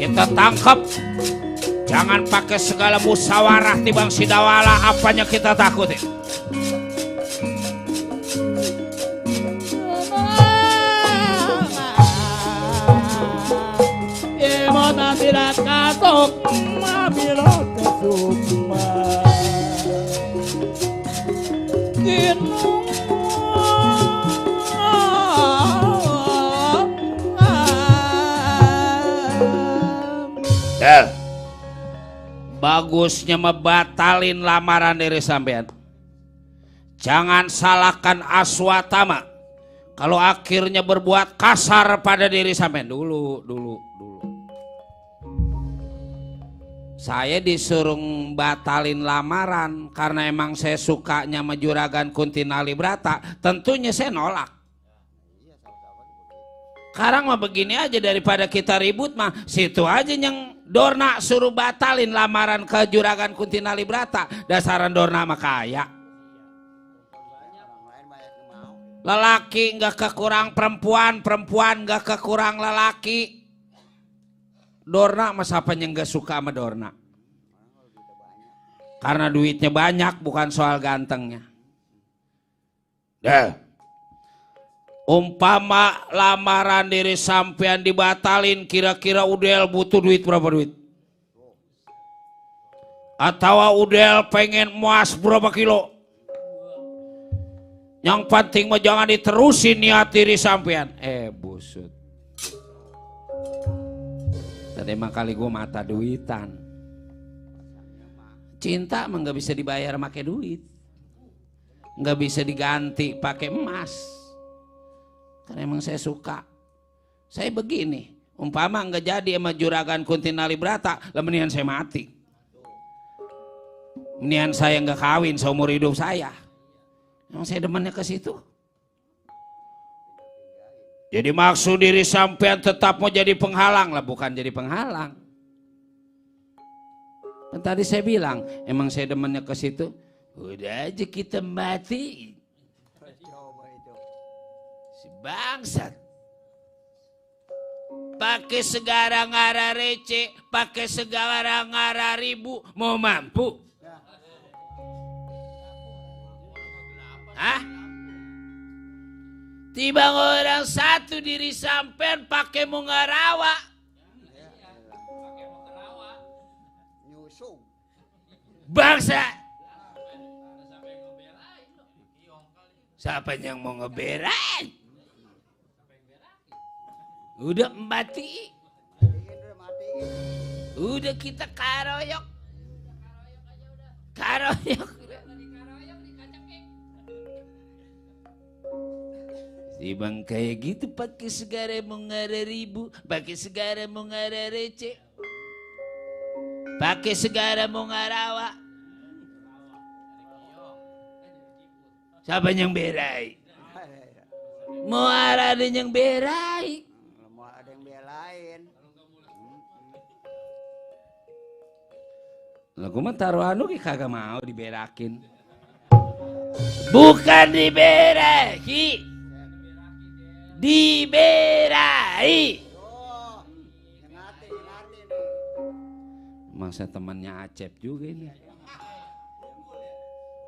Kita tangkap. Jangan pakai segala musyawarah tibang si Dawala, apanya kita takutin. Bagusnya membatalin lamaran diri sampean. Jangan salahkan Aswatama kalau akhirnya berbuat kasar pada diri sampean. Dulu. Saya disuruh batalin lamaran karena emang saya sukanya sama Juragan Kunti Nalibrata. Tentunya saya nolak. Sekarang mah begini aja, daripada kita ribut mah situ aja yang Dorna suruh batalin lamaran ke Juragan Kunti Nalibrata. Dasaran Dorna mah kaya. Lelaki nggak kekurang perempuan, perempuan nggak kekurang lelaki. Dorna mah siapa yang nggak suka sama Dorna? Karena duitnya banyak, bukan soal gantengnya. Umpama lamaran diri sampean dibatalin, kira-kira Udel butuh duit berapa duit? Atau Udel pengen emas berapa kilo? Yang penting mah jangan diterusin niat diri sampean. Busut. Tadi emang kali gue mata duitan. Cinta emang gak bisa dibayar pakai duit. nggak bisa diganti pakai emas. Karena emang saya suka. Saya begini, umpama nggak jadi sama Juragan Kuntinali Brata, lah mendingan saya mati. Mendingan saya nggak kawin seumur hidup saya. Emang saya demennya ke situ. Jadi maksud diri sampean tetap mau jadi penghalang lah, bukan jadi penghalang. Kan tadi saya bilang, emang saya demennya ke situ. Udah aja kita mati. Coba itu. Si bangsat. Pakai segala ngara receh, pakai segala ngara ribu, mau mampu? Hah? Tiba orang satu diri sampean pakai mau ngarawa. Nyusung. Bangsa. Siapa yang mau ngebelain? Udah mati. Udah kita karoyok. Karoyok. Bang kayak gitu pakai segala mau ngara ribu, pakai segala mau ngara receh, pakai segala mau ngarawa. Siapa yang berai? Mau ada yang berai? Mau ada yang belain. Lah gua mah taruh anu kagak mau diberakin. Bukan diberahi. Diberai. Oh, ngerti nih. Masa temannya Acep juga ini.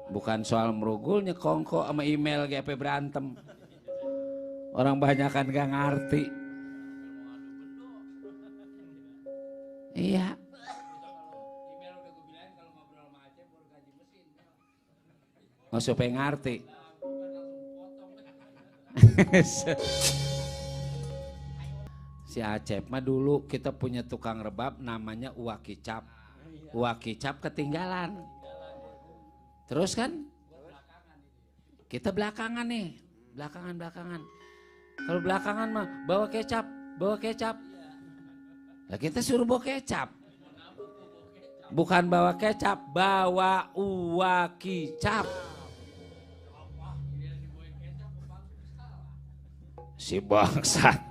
Bukan soal merugulnya kongko sama email GP berantem. Orang banyak kan gak ngerti. Iya. Oh supaya ngerti. Si Acep mah dulu kita punya tukang rebab namanya Uwak Kicap. Uwak Kicap ketinggalan. Terus kan kita belakangan nih, belakangan. Kalau belakangan mah bawa kecap. Nah kita suruh bawa kecap. Bukan bawa kecap, bawa Uwak Kicap. Si bangsat.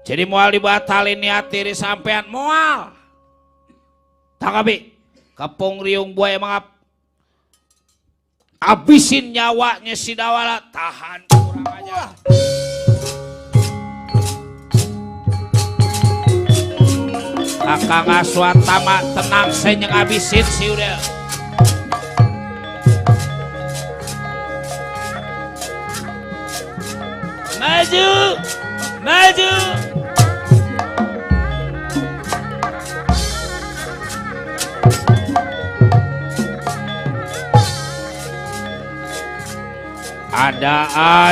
Jadi moal dibatalin niat diri sampean moal. Tanggapi. Kepung riung buaya mangap. Abisin nyawanya si Dawala. Tahan kurang aja. Kakang Aswatama tenang saya yang abisin si udah. Maju. Ada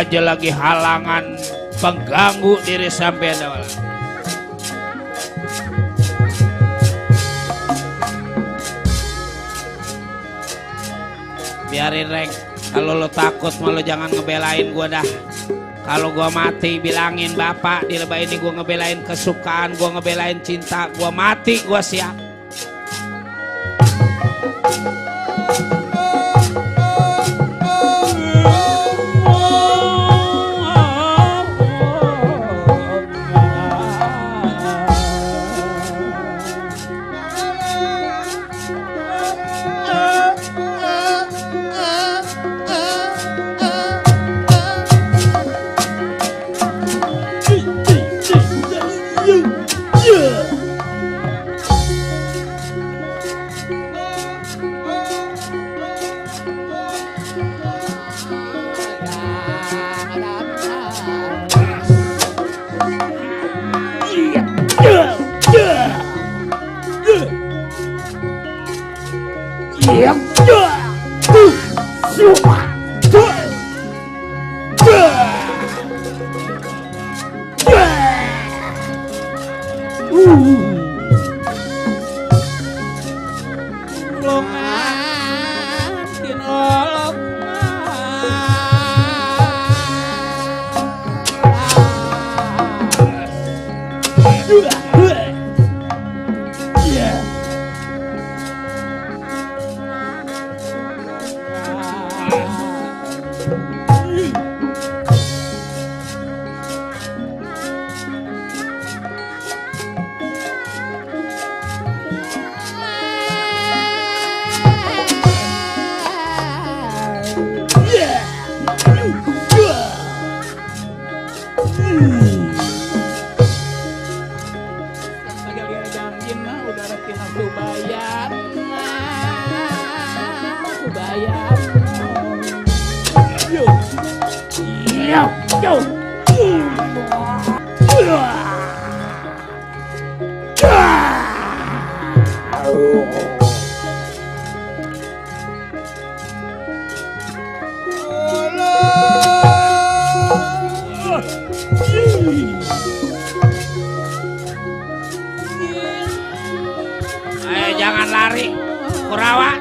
aja lagi halangan pengganggu diri sampean Dawala. Biarin Reng, kalau lo takut malu jangan ngebelain gua dah. Kalau gua mati bilangin bapak di lebah ini gua ngebelain kesukaan, gua ngebelain cinta, gua mati gua siap. Longan tinolok Ayo jangan lari, Kurawa.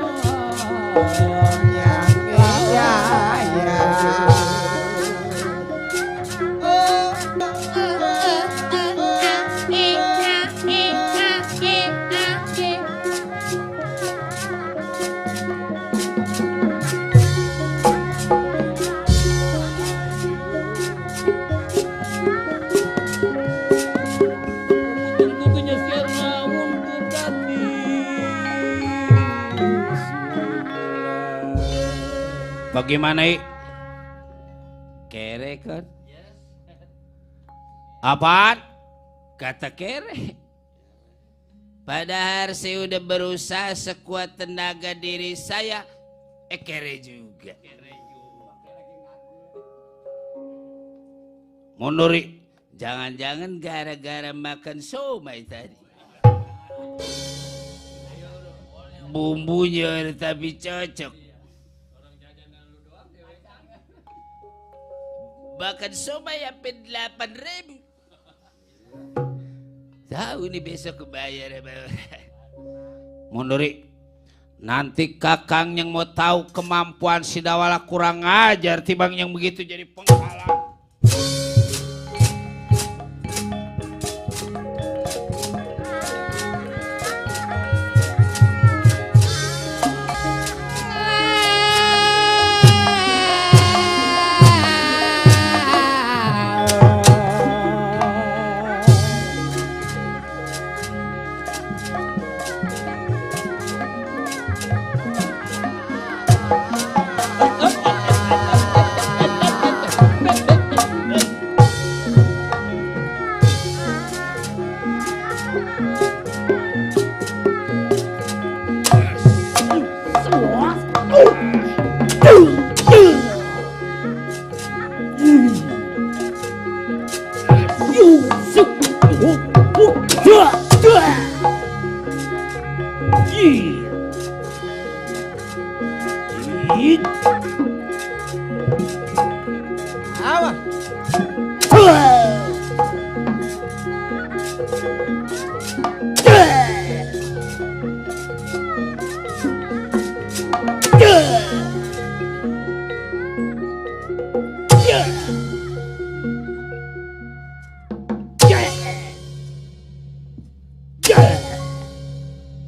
Bagaimana kere kan? Apaan? Kata kere. Padahal saya udah berusaha sekuat tenaga diri saya, kere juga. Munuri, jangan-jangan gara-gara makan somai tadi. Bumbunya tapi cocok. Makan somai sampai 8.000. Tahu nih besok kebayar. Munuri, nanti kakang yang mau tahu kemampuan si Dawala kurang ajar tibang yang begitu jadi penghalang.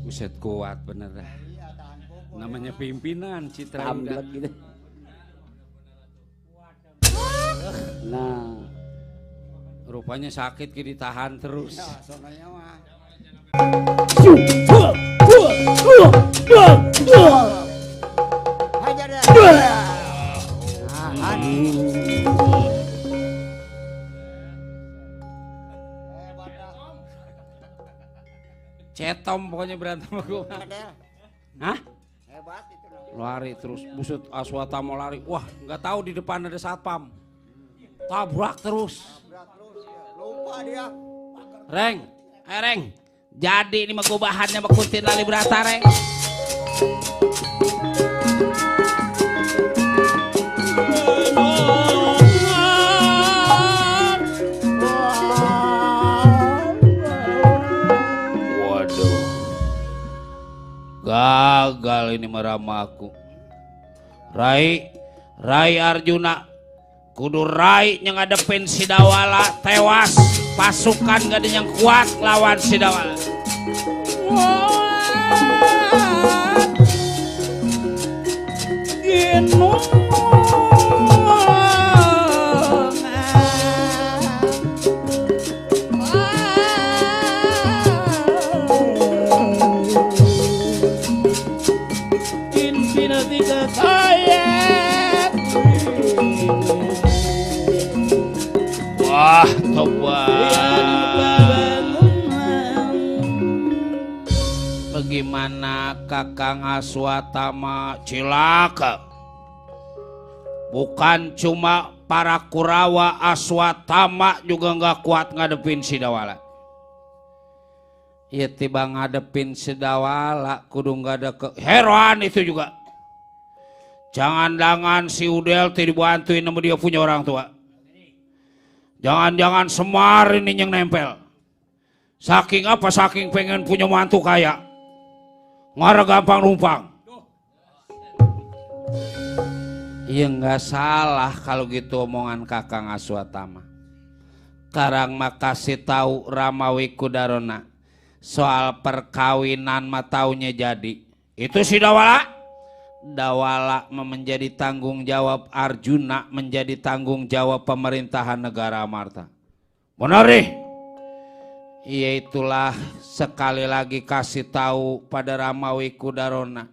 Buset kuat bener dah. Namanya pimpinan Citra Indah gitu. Nah, rupanya sakit ki ditahan terus. Cetom pokoknya berantem sama gue. Hah? Hebat itu. Lari terus, buset Aswata mau lari. Wah, nggak tahu di depan ada satpam. Tabrak terus. Lupa dia. Reng, Reng. Jadi ini mah gue bahannya sama Kunti Nalibrata, Reng. Gagal ini meramaku. Rai Arjuna kudu Rai yang ngadepin si Dawala tewas. Pasukan gak ada yang kuat lawan si Dawala. Ginung Pinatika sayap. Wah, tobat. Bagaimana Kakang Aswatama cilaka? Bukan cuma para Kurawa, Aswatama juga nggak kuat ngadepin si Dawala. Ya tiba ngadepin si Dawala kudu nggak ada heran itu juga. Jangan-jangan si Udel tidak dibantuin sama dia punya orang tua. Jangan-jangan Semar ini yang nempel. Saking apa? Saking pengen punya mantu kaya. Ngara gampang numpang. Iya nggak salah kalau gitu omongan Kakang Aswatama. Karang makasih tahu Ramawi Kudarona soal perkawinan mataunya jadi. Itu si Dawala. Dawala menjadi tanggung jawab Arjuna, menjadi tanggung jawab pemerintahan negara Amarta. Benar nih. Iya itulah sekali lagi kasih tahu pada Ramawi Kudarona.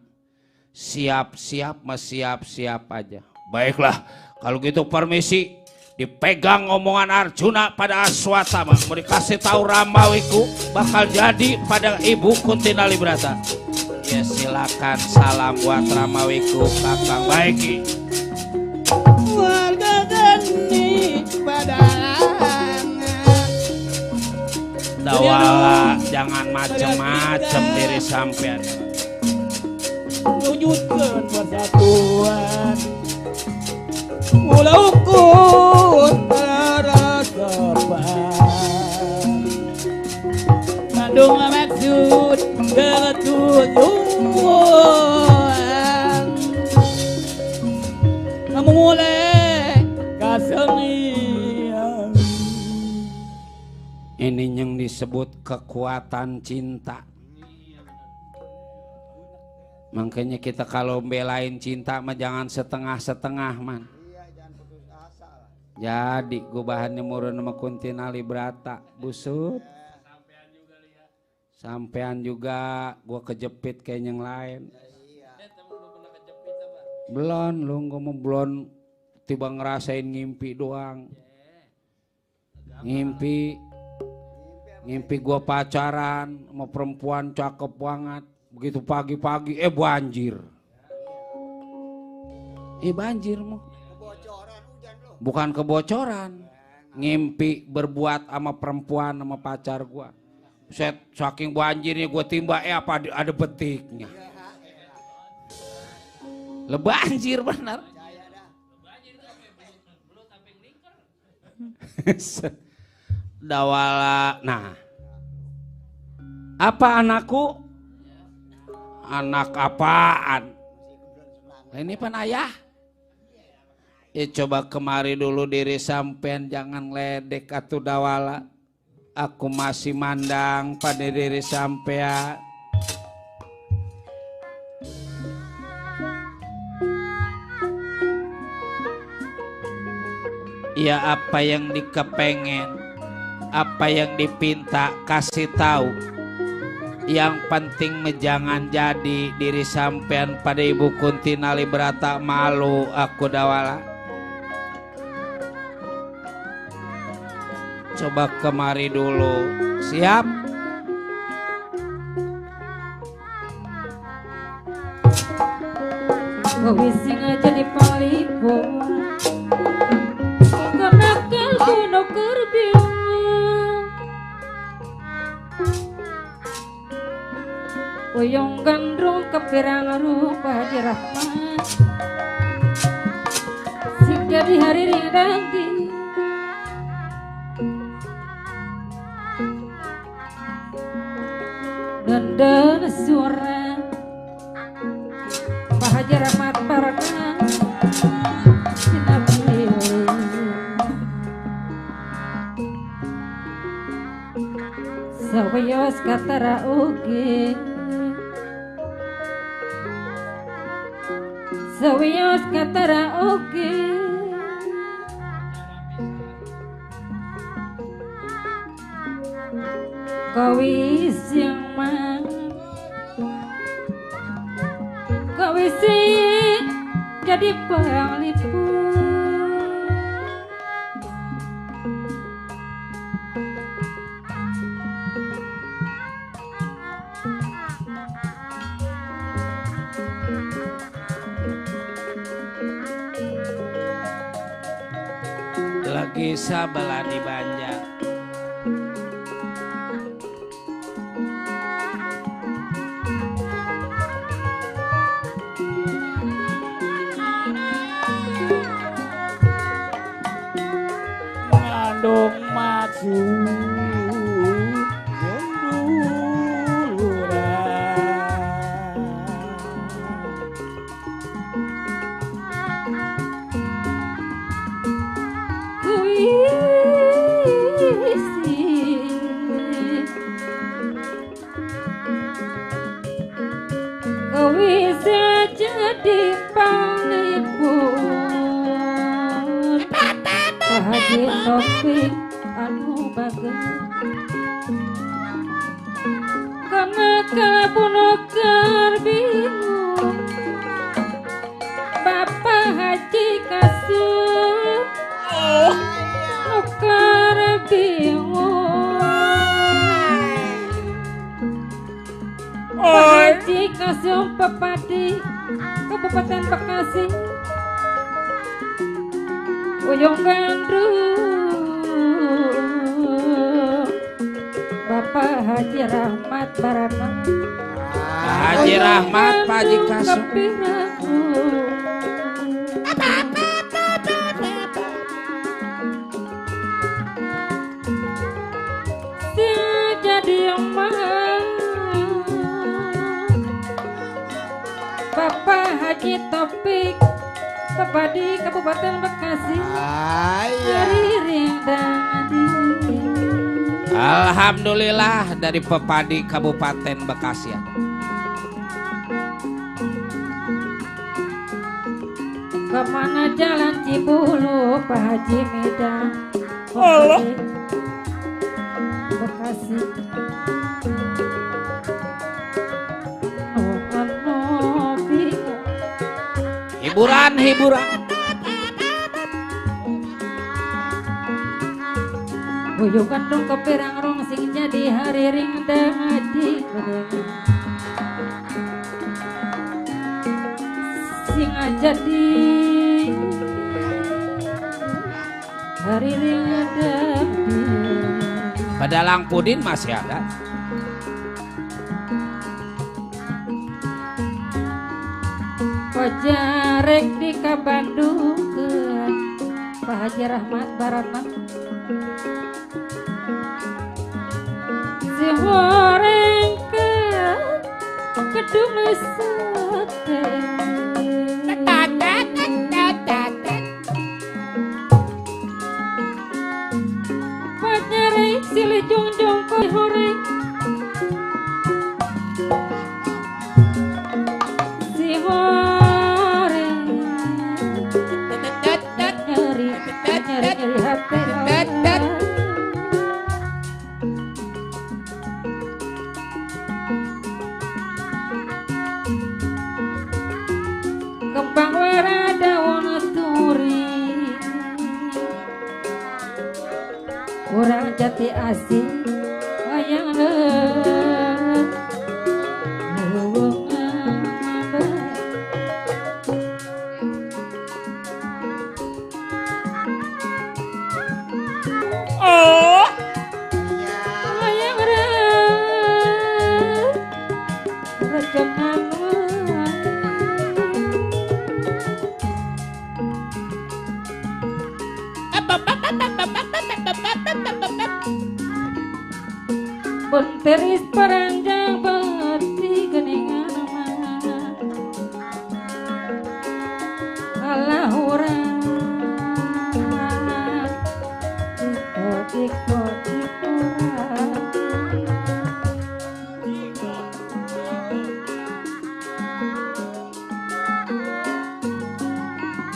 Siap-siap mas siap-siap aja. Baiklah kalau gitu permisi dipegang omongan Arjuna pada Aswatama. Mau dikasih tahu Ramawiku bakal jadi pada Ibu Kuntinali Brata. Ya silakan salam buat Ramawiku Kakang Baiki. Warga geni padang. Dawala jangan macem-macem diri sampean. Wujudkan persatuan. Mula ukur terasa pan. Bandung maksud ketujuan. Kamu mulai kasenian. Ini yang disebut kekuatan cinta. Makanya kita kalau belain cinta mah jangan setengah-setengah man. Jadi gue bahannya murun sama Kuntinali Brata busut. Sampean juga gue kejepit kayak yang lain. Belum lu gue mau belum tiba ngerasain ngimpi doang. Ngimpi gue pacaran sama perempuan cakep banget. Begitu pagi-pagi banjir. Banjir mu. Bukan kebocoran. Ngimpi berbuat sama perempuan sama pacar gua. Set saking banjirnya gua timba apa ada betiknya. Banjir benar. Dawala. Nah. Apa anakku? Anak apaan? Ini pan ayah. Ya coba kemari dulu diri sampean jangan ledek atuh Dawala. Aku masih mandang pada diri sampean. Ya apa yang dikepengen, apa yang dipinta kasih tahu. Yang penting jangan jadi diri sampean pada Ibu Kuntinali Brata malu aku Dawala. Coba kemari dulu. Siap? Wising aja di palipo karena kalbu no kerbiu Uyong gandrung kepirang rupa di rahmat sing jadi hari rindangi dan suara Bahagia rahmat barakah Sawayos katara ugi Sawayos katara ugi Kawis yang mang Kawis jadi penglipur. Lagi sabelah di Banjar. Ngandung maju Jadi panglipur Haji Taufik anu bagus karena kabunuh bingung Bapak Haji Kasum nukar bingung Pak Haji Kasum Pepadi Kabupaten Bekasi Ujung Gandrung Bapak Haji Rahmat Barana Haji Rahmat Pak Haji Kasum jadi yang mahal Bapak Haji Taufik Pepadi Kabupaten Bekasi Hariring Dadi. Alhamdulillah dari Pepadi Kabupaten Bekasi. Kemana jalan Cibulu Pak Haji Medan Pepadi Bekasi. Hiburan. Uyuh kandung kepirang rong sing jadi hari ring dadi sing jadi hari ring dadi. Padalang Pudin masih ada. Pajarek di ka Bandung Pak Haji Rahmat Barana si horeng ke kedung sate pajarek silih jungjung koi horeng si horeng nyeri hati kembang wara daun turi orang jati asih wayang Teris peranjang beti geningan mana alah urang tiko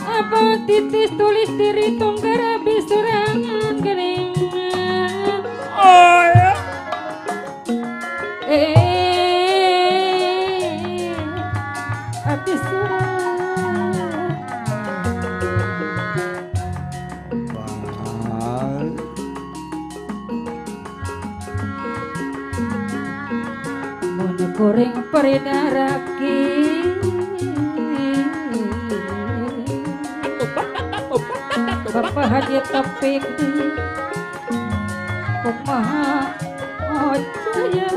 apa titis tulis diri tunggara bisurangan geningan hati surat Paridaraki Bapak Haji Topik kumaha ojaya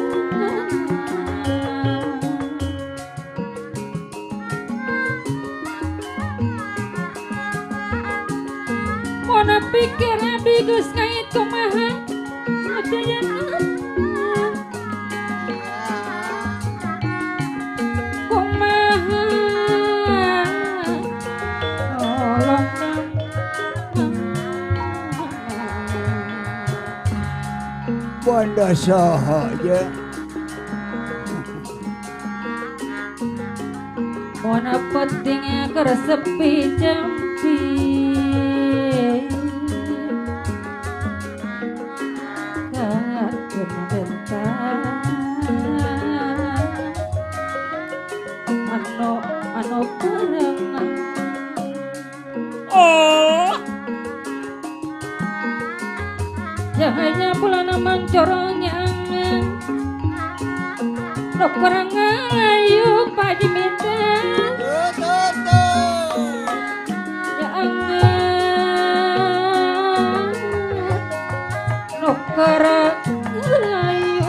Mona pikir abdi geus ngait kumaha ojaya kumaha tolong Bondo sahaja. Mona pentingnya keresepi jampi Karena bentar Ano perengan Jahanya bulan mancorongnya angin Dokter ngayu Pak Jimita Ya angin Dokter ngayu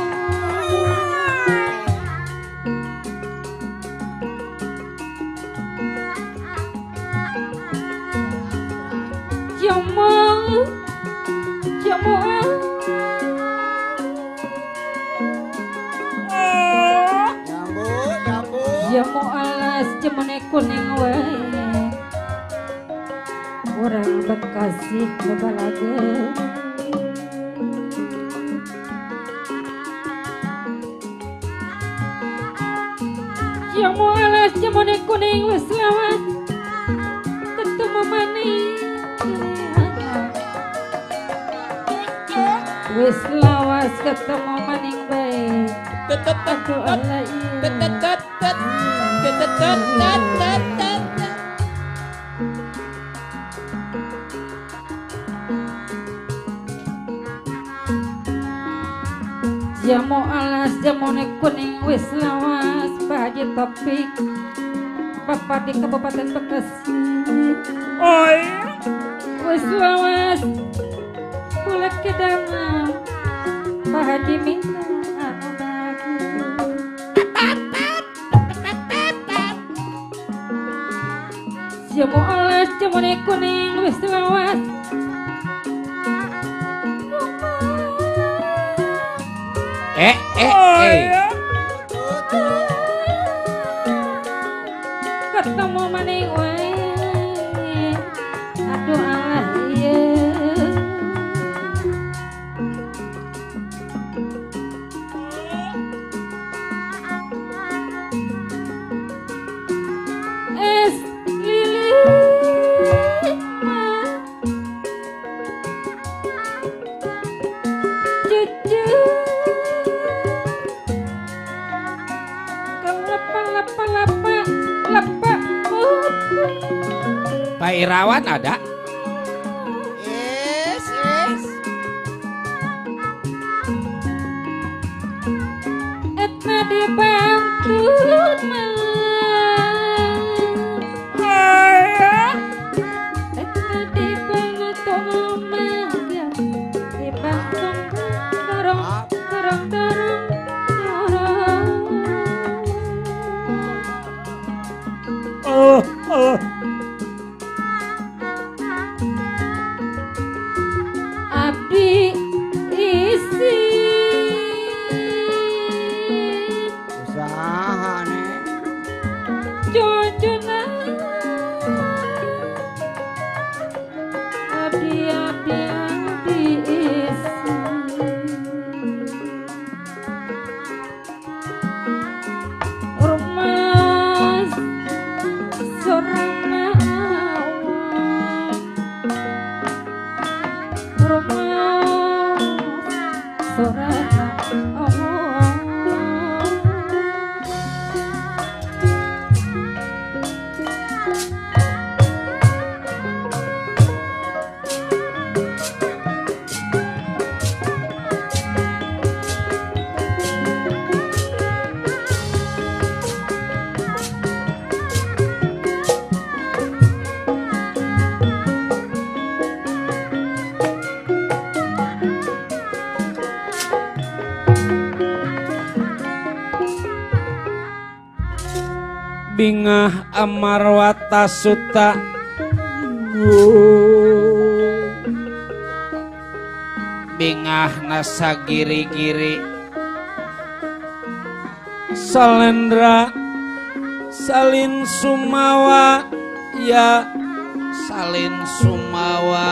Jamu Jamu alas jemene kuning wae Orang Bekasi bebalage Jamu alas jemene kuning wis lawas ketemu manis Wis lawas ketemu maning bae Aduh Allah Jamu alas jamune kuning wis lawas Pak Haji Topik Bapak di Kabupaten Bekasi wis lawas Pulak kedangan Pak Haji minta anu bagus Jamu alas jamune kuning wis lawas ketemu maning wae aduh Allah iya es lili cucu lapa Pak Irawan ada? Yes. Etna dibantu Etna dibantu dibantu dorong Abdi isi Usaha nih. bingah amarwata suta bingah nasa giri-giri salendra salin sumawa ya salin sumawa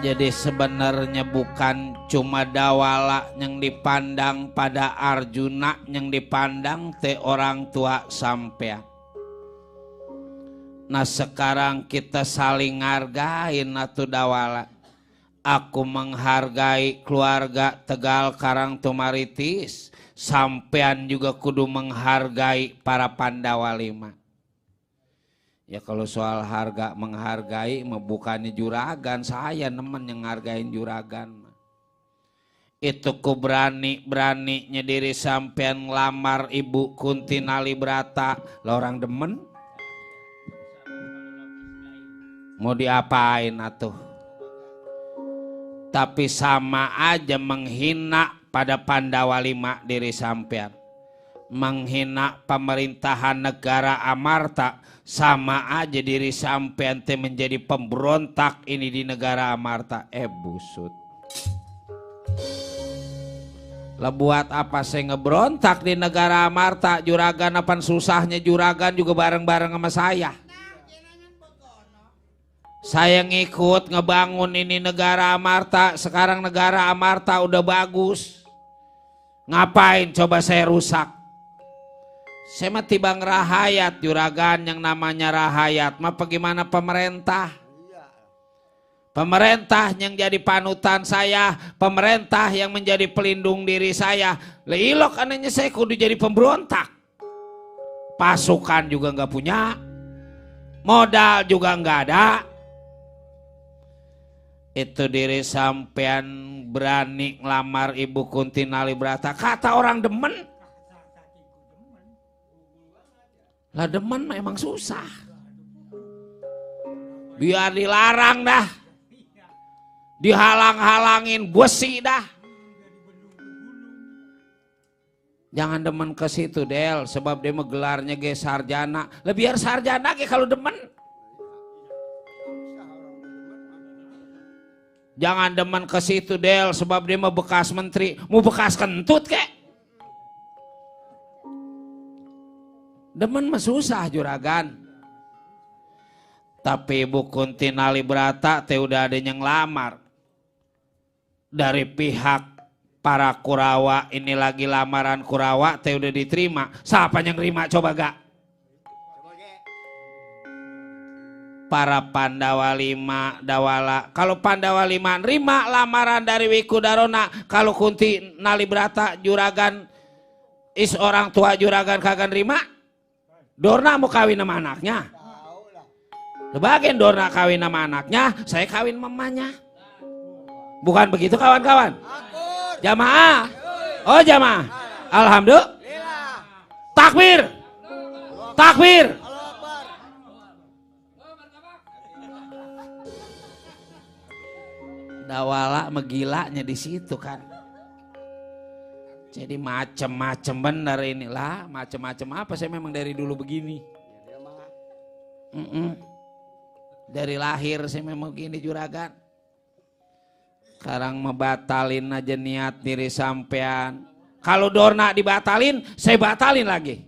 jadi sebenarnya bukan cuma Dawala yang dipandang pada Arjuna, yang dipandang te orang tua sampean. Nah sekarang kita saling ngargain atuh Dawala. Aku menghargai keluarga Tegal Karang Tumaritis, sampean juga kudu menghargai para Pandawa 5. Ya kalau soal harga menghargai bukannya juragan, saya nemen yang ngargain juragan. Itu ku beraninya diri sampean ngelamar Ibu Kunti Nalibrata, lah orang demen. Mau diapain atuh? Tapi sama aja menghina pada Pandawa 5 diri sampean. Menghina pemerintahan negara Amarta, sama aja diri sampean teh menjadi pemberontak ini di negara Amarta. Busut. Lah buat apa saya ngeberontak di negara Amarta? Juragan apaan susahnya juragan juga bareng-bareng sama saya. Saya ngikut ngebangun ini negara Amarta. Sekarang negara Amarta udah bagus. Ngapain coba saya rusak? Saya mah tibang rahayat juragan, yang namanya rahayat mah bagaimana pemerintah. Pemerintah yang jadi panutan saya, pemerintah yang menjadi pelindung diri saya. Leilok anehnya saya kudu jadi pemberontak. Pasukan juga nggak punya, modal juga nggak ada. Itu diri sampean berani ngelamar Ibu Kunti Nalibrata, kata orang demen. Lah demen emang susah. Biar dilarang dah. Dihalang-halangin besi dah. Jangan demen ke situ Del, sebab dia mah gelarnya ge sarjana. Lah biar sarjana ge kalau demen. Jangan demen ke situ Del, sebab dia mah bekas menteri. Mau bekas kentut kek. Demen mah susah juragan. Tapi Ibu Kunti Nalibrata teh udah ada yang lamar. Dari pihak para Kurawa, ini lagi lamaran Kurawa teh udah diterima. Siapa yang terima coba gak? Para Pandawa 5 Dawala. Kalau Pandawa 5 nerima lamaran dari Wikudarona, kalau Kunti Nalibrata juragan is orang tua juragan kagak nerima. Dorna mau kawin sama anaknya. Sebagian Dorna kawin sama anaknya, saya kawin mamanya. Bukan begitu kawan-kawan? Jamaah. Oh jamaah. Alhamdulillah. Takbir. Takbir. Dawala megilanya di situ kan. Jadi macem-macem bener inilah, macem-macem apa, saya memang dari dulu begini. Dari lahir saya memang begini juragan. Sekarang membatalin aja niat diri sampean. Kalau Dorna dibatalin, saya batalin lagi.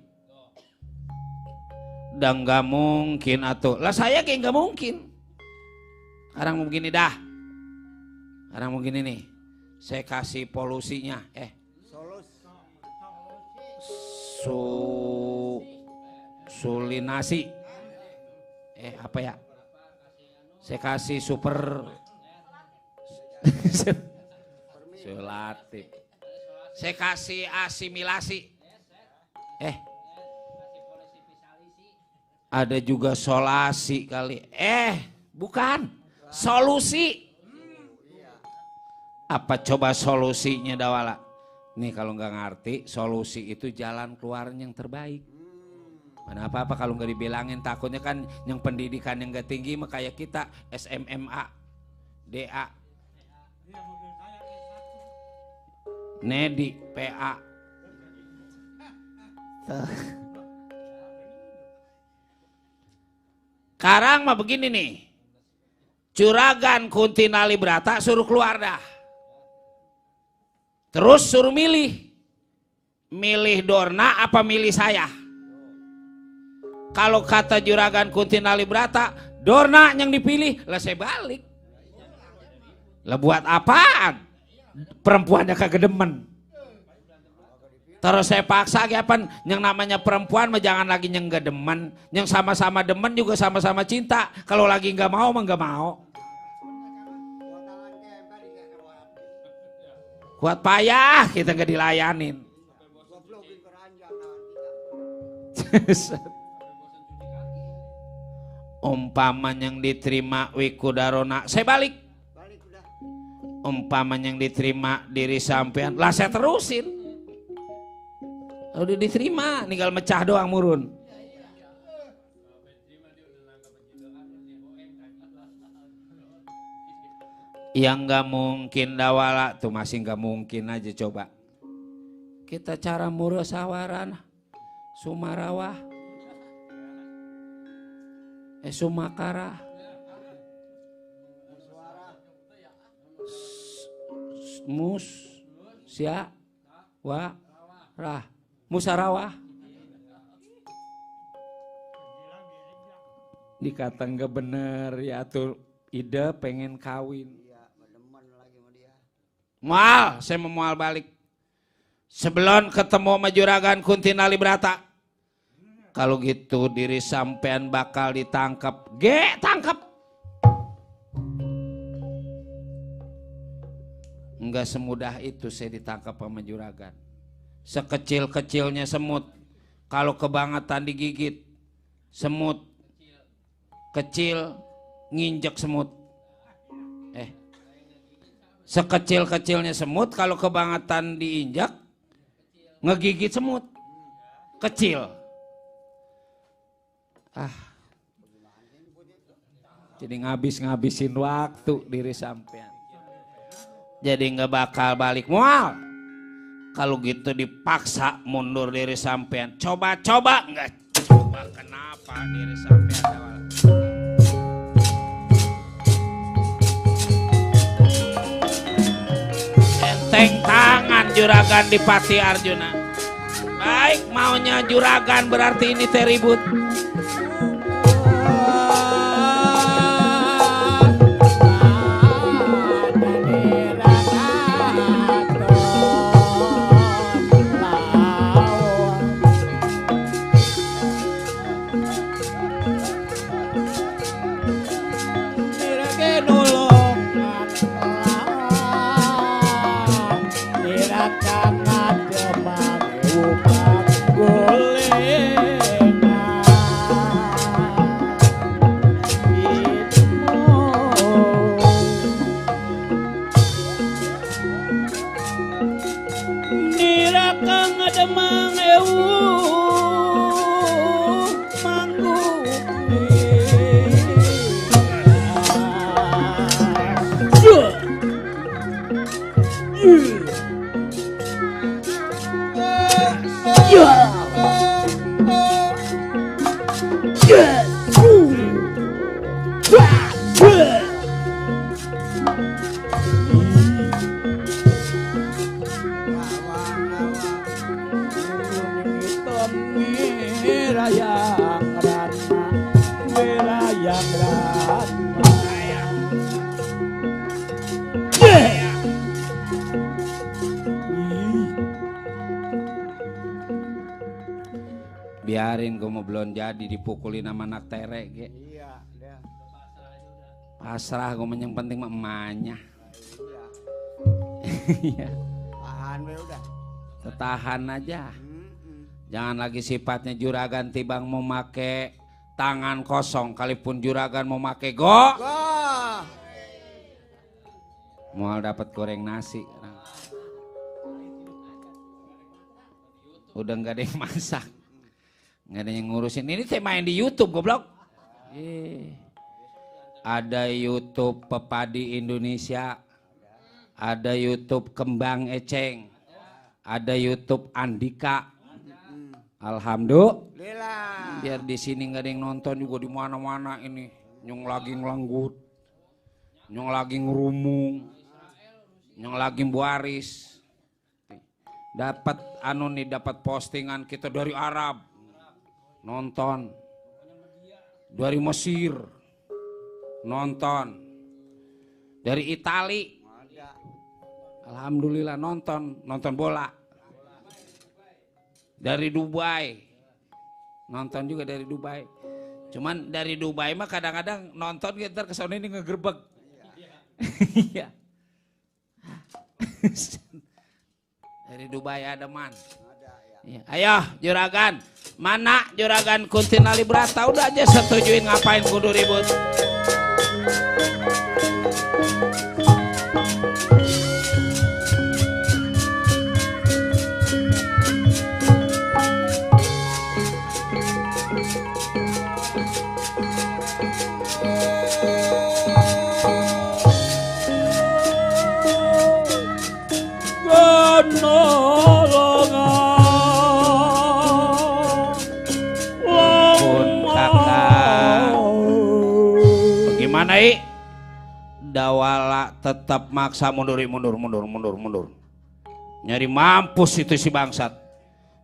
Dan gak mungkin atuh. Lah saya kayak gak mungkin. Sekarang mau begini dah. Sekarang mau begini nih. Saya kasih polusinya. Sulinasi. Apa ya? Saya kasih super sulatif. Saya kasih asimilasi. Ada juga solasi kali. Bukan. Solusi. Apa coba solusinya Dawala? Nih kalau nggak ngerti, solusi itu jalan keluarnya yang terbaik. Mana apa-apa kalau nggak dibilangin, takutnya kan yang pendidikan yang nggak tinggi mah kayak kita SMMA, DA, Nedi PA. Sekarang mah begini nih. Juragan Kuntinali Brata suruh keluar dah. Terus suruh milih. Milih Dorna apa milih saya? Kalau kata Juragan Kuntinali Brata, Dorna yang dipilih, lah saya balik. Lah buat apaan? Perempuannya kagak demen. Terus saya paksa kapan yang namanya perempuan mah jangan lagi yang gak demen, yang sama-sama demen juga sama-sama cinta. Kalau lagi nggak mau mah nggak mau. Kuat payah kita nggak dilayanin. Umpama yang diterima Wikudarona, saya balik. Umpama yang diterima diri sampean, lah saya terusin. Udah diterima, tinggal mecah doang murun. Yang nggak mungkin dawala tuh masih nggak mungkin aja coba. Kita cara murasawaran, Sumarawah, Sumakara, Mus, Sia, Wa, Rah, Musarawah. Dikata nggak bener ya tuh ide pengen kawin. Mual, saya mau mual balik. Sebelum ketemu sama Juragan Kuntinali Brata. Kalau gitu diri sampean bakal ditangkap. Tangkap. Enggak semudah itu saya ditangkap sama Juragan. Sekecil-kecilnya semut. Kalau kebangetan digigit. Semut. Kecil nginjek semut. Sekecil-kecilnya semut kalau kebangetan diinjak ngegigit semut kecil. Jadi ngabisin waktu diri sampean. Jadi nggak bakal balik mual. Kalau gitu dipaksa mundur diri sampean. Coba-coba nggak coba kenapa diri sampean awal. Enteng tangan Juragan Dipati Arjuna. Baik maunya Juragan berarti ini teh ribut. Biarin gue mau belum jadi dipukulin sama anak tere ge. Iya, pasrah gue yang penting mah emaknya. Iya. Tahan we udah. Tahan aja. Jangan lagi sifatnya Juragan tibang mau make tangan kosong, kalipun Juragan mau make go. Mual dapat goreng nasi. Udah nggak ada yang masak. Nggak ada yang ngurusin. Ini saya main di YouTube goblok. Ada YouTube Pepadi Indonesia. Ada YouTube Kembang Eceng. ada YouTube Andika. Alhamdulillah. Lila. Biar di sini nggak ada yang nonton juga di mana-mana ini. Nyong lagi ngelanggut, nyong lagi ngerumung, nyong lagi buaris. Dapat dapat postingan kita dari Arab, nonton, dari Mesir, nonton, dari Itali, alhamdulillah nonton bola, dari Dubai, nonton juga dari Dubai. Cuman dari Dubai mah kadang-kadang nonton kita kesana ini ngegerbek. Iya. Dari Dubai ada man. Ya. Ayo juragan, mana juragan Kuntinali Brata? Udah aja setujuin, ngapain kudu ribut. Bagaimana Dawala tetap maksa mundur. Nyari mampus itu si bangsat,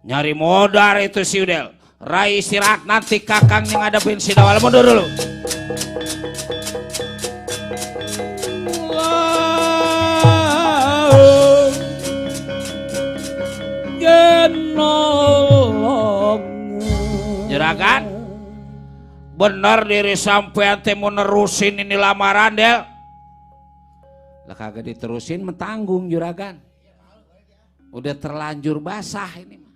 nyari modar itu si Udel. Rai istirahat, nanti kakang yang ngadepin si Dawala. Mundur dulu. Juragan, bener diri sampean teh mau nerusin ini lamaran Del? Lah kagak diterusin mentanggung juragan. Udah terlanjur basah ini mah.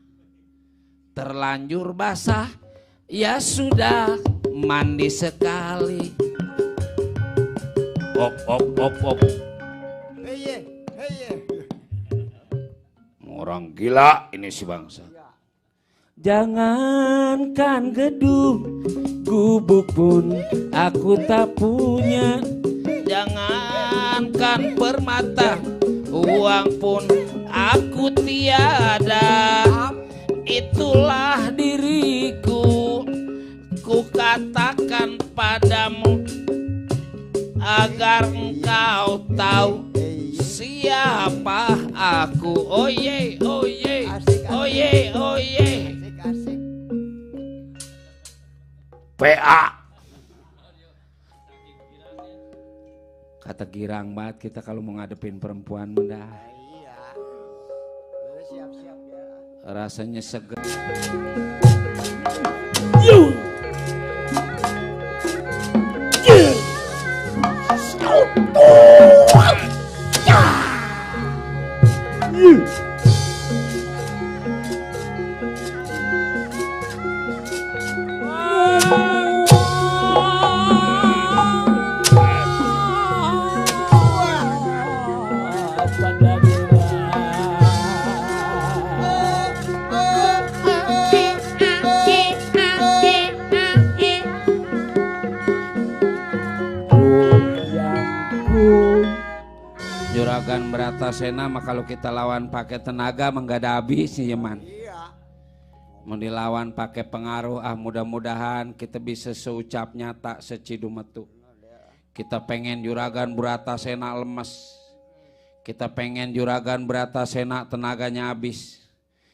Terlanjur basah, ya sudah mandi sekali. Op. Heye. Orang gila ini si bangsa. Jangankan gedung, gubuk pun aku tak punya. Jangankan permata, uang pun aku tiada. Itulah diriku, ku katakan padamu, agar engkau tahu siapa aku. Oye. Asik. PA. Kata girang banget kita kalau mau ngadepin perempuan muda. Iya. Lu siap-siap ya. Rasanya seger. Juragan Bratasena mah kalau kita lawan pakai tenaga mah nggak ada habisnya ya man. Iya. Mau dilawan pakai pengaruh, mudah-mudahan kita bisa seucap nyata secidu metu. Kita pengen Juragan Bratasena lemes. Kita pengen Juragan Bratasena tenaganya habis.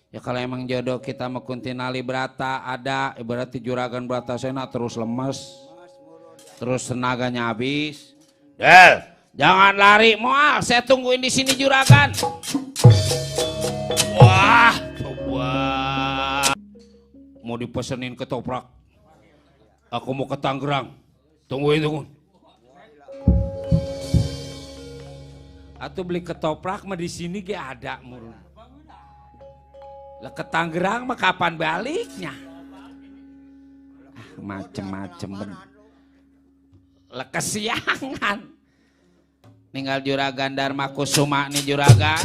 Ya kalau emang jodoh kita sama Kuntinali Brata ada, berarti Juragan Bratasena terus lemes, terus tenaganya habis. Del, jangan lari, moal. Saya tungguin di sini Juragan. Wah, mau dipesenin ketoprak. Aku mau ke Tangerang. Tungguin. Atau beli ketoprak mah di sini gak ada murun. Lah ke Tangerang mah kapan baliknya? Macem-macem bener. Lah kesiangan. Tinggal Juragan Dharma Kusuma nih Juragan.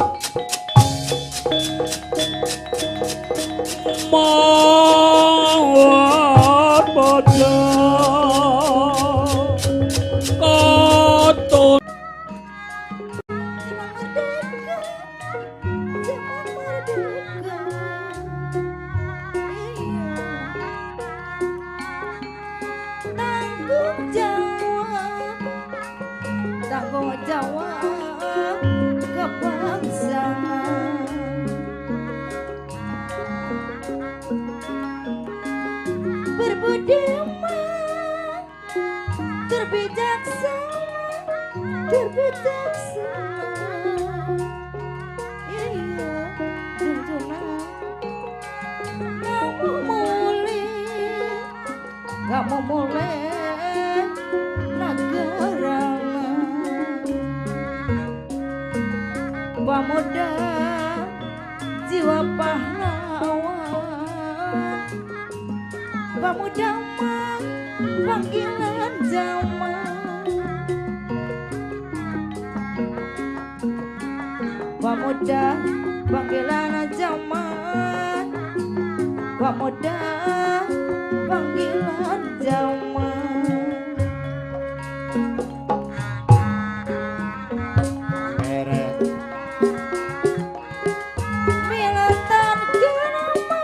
Mawar baca kotor. berbudema, terbijaksana, iya Arjuna kamu mulai negara pemuda jiwa pahlawan, pemuda mah panggilan zaman, pemuda panggilan zaman, pemuda panggilan zaman. Milatan kenapa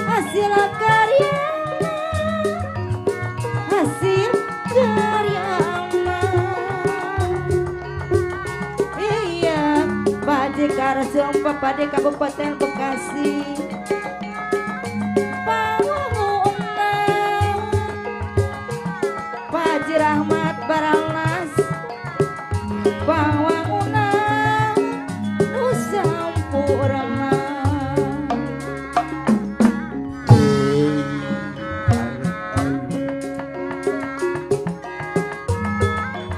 hasil karya, hasil karya iya Pak Jekar Sumpah pada Kabupaten Bekasi. Rahmat Barangnas Pangwangunan Nusampurna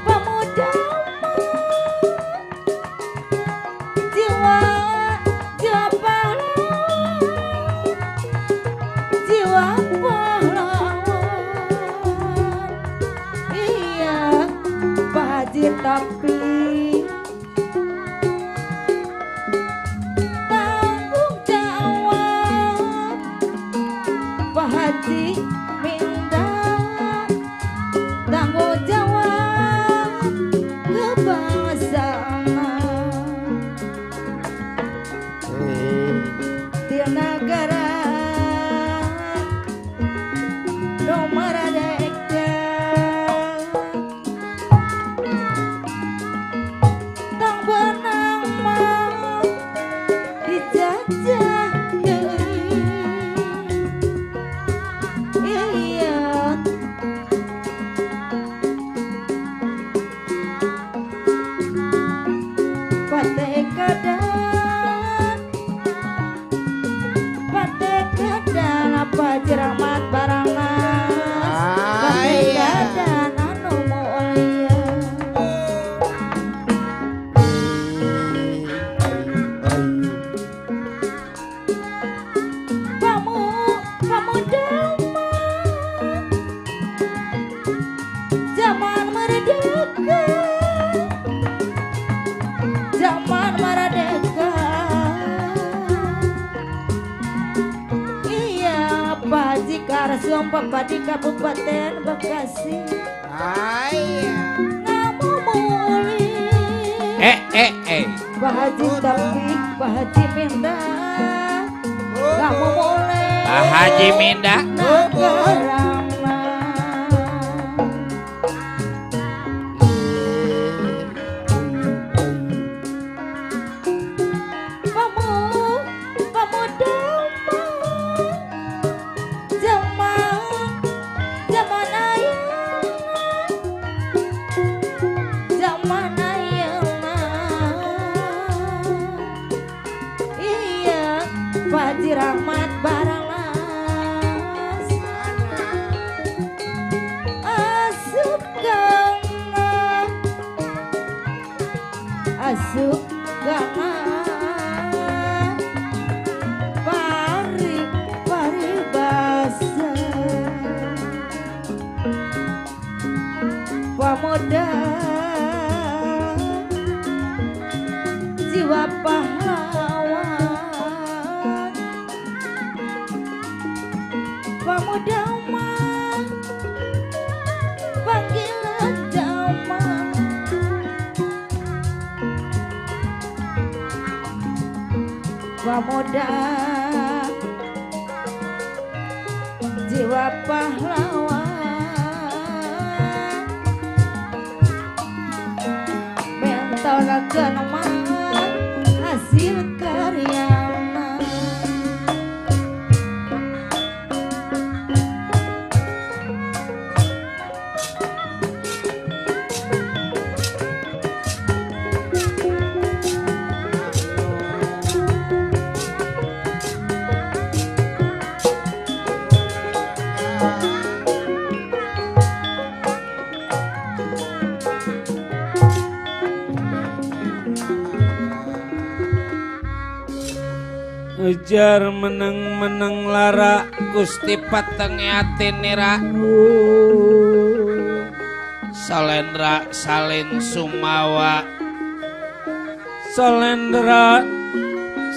pemuda jiwa jiwa pahlawan, jiwa tapi tanggung jawab Pak Haji minta tanggung jawab kebangsaan di negara nomor Rahmat Barangnas Pateka dan anu mulia pemuda zaman merdeka, zaman merdeka Pak Jekar Sumpah pada Kabupaten Bekasi. Namu mulai Pak Haji Taufik, Pak Haji Minda, kamu mulai Pak Haji Minda negara Rahmat Barangnas asup gana pari basa pemuda jiwa pahlawan, pemuda mah panggilan zaman, pemuda jiwa pahlawan, mentolakeun mah hasil karyana ujar meneng-meneng lara Gusti patengiatin nira salendra salin sumawa salendra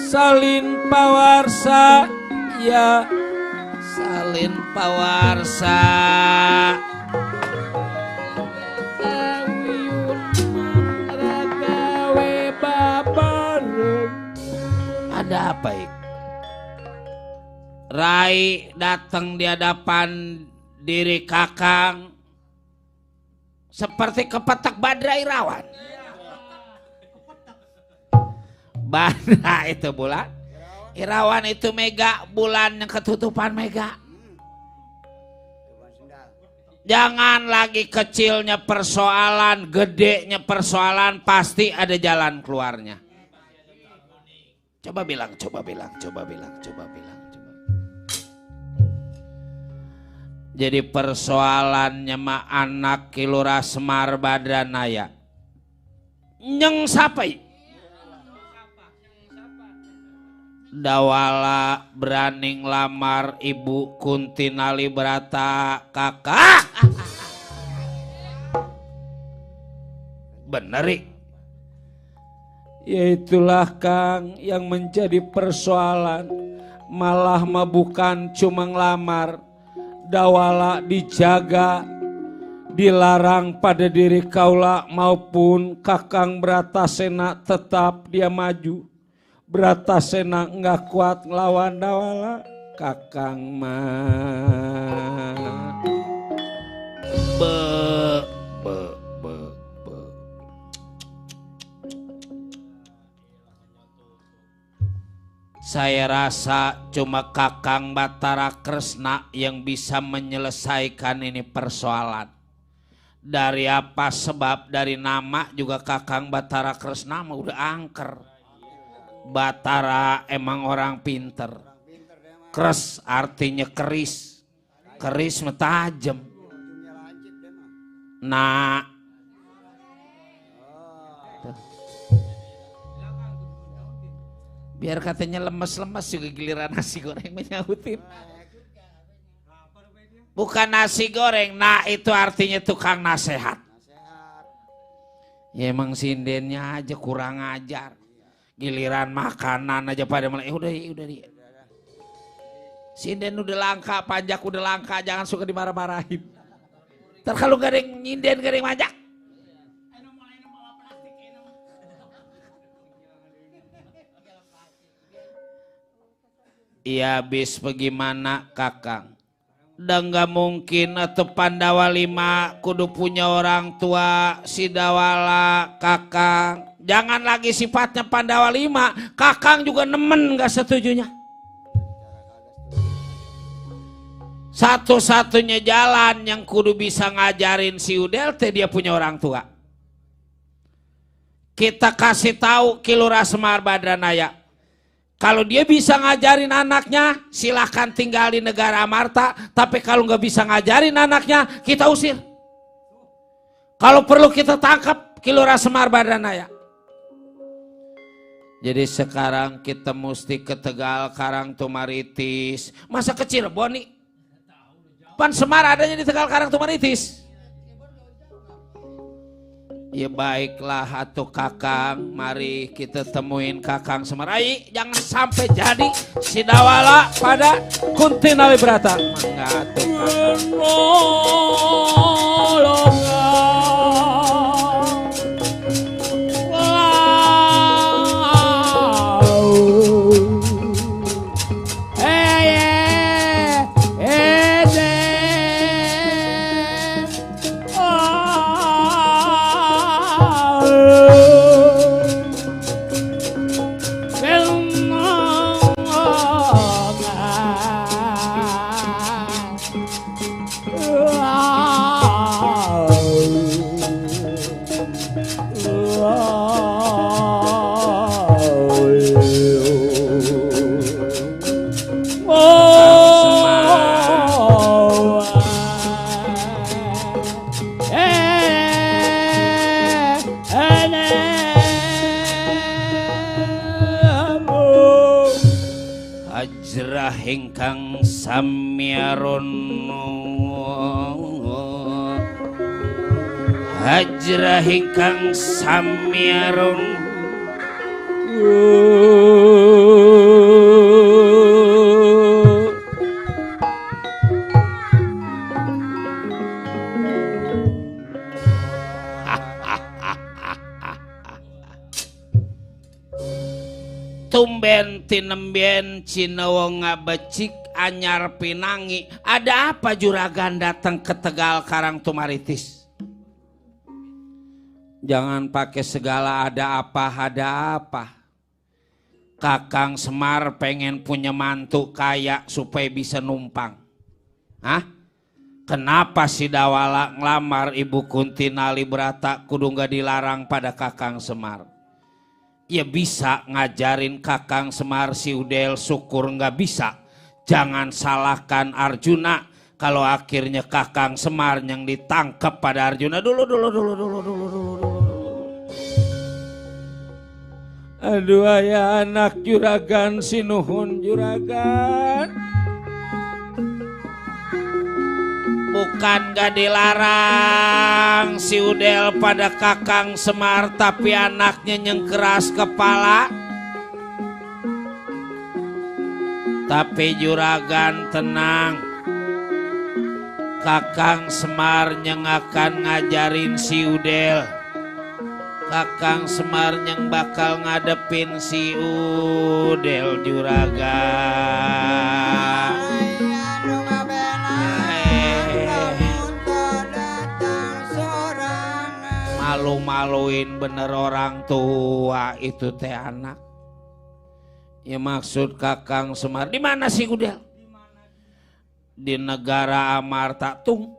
salin pawarsa ya salin pawarsa ada apa ik? Rai datang di hadapan diri kakang seperti kepetak badra Irawan. Badra itu bulan, Irawan itu mega, bulan yang ketutupan mega. Jangan lagi kecilnya persoalan, gedenya persoalan, pasti ada jalan keluarnya. Coba bilang. Jadi persoalannya mah anak Kilura Semar Badranaya. Nyeng sapai. Dawala berani ngelamar Ibu Kunti Nalibrata kakak. Bener. Ya itulah Kang yang menjadi persoalan. Malah mah bukan cuma ngelamar, dawala dijaga, dilarang pada diri kaula maupun Kakang Bratasena tetap dia maju. Bratasena enggak kuat ngelawan dawala, Kakang mah Saya rasa cuma Kakang Batara Kresna yang bisa menyelesaikan ini persoalan. Dari apa sebab dari nama juga Kakang Batara Kresna mah udah angker. Batara emang orang pinter. Kres artinya keris. Keris mah tajam. Nah, biar katanya lemes-lemes juga giliran nasi goreng menyautin. Bukan nasi goreng, nah itu artinya tukang nasehat. Ya emang sindennya aja kurang ajar. Giliran makanan aja pada malah udah. Sinden udah langka, pajak udah langka, jangan suka dimarah-marahin. Ntar kalau gak ada yang nyinden, gak ada yang majak. Iya bis bagaimana Kakang? Udah gak mungkin atau Pandawa 5 kudu punya orang tua si Dawala Kakang. Jangan lagi sifatnya Pandawa 5, Kakang juga nemen gak setujunya. Satu-satunya jalan yang kudu bisa ngajarin si Udel teh dia punya orang tua. Kita kasih tahu Kilura Semar Badranaya. Kalau dia bisa ngajarin anaknya, silahkan tinggal di negara Amarta. Tapi kalau nggak bisa ngajarin anaknya, kita usir. Kalau perlu kita tangkap Kilura Semar Badranaya. Jadi sekarang kita mesti ke Tegal Karang Tumaritis. Masa ke Cirebon nih? Pan Semar adanya di Tegal Karang Tumaritis. Ya baiklah atuh Kakang, mari kita temuin Kakang Semar. Ai, jangan sampai jadi si Dawala pada Kunti Nalibrata. Mangga atuh Wow. hajrah ingkang samyaron hajrah ingkang samyaron tumben tinembien Cinawa ngabecik anyar pinangi. Ada apa juragan datang ke Tegal Karang Tumaritis? Jangan pakai segala ada apa. Kakang Semar pengen punya mantu kaya supaya bisa numpang. Hah? Kenapa si Dawala ngelamar Ibu Kunti Nalibrata kudu gak dilarang pada Kakang Semar? Ya bisa ngajarin Kakang Semar si Udel, syukur nggak bisa. Jangan salahkan Arjuna kalau akhirnya Kakang Semar yang ditangkap pada Arjuna. Dulu. Aduh ayah anak juragan sinuhun juragan. Bukan gak dilarang si Udel pada Kakang Semar, tapi anaknya yang keras kepala. Tapi juragan tenang, Kakang Semar yang akan ngajarin si Udel. Kakang Semar yang bakal ngadepin si Udel juragan. Malu-maluin bener orang tua itu teh anak. Ya maksud Kakang Semar di mana sih Udel? Di negara Amarta. Tung.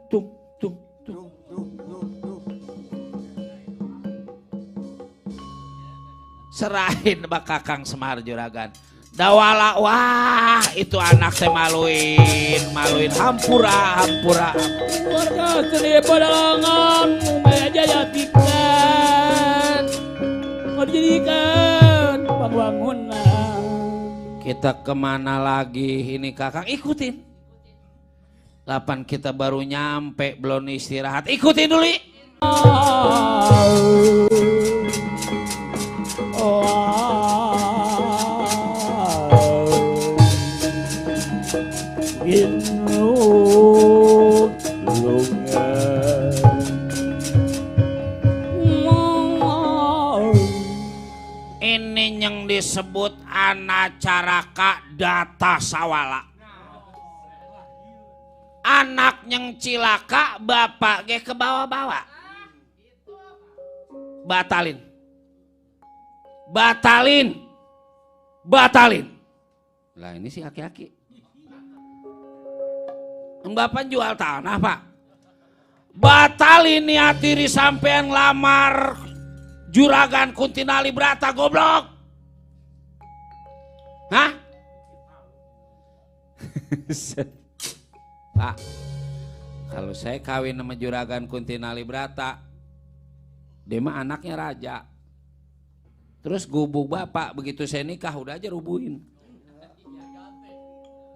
Serahin bak Kakang Semar juragan. Dawala, wah itu anak teh maluin, hampura. Warga seni pedalangan Maya Jaya Pikan mau dijadikan bangunan. Kita kemana lagi ini Kakang? Ikutin. Lapan kita baru nyampe, belum istirahat. Ikutin dulu. Ini yang disebut anacaraka data sawala. Anak yang cilaka bapak ge ke bawa-bawa. Batalin. Lah ini si aki-aki. Bapak jual tanah pak. Batalin niat diri sampean lamar juragan Kunti Nalibrata goblok. Hah? Pak, kalau saya kawin sama juragan Kunti Nalibrata, dia mah anaknya raja. Terus gubuk bapak begitu saya nikah udah aja rubuhin.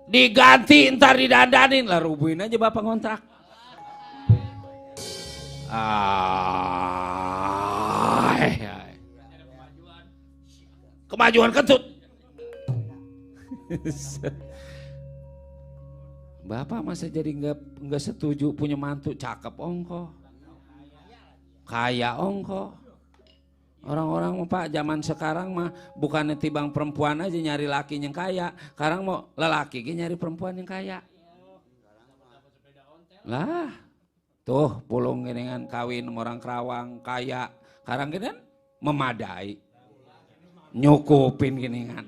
Diganti ntar didandanin lah, rubuhin aja bapak ngontrak. Kemajuan kentut. Bapak masa jadi nggak setuju punya mantu cakep ongko, kaya ongko. Orang-orang Pak zaman sekarang mah bukan tibang perempuan aja nyari laki yang kaya, sekarang mau lelaki nyari perempuan yang kaya. Lah, tuh pulung geningan kawin orang Kerawang kaya, sekarang gini kan memadai, nyukupin geningan.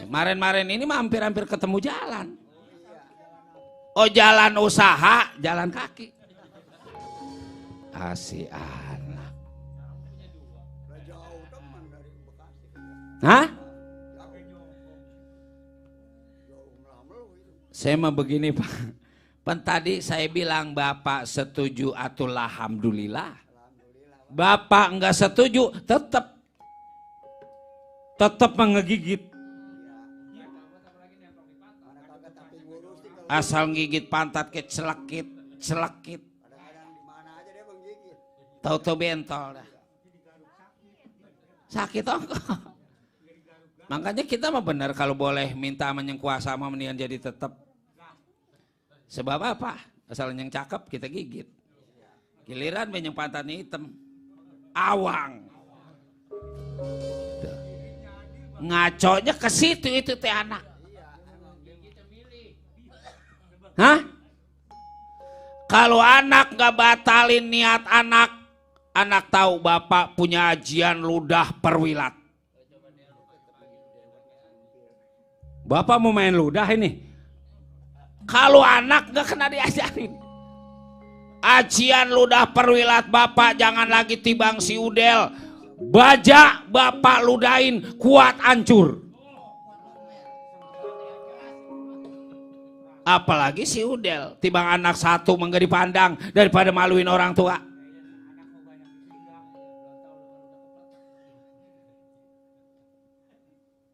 Kemarin-marin ini mah hampir-hampir ketemu jalan. Oh jalan usaha, jalan kaki. Asih anak. Hah? Saya mah begini Pak. Pan tadi saya bilang Bapak setuju atau alhamdulillah. Bapak enggak setuju tetap mengegigit. Asal gigit pantat ke celekit. Kadang-kadang di mana aja dia menggigit. Tahu-tahu bentol dah. Sakit ongkong. Makanya kita mah benar kalau boleh minta sama yang kuasa mah mendingan jadi tetap. Sebab apa? Asal yang cakep kita gigit. Giliran yang pantatnya hitam. Awang. Tuh. Ngaconya ke situ itu teh anak. Hah? Kalau anak gak batalin niat anak tahu bapak punya ajian ludah perwilat. Bapak mau main ludah ini. Kalau anak gak kena diajarin. Ajian ludah perwilat bapak jangan lagi tibang si udel. Baja bapak ludahin kuat hancur. Apalagi si udel, tibang anak satu mangga dipandang daripada maluin orang tua.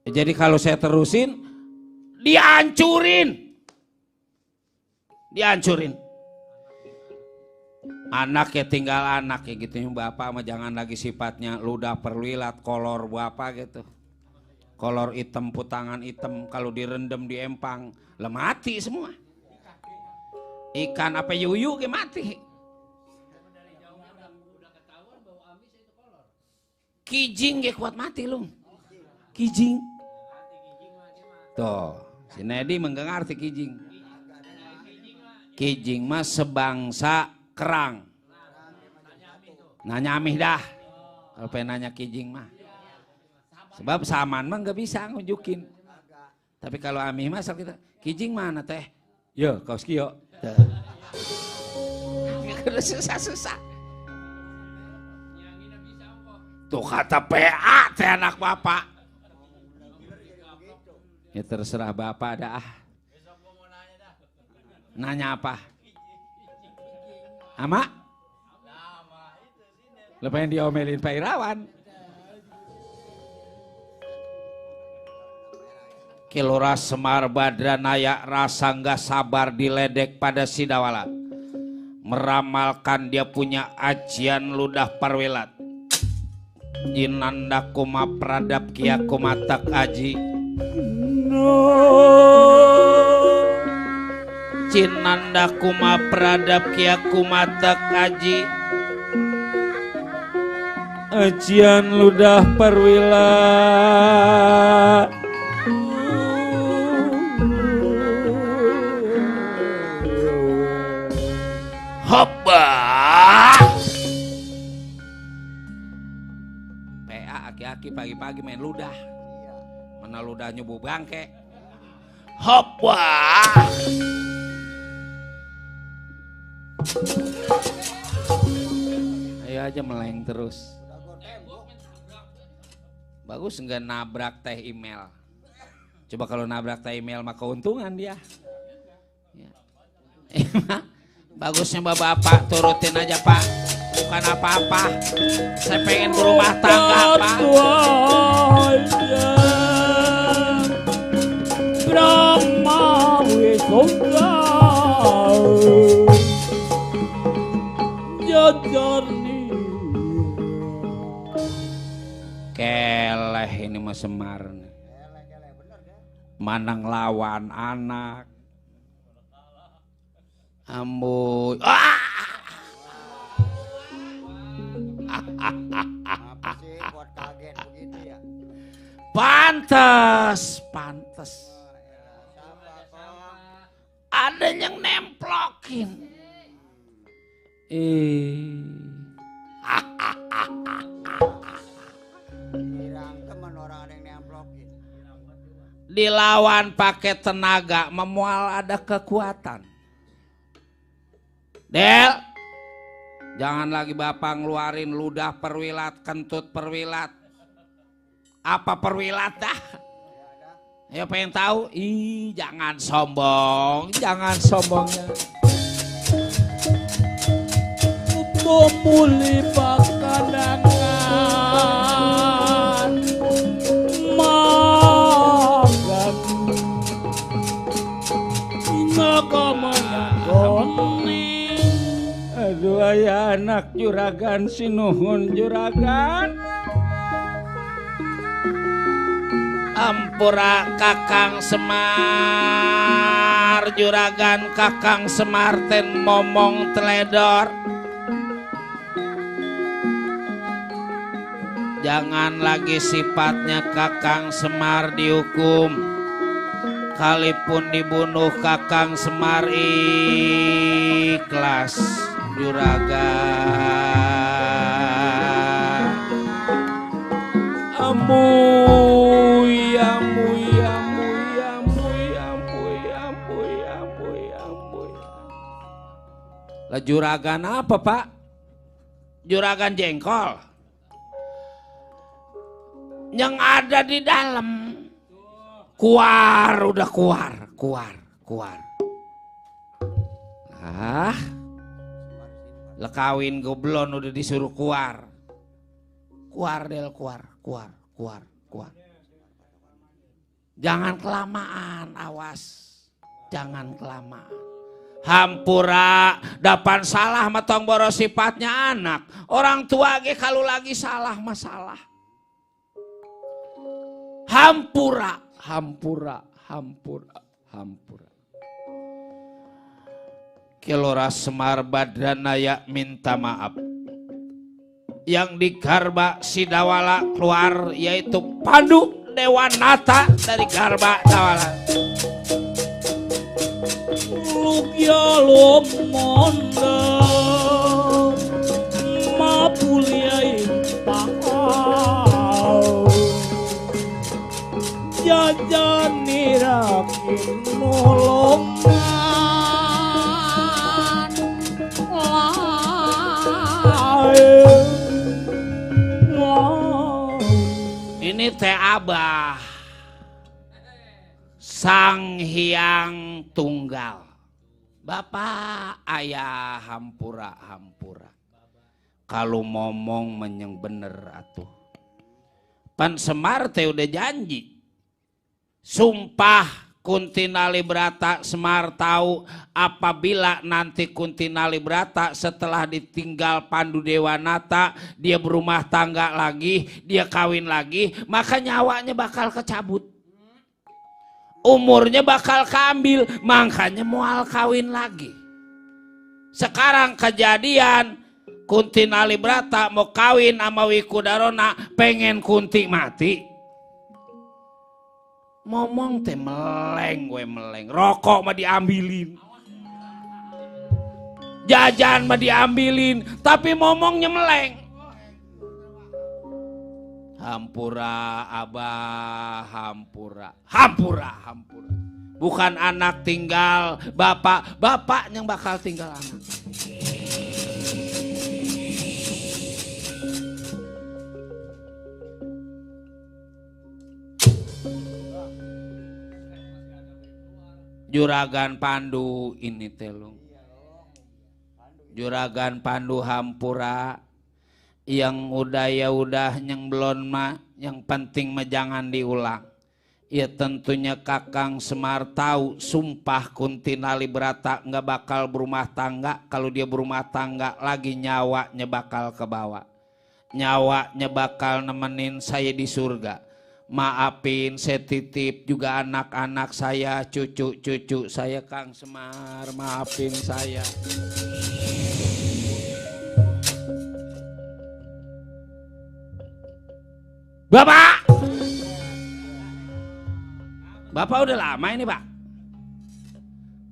Jadi kalau saya terusin, dihancurin. Anak ya tinggal anak ya gitu. Bapak mah jangan lagi sifatnya ludah perwilat, kolor bapak gitu. Kolor hitam, putangan hitam, kalau direndam di empang, lah mati semua. Ikan apa yuyu ke mati. Kijing ke kuat mati lu. Kijing. Tuh, si Nedi mengengerti kijing. Kijing mah sebangsa kerang. Nanya amih dah. Kalau pengen nanya kijing mah. Sebab saman mah nggak bisa nunjukin. Tapi kalau amih mah kita kijing mana teh? Yo kaos kio. Susah. Tuh kata PA teh anak bapak. Ya terserah bapak dah. Nanya apa? Ama? Lepas diomelin Pak Irawan. Kilora Semar Badranaya rasa nggak sabar diledek pada Sidawala. Meramalkan dia punya ajian ludah perwilat. Jinanda kuma pradap kia kumatak aji. Jinanda kuma pradap kia kumatak aji. Ajian ludah perwilat. Hoppa. PA aki-aki pagi-pagi main ludah. Mana ludah nyobu bangke. Hoppa. Ayo aja meleng terus. Bagus enggak nabrak teh email. Coba kalau nabrak teh email mah keuntungan dia. Ya. Bagusnya bapak turutin aja pak. Bukan apa-apa. Saya pengen berumah tangga pak. Brahma Wisudha Jajarni. Keleh ini mah Semar. Manang lawan anak. Amboy. Apa sih buat kaget begitu ya? Pantes. Siapa kok? Ada yang nemplokin. Dirangkem orang ada yang nemplokin. Dilawan pakai tenaga, memual ada kekuatan. Del, jangan lagi bapak ngeluarin ludah perwilat, kentut perwilat. Apa perwilat dah? Ya pengen tahu? Ih, jangan sombongnya. Memuli pakanangan makan. Ingat anak juragan sinuhun juragan. Ampura Kakang Semar juragan Kakang Semar ten momong teledor. Jangan lagi sifatnya Kakang Semar dihukum. Kalipun dibunuh Kakang Semar ikhlas juragan. Amuy amuy amuy amuy amuy amuy amuy amuy. Lah juragan apa Pak? Juragan jengkol. Yang ada di dalam keluar, udah keluar. Ah, lekawin goblon udah disuruh keluar. Keluar. Jangan kelamaan, awas. Jangan kelamaan. Hampura dapan salah matong boros sifatnya anak. Orang tua ge kalau lagi salah masalah. Hampura. Kilora Semar Badranaya minta maaf. Yang digarba Sidawala keluar yaitu Pandu Dewanata dari garba Dawala. Lugya lomonda mapuliai pakau jajani rakin nolongan ini teh Abah Sang Hyang Tunggal Bapak Ayah Hampura. Kalau ngomong menyeng bener atuh. Pan Semar teh udah janji. Sumpah Kuntinali Brata Semar tahu apabila nanti Kuntinali Brata setelah ditinggal Pandu Dewanata dia berumah tangga lagi, dia kawin lagi, maka nyawanya bakal kecabut. Umurnya bakal keambil, makanya mual kawin lagi. Sekarang kejadian Kuntinali Brata mau kawin sama Wikudarona, pengen Kunti mati. Ngomong teh meleng, rokok mah diambilin, jajan mah diambilin, tapi ngomongnya meleng. Hampura Abah, hampura. Bukan anak tinggal bapak yang bakal tinggal anak. Juragan Pandu ini telung. Juragan Pandu Hampura yang udah ya udah, yang belum mah, yang penting mah jangan diulang. Ya tentunya Kakang Semar tahu sumpah Kuntinali Brata nggak bakal berumah tangga. Kalau dia berumah tangga lagi nyawanya bakal kebawa. Nyawanya bakal nemenin saya di surga. Maafin saya titip juga anak-anak saya, cucu-cucu saya Kang Semar, maafin saya. Bapak udah lama ini Pak?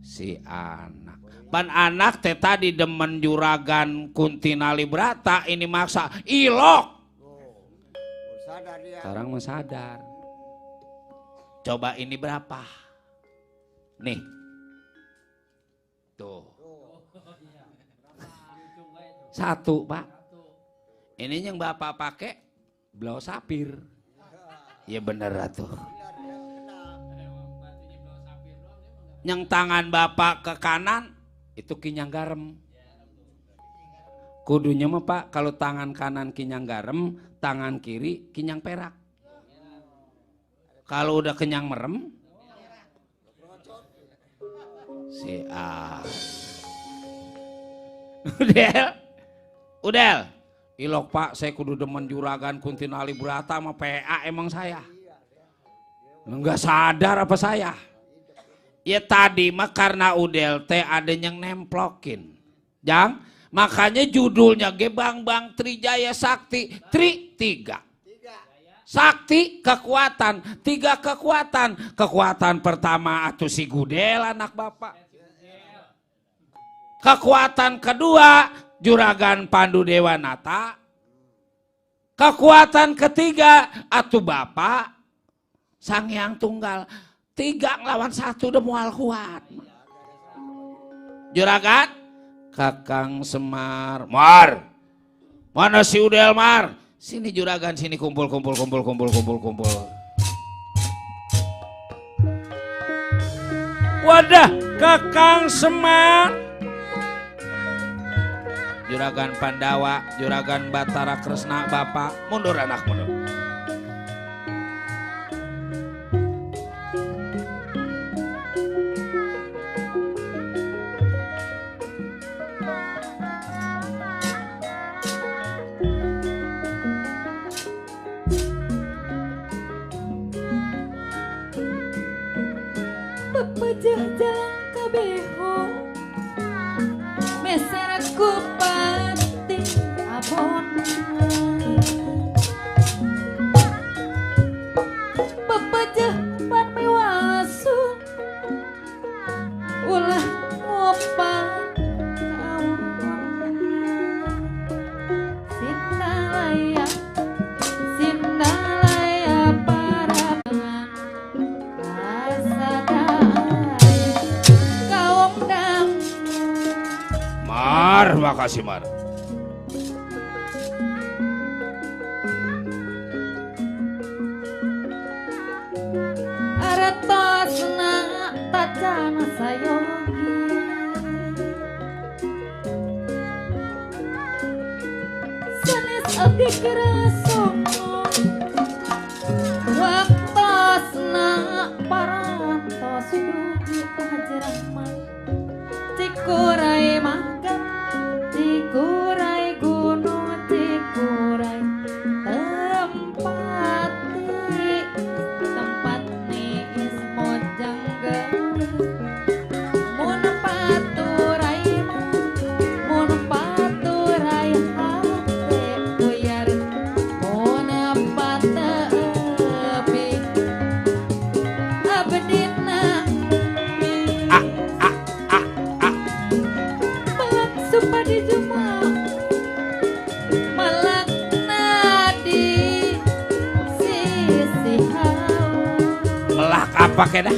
Si anak. Pan anak teh tadi demen juragan Kuntinali Brata ini maksa ilok. Sekarang mau sadar. Coba ini berapa? Nih. Tuh. Satu Pak. Ini yang Bapak pakai blau sapir. Ya bener tuh. Yang tangan Bapak ke kanan itu kinyang garam. Kudunya mah Pak, kalau tangan kanan kinyang garam, tangan kiri kinyang perak. Kalau udah kenyang merem, si A. Udah, Udel. Ilok Pak, saya kudu demen juragan Kuntinali Brata sama PA emang saya. Enggak sadar apa saya. Ya tadi mah karena Udel teh ada yang nemplokin. Jang, makanya judulnya ge Bang Trijaya Sakti. Tri 3. Sakti kekuatan, 3 kekuatan. Kekuatan pertama atuh si Gudel anak bapak. Kekuatan kedua Juragan Pandu Dewanata. Kekuatan ketiga atuh bapak Sang Hyang Tunggal. 3 ngelawan 1 udah mual kuat. Juragan Kakang Semar. Mar. Mana si Udel Mar? Sini juragan, sini kumpul. Wadah, Kakang Semar. Juragan Pandawa, Juragan Batara Kresna, Bapak. Mundur anak, mundur. Pepejah jalan kabehon meser kupati abon pepejah pan miwasu ulah ngopan Sindalaya parabangan Mar, makasih Mar. Aratosna tacana sayogi sanes abdi kerasongo waktosna parantos dugi pajeraman cikurai magang cikurai gunung cikurai tempat niis mojang geus mun paturai hate buyar mun patepi abdina supadi juma malak nadi sisi hau Melak apa kedah?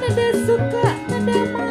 nada suka nada mau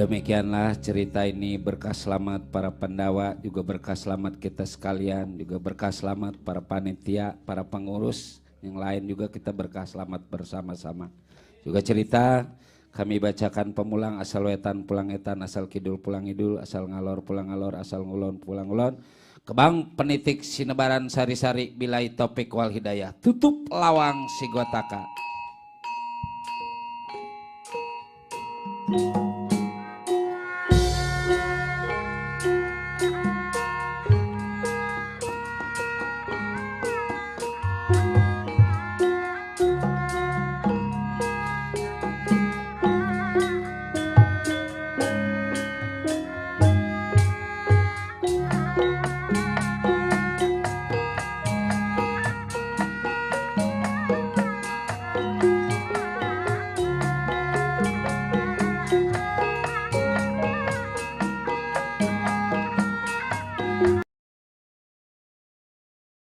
Demikianlah cerita ini, berkah selamat para Pandawa, juga berkah selamat kita sekalian, juga berkah selamat para panitia, para pengurus yang lain, juga kita berkah selamat bersama-sama. Juga cerita kami bacakan pemulang, asal wetan pulang etan, asal kidul pulang idul, asal ngalor pulang ngalor, asal ngulon pulang ngulon. Kebang penitik sinebaran sari-sari, bilai topik wal hidayah. Tutup lawang si gotaka.